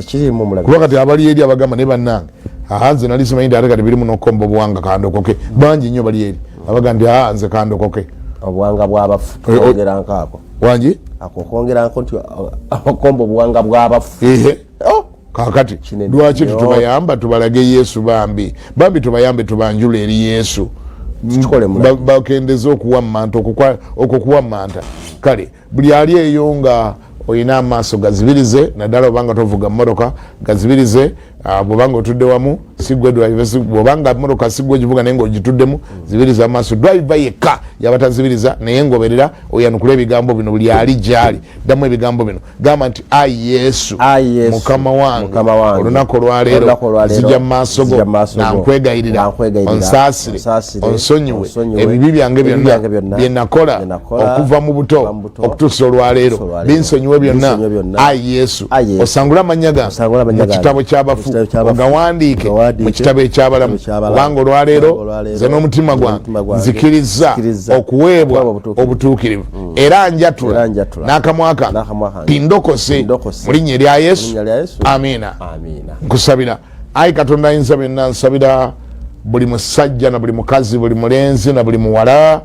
kuba kati abali eri abagamba ne bannange, aha, nze nali simanyi nti ate kati birimu n'okukomba obuwanga, kandokoke. Bangi nnyo bali eri abaga nti aha, nze kandokoke. Obuwanga bw'abafu, twongera nkaako. Wangi? Ako okwongeranko nti okomba obuwanga bw'abafu. Ehe. Kakati lwaki tutubayamba tubalage Yesu? Bambi bambi tubayambe, tubanjule eri Yesu, bakendeze okuwammanta okwo kuwammanta. Kale buli ali eyo nga olina amaaso gazibirize, naddala obanga tovuga mmotoka, gazibirize. Bwobanga otudde wamu sigwe driver, bwobanga mmotoka sigwe ogivuga naye ngaogituddemu, zibiriza amaaso. Driver yekka yaba tazibiriza, naye ngoberera oyanukule ebigambo bino. Buli ali gyali ddamu ebigambo bino, gamba nti ayi Yesu Mukama wange, olunaku olwaleero nzija mu maaso go nga nkwegayirira onsaasire, onsonyiwe ebibi byange byonna bye nakola okuva mu buto okutuusa olwaleero, binsonyiwe byonna. Ayi Yesu, osangule amannya gange mu kitabo ky'abafu, ogawandiike mu kitabo ekyabalamu, kubanga olwaleero nze n'omutima gwange nzikirizza okuweebwa obutuukirivu, era njatula n'akamwa kange tindokose mu linnya erya Yesu. Amiina. Nkusabira, ayi Katonda ayinza byonna, nsabira buli musajja na buli mukazi, buli mulenzi na buli muwala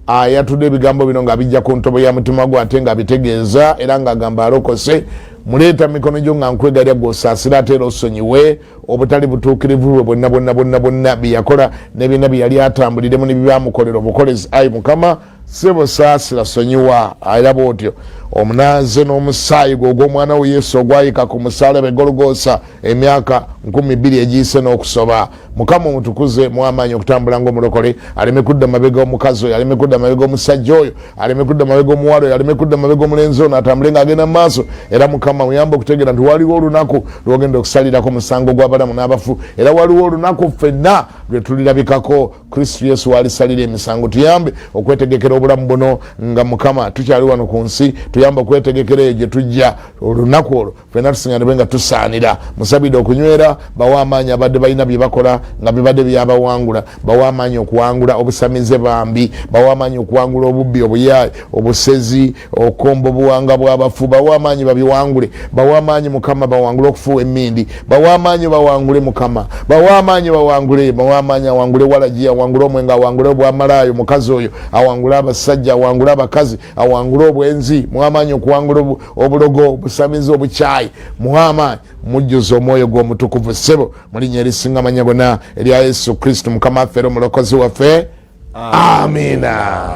ayatudde ebigambo bino ng'abijja ku ntobo ya mutima gwe, ate ng'abitegeeza era ng'agamba alokose. Muleeta mikono gyo nga nkwegalya gw'osaasira ate era osonyiwe obutali butuukirivu bwe bwonna bwonna bwonna bwonna bye yakola ne byonna bye yali atambuliremu ne byebamukolera obukolezi. Ayi Mukama, sebo, saasira, sonyiwa, era bwotyo omunaaze n'omusaayi gwe ogw'omwana we Yesu ogwayika ku musaalaba e Gologoosa emyaka 2000 egiyise n'okusoba. Mukama, omutukuze mwamaanyi okutambula ng'omulokole, aleme kudda mabega omukazi oyo, aleme kudda mabega omusajja oyo, aleme kudda mabega omuwala oyo, aleme kudda mabega omulenzi ono, atambule ng'agenda mu maaso. Era Mukama, muyambe okutegeera nti waliwo olunaku lwogenda okusalirako omusango gw'abalamu n'abafu, era waliwo olunaku ffenna lwe tulirabikako Kristo Yesu walisalira emisango. Tuyambe okwetegekera obulamu buno nga Mukama tukyali wano ku nsi, tuyambe okwetegekera eyo gye tujja olunaku olwo fena tusinganibwe nga tusaanira. Musabidde okunywera, bawa amaanyi abadde balina bye bakola nga bibadde byabawangula, bawa amaanyi okuwangula obusamize bambi, bawa amaanyi okuwangula obubbi, obuyaayi, obusezi, okomba obuwanga bw'abafu, bawa amaanyi babiwangule, bawa amaanyi Mukama bawangule okufuuwa emmindi, bawa amaanyi bawangule Mukama, bawa amaanyi bawangule, bawa amaanyi awangule walagi, awangule omwenge, awangule obwamalaayo mukazi oyo, awangule abasajja, awangule abakazi, awangule obwenzi, muwa amaanyi okuwangula obulogo, obusamize, obukyayi, muwa amaanyi, mujjuze omwoyo gw'omutukuvu ssebo, mu linnya erisinga amanya gonna erya Yesu Kristo Mukama waffe era omulokozi waffe, amina.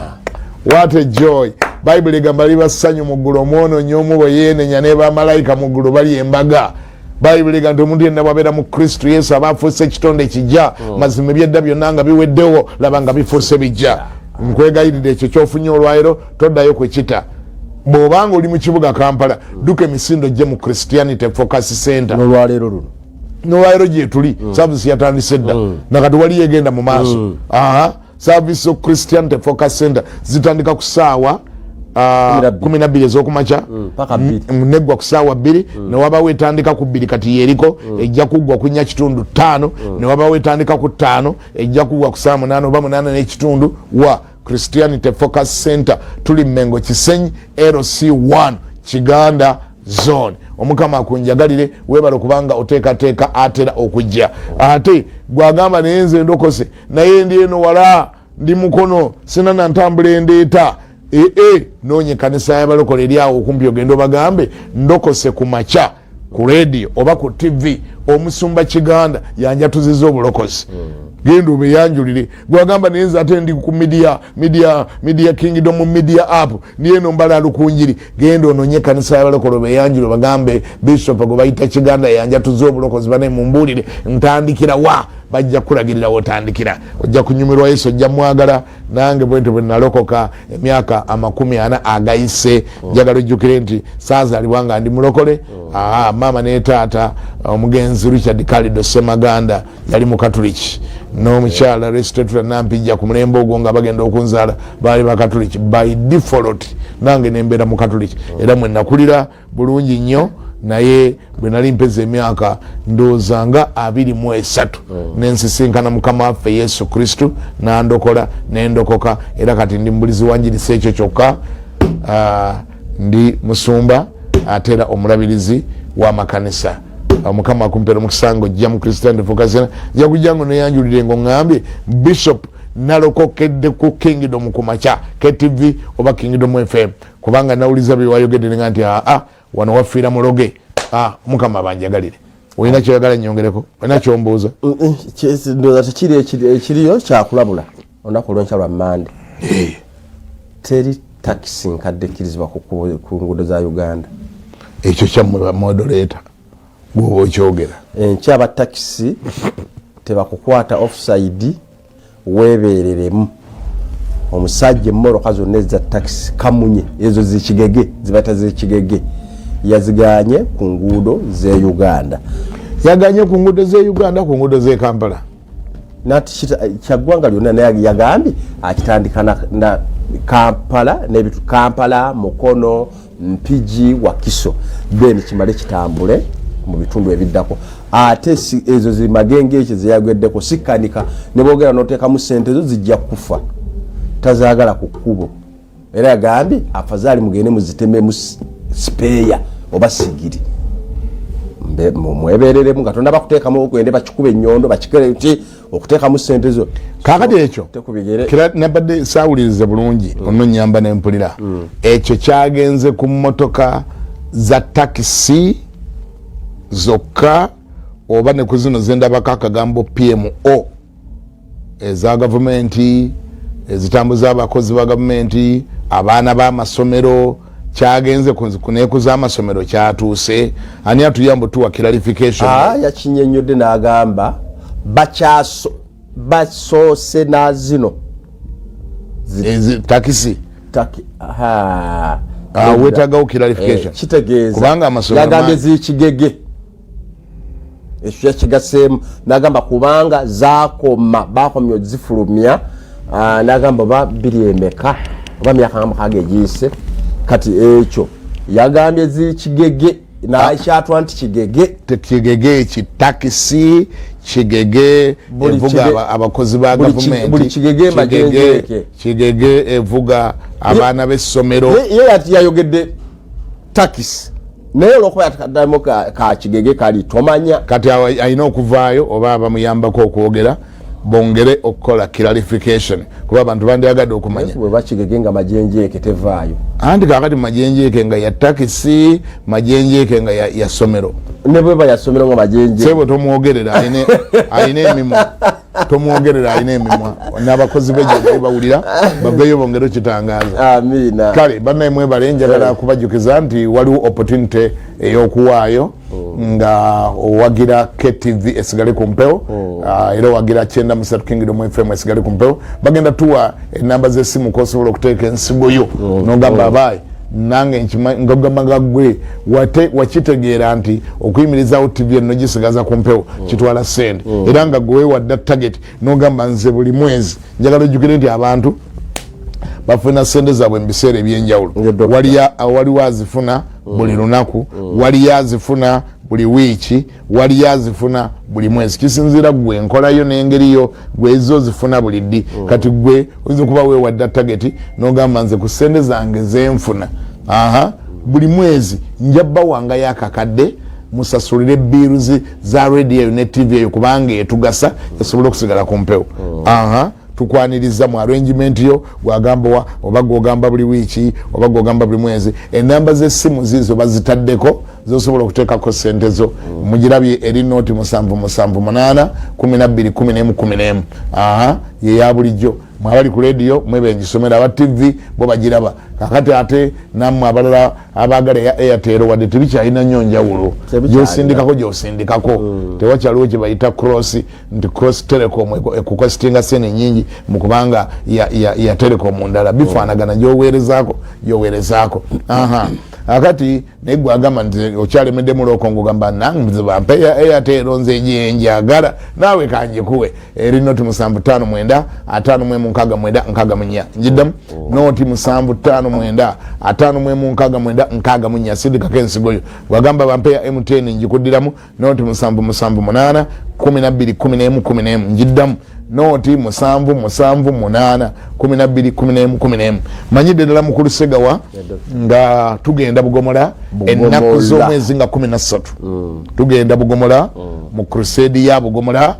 What a joy. Bayibuli egamba liba ssanyu mu ggulu omwonoonyi omu bwe yeenenya, ne bamalayika mu ggulu bali embaga. Bayibuli egamba nti omuntu yenna bw'abeera mu Kristo Yesu aba afuuse ekitonde ekijja, mazima ebyedda byonna nga biweddewo, laba nga bifuuse bijja. Nkwegayiridde ekyo kyofunye olwaliro toddayo kwekita. Bw'obanga oli mu kibuga Kampala, dduka emisindo ojje mu Christianity Focus Center. N'olwaleero luno, n'olwaleero gyetuli, service yatandise dda, nakati waliyo egenda mu maaso. Aha, service of Christianity Focus Center zitandika ku ssaawa 12 ez'okumakya neggwa ku ssaawa 2, newabawo etandika ku 2 kati yeriko ejja kuggwa ku 4:45, newabawo etandika ku 5 ejja kuggwa ku ssaawa 8 oba 8:30. Wa Christianity Focus Center tuli Mengo Kisenyi LC1 Kiganda Zone. Omukama akunjagalire, webale kubanga oteekateeka atera okujja. Ate gwagamba naye nze ndokose, naye ndi eno wala, ndi Mukono, sina na ntambula endeeta. Ee, noonya ekkanisa y'abalokole eri awo okumpi, ogenda obagambe ndokose ku makya ku rediyo oba ku TV, omusumba Kiganda yanjatuziza obulokozi. Genda obeyanjulire. Gwagamba naye nze ate ndi ku media Kingdom Media app, ndi eno mbala Lukunjiri, genda ononye ekkanisa y'abalokole obeyanjule, obagambe bishop gwe bayita Kiganda yanjatuza obulokozi, bane mumbuulire ntandikira wa. Bajja kukulagirira wotandikira, ojja kunyumirwa Yesu, ojja mwagala. Nange bwentyo bwe nalokoka emyaka 40 agayise. Njagala ojjukire nti saazaalibwa nga ndi mulokole. Aa, maama ne taata, omugenzi Richard Kalido Semaganda yali mukatuliki, n'omukyala Restituta Nampijja, ku mulembe ogwo nga bagenda okunzaala baali bakatuliki. By default nange nembeera mukatuliki, era mwe nakulira bulungi nnyo. Naye bwe nali mpeza emyaka ndowooza nga 23, nensisinkana Mukama waffe Yesu Kristu, nandokola nendokoka, era kati ndi mubulizi wanjirisa ekyo kyokka. Ndi musumba ate era omulabirizi w'amakanisa. Omukama akumpera omukisa nga ojja mu Christian Focus. Nja kujja ngo neyanjulire ngo ŋŋambye bishop nalokokedde ku Kingdom kumakya KTV oba Kingdom FM, kubanga nawuliza byewayogedde nenga nti aa, wano wafiira muloge. Mukama banjagalire. Olina kyoyagala nyongereko? Olina kyombuuza? Ndowooza tekiri ekiriyo kyakulabula. Olunaku olwenkya lwa Mande teri takisi nkadde ekkirizibwa ku nguudo za Uganda. Ekyo kyammwe bamoderator, gwoba okyogera. Enkya aba takisi tebakukwata offside, weebereremu omusajja. Emmoroka zonna eza takisi kamunye ezo zikigege zibata zikigege yaziganye ku nguudo ze Uganda. Yaganye ku nguudo ze Uganda, ku nguudo ze Kampala? Nati kyaggwanga lyonna, naye yagambye akitandika na Kampala nebitu Kampala, Mukono, Mpigi, Wakiso, then kimale kitambule mu bitundu ebiddako. Ate ezo zimagenge ekyo zeyagweddeko sikkanika ne boogera n'oteekamu sente zo zijja kufa, tazaagala ku kkubo. Era yagambye afazaali mugende muzitememu sipeeya oba sigiri mwebereremu nga tonaba kuteekamu, ogende bakikuba ennyondo bakikere ki okuteekamu sente zo. Kakati ekyo nabadde saawuliriza bulungi, ononyamba nempulira. Ekyo kyagenze ku mmotoka za takisi zokka oba ne ku zino zendabako akagambo PMO eza gavumenti ezitambuza abakozi ba gavumenti, abaana b'amasomero? Kyagenze neku z'amasomero kyatuuse? Ani atuyamba otuwa clarification? Yakinyenyodde n'agamba basoose nazino. Takisi wetagawo clarification. Kitegeeza kubanga amasomero yagambye zikigege. Ekyo yakigaseemu nagamba kubanga zakoma bakomye ozifulumya, nagamba oba biri emeka oba myaka nga 6 egiyise. Kati ekyo yagambye ziri kigege nakyatwa nti kigege. Tekigege kitakisi, kigege evuga abakozi ba gavumenti, buli kigege majenjeke, kigege evuga abaana b'essomero. Ye yayogedde takisi, naye olwokuba yatadamu ka kigege kali tomanya. Kati alina okuvaayo oba abamuyambako okwogera bongere okukola clarification, kuba abantu bandyagadde okumanya. Bweba kigege nga majenjeke tevaayo. Anti kakati majenjeke nga ya takisi, majenjeke nga ya somero. Ne bweba ya somero nga majenjeke. Sebo tomwogerera, alina emimwa. Tomwogerera, alina emimwa. N'abakozi be gye bawulira baveeyo bongere okitangaza. Amiina. Kale bannaye mwebale, njagala kubajjukiza nti waliwo opportunity ey'okuwaayo nga owagira KTV esigale ku mpewo, era owagira 93 Kingdom FM esigale ku mpewo. Bagenda tuwa enamba z'essimu kosobola okuteeka ensigo yo n'ogamba abaayi nange ngagamba nga gwe wakitegeera nti okuyimirizawo TV eno gisigaza ku mpewo kitwala sente, era nga gwe wewadda target n'ogamba nze buli mwezi njagala. Ojjukire nti abantu bafuna sente zaabwe mu biseera ebyenjawulo. Waliwo azifuna buli lunaku, waliyo azifuna buli wiiki, waliyo azifuna buli mwezi. Kisinziira gwe enkolayo n'engeri yo gwe ozifuna buli ddi. Kati gwe oyinza okuba weewadda target n'ogamba nze ku sente zange zenfuna, aha, buli mwezi nja bawangayo akakadde musasulire bills za radio eyo ne TV eyo, kubanga etugasa esobole okusigala ku mpewo. Aha, tukwaniriza mu arrangement yo gwagamba oba gwogamba buli wiiki oba gwogamba buli mwezi. Enamba z'essimu zizo bazitaddeko zosobola okuteekako sente zo. Mugirabye eri noti 778 12 11 11. Aha, yeya bulijjo. Mwabali ku radio mwebe ngisomera, aba TV bo bagiraba. Kakati ate nammwe abalala abaagala eya Airtel, wadde tebikyalina nnyo njawulo, gyosindikako gyosindikako, tewakyaliwo kye bayita cross, nti cross telecom ekukositinga sente nyingi mukubanga ya telecom ndala bifaanagana, gyoweerezaako gyoweerezaako. Aha, akati naye gwe agamba nti okyalemeddemu looko, ngugamba nange bampe ya Airtel nze gyenjagala, naawe kanjikuwe. Eri noti 759 51 69 64. Njiddamu, noti 759 51 69 64. Sindikako ensigo yo. Bwagamba bampe ya MTN, njikuddiramu, noti 778 12 11 11. Njiddamu, noti 778 12 11 11. Manyidde ddala mukulu Segawa nga tugenda Bugomola ennaku z'omwezi nga 13. Tugenda Bugomola mu crusade ya Bugomola,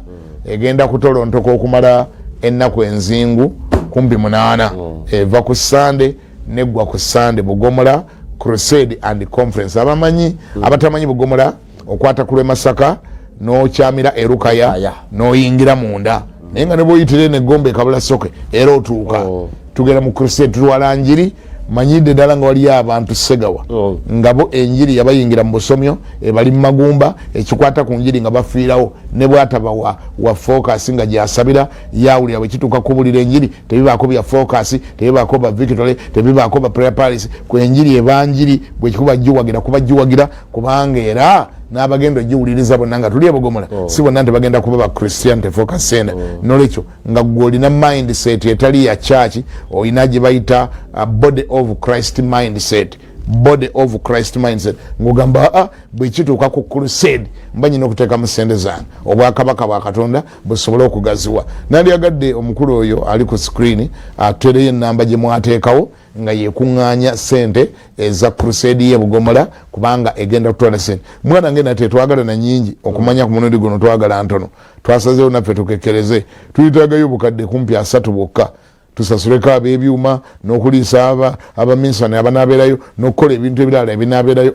egenda kutolontoka okumala ennaku enzingu kumpi 8, eva ku Sande neggwa ku Sande. Bugomola Crusade and Conference. Abamanyi, abatamanyi Bugomola, okwata ku lwe Masaka n'okyamira Erukaya n'oyingira munda, naye nga ne bwoyitira eno Egombe ekabula soke era otuuka. Tugenda mu crusade, tutwala njiri. Manyidde ddala nga waliyo abantu Segawa nga bo enjiri yabayingira mu busomyo, ebali mu magumba, ekikwata ku njiri nga bafiirawo, ne bwataba wa Focus nga gyasabira yawulira bwekituuka kubulira enjiri tebibaako bya Focus, tebibaako ba Victory, tebibaako ba Prayer Palace. Ku enjiri ebanjiri bwekikuba giwagira kuba giwagira, kubanga era n'abagenda ogiwuliriza bonna nga tuli ebugomola si bonna nti bagenda kuba ba Christian Focus Center. Nolwekyo nga gwe olina mindset etali ya church, olina gye bayita body of Christ mindset, body of Christ mindset, ng'ogamba aa bwekituuka ku crusade mba nyina okuteekamu sente zange obwakabaka bwa Katonda busobole okugaziwa. Nandyagadde omukulu oyo ali ku screen atutereyo enamba gye mwateekawo nga yekuŋŋaanya sente eza crusade ye Bugomola, kubanga egenda kutwala sente. Mwana nge nate twagala na nyingi okumanya ku mulundi guno twagala ntono. Twasazeewo naffe tukekkereze, tuyitaagayo obukadde kumpi 30 bwokka, tusasuleko ab'ebyuma n'okuliisa abaminsani abanaabeerayo n'okukola ebintu ebirala ebinaabeerayo.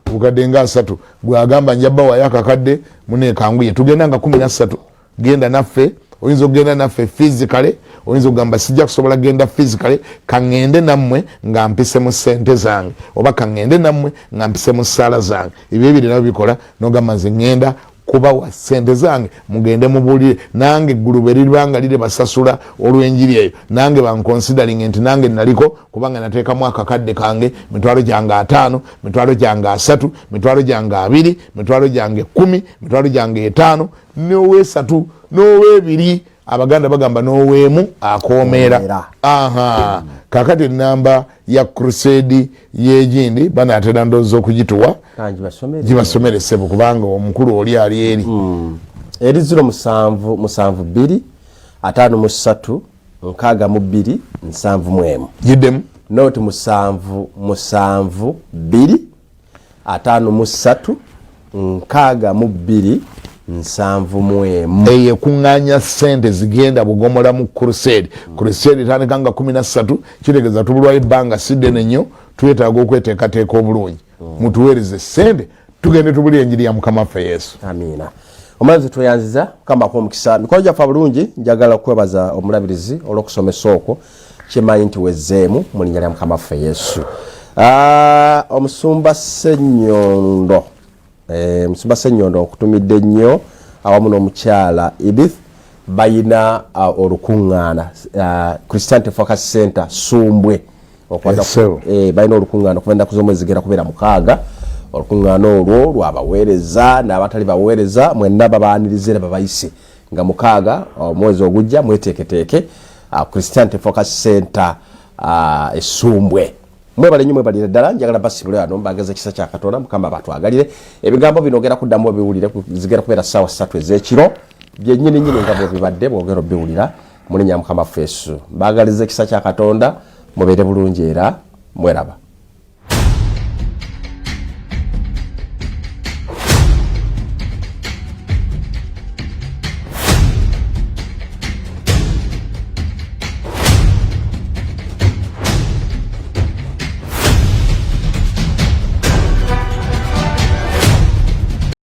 Obukadde nga 30. Gwagamba njabba wayo akakadde muneekanguye, tugenda nga 13. Genda naffe. Oyinza okugenda naffe physically, oyinza okugamba sijja kusobola kugenda physically, kaŋŋende nammwe nga mpise mu ssente zange, oba kaŋŋende nammwe nga mpise mu ssaala zange. Ebyo ebiri nabyo bikola. Nogamba nze ŋŋenda. Kubawa sente zange mugende mubulire nange eggulu bwe liriba nga liribasasula olw'enjiri eyo, nange banconsidering nti nange naliko, kubanga nateekamu akakadde kange, 500,000, 30,000, 20,000, 10,000, 5,000, n'owesatu n'owebiri. Abaganda bagamba n'oweemu akomeera. Aha, kakati enamba ya crusade yegindi banatera ndowooza okugituwa. Gibasomere ssebo, kubanga omukulu oli ali eri. Eri 077 253 62 71. Giddemu. Noti 772 53 62 71. Eyo ekuŋŋaanya ssente zigenda Bugomola mu crusade. Crusade etandika nga 13, kitegeeza tubulwayo ebbanga si ddene nnyo. Twetaaga okweteekateeka obulungi. Mutuweereze ssente tugende tubulire enjiri ya Mukama waffe Yesu. Amiina. Omulabizi, tweyanziza, Mukama akuwa omukisa. Mikono gyaffe abulungi. Njagala okwebaza omulabirizi olw'okusomesa okwo. Kimanyi nti wezeemu mu linnya lya Mukama waffe Yesu. Ah, omusumba Ssenyondo, omusumba Ssenyondo nkutumidde nnyo awamu n'omukyala Edith. Bayina olukuŋŋaana, Christianity Focus Center Sumbwe. Balina olukuŋŋaana okuva ennaku z'omwezi zigenda kubeera 6. Olukuŋŋaana olwo lwabaweereza n'abatali baweereza, mwenna babaaniriza era babayise nga 6 omwezi ogujja. Mweteeketeeke, Christianity Focus Center, Esumbwe. Mwebale nnyo, mwebalire ddala. Njagala basibule wano, mbageza ekisa kya Katonda. Mukama batwagalire. Ebigambo bino ogenda kuddamu obiwulire, zigenda kubeera ssaawa 3 ez'ekiro byennyini nyini nga bwebibadde bwogera obiwulira mu linnya Mukama waffe Yesu. Mbagaliza ekisa kya Katonda, mubeere bulungi era mweraba.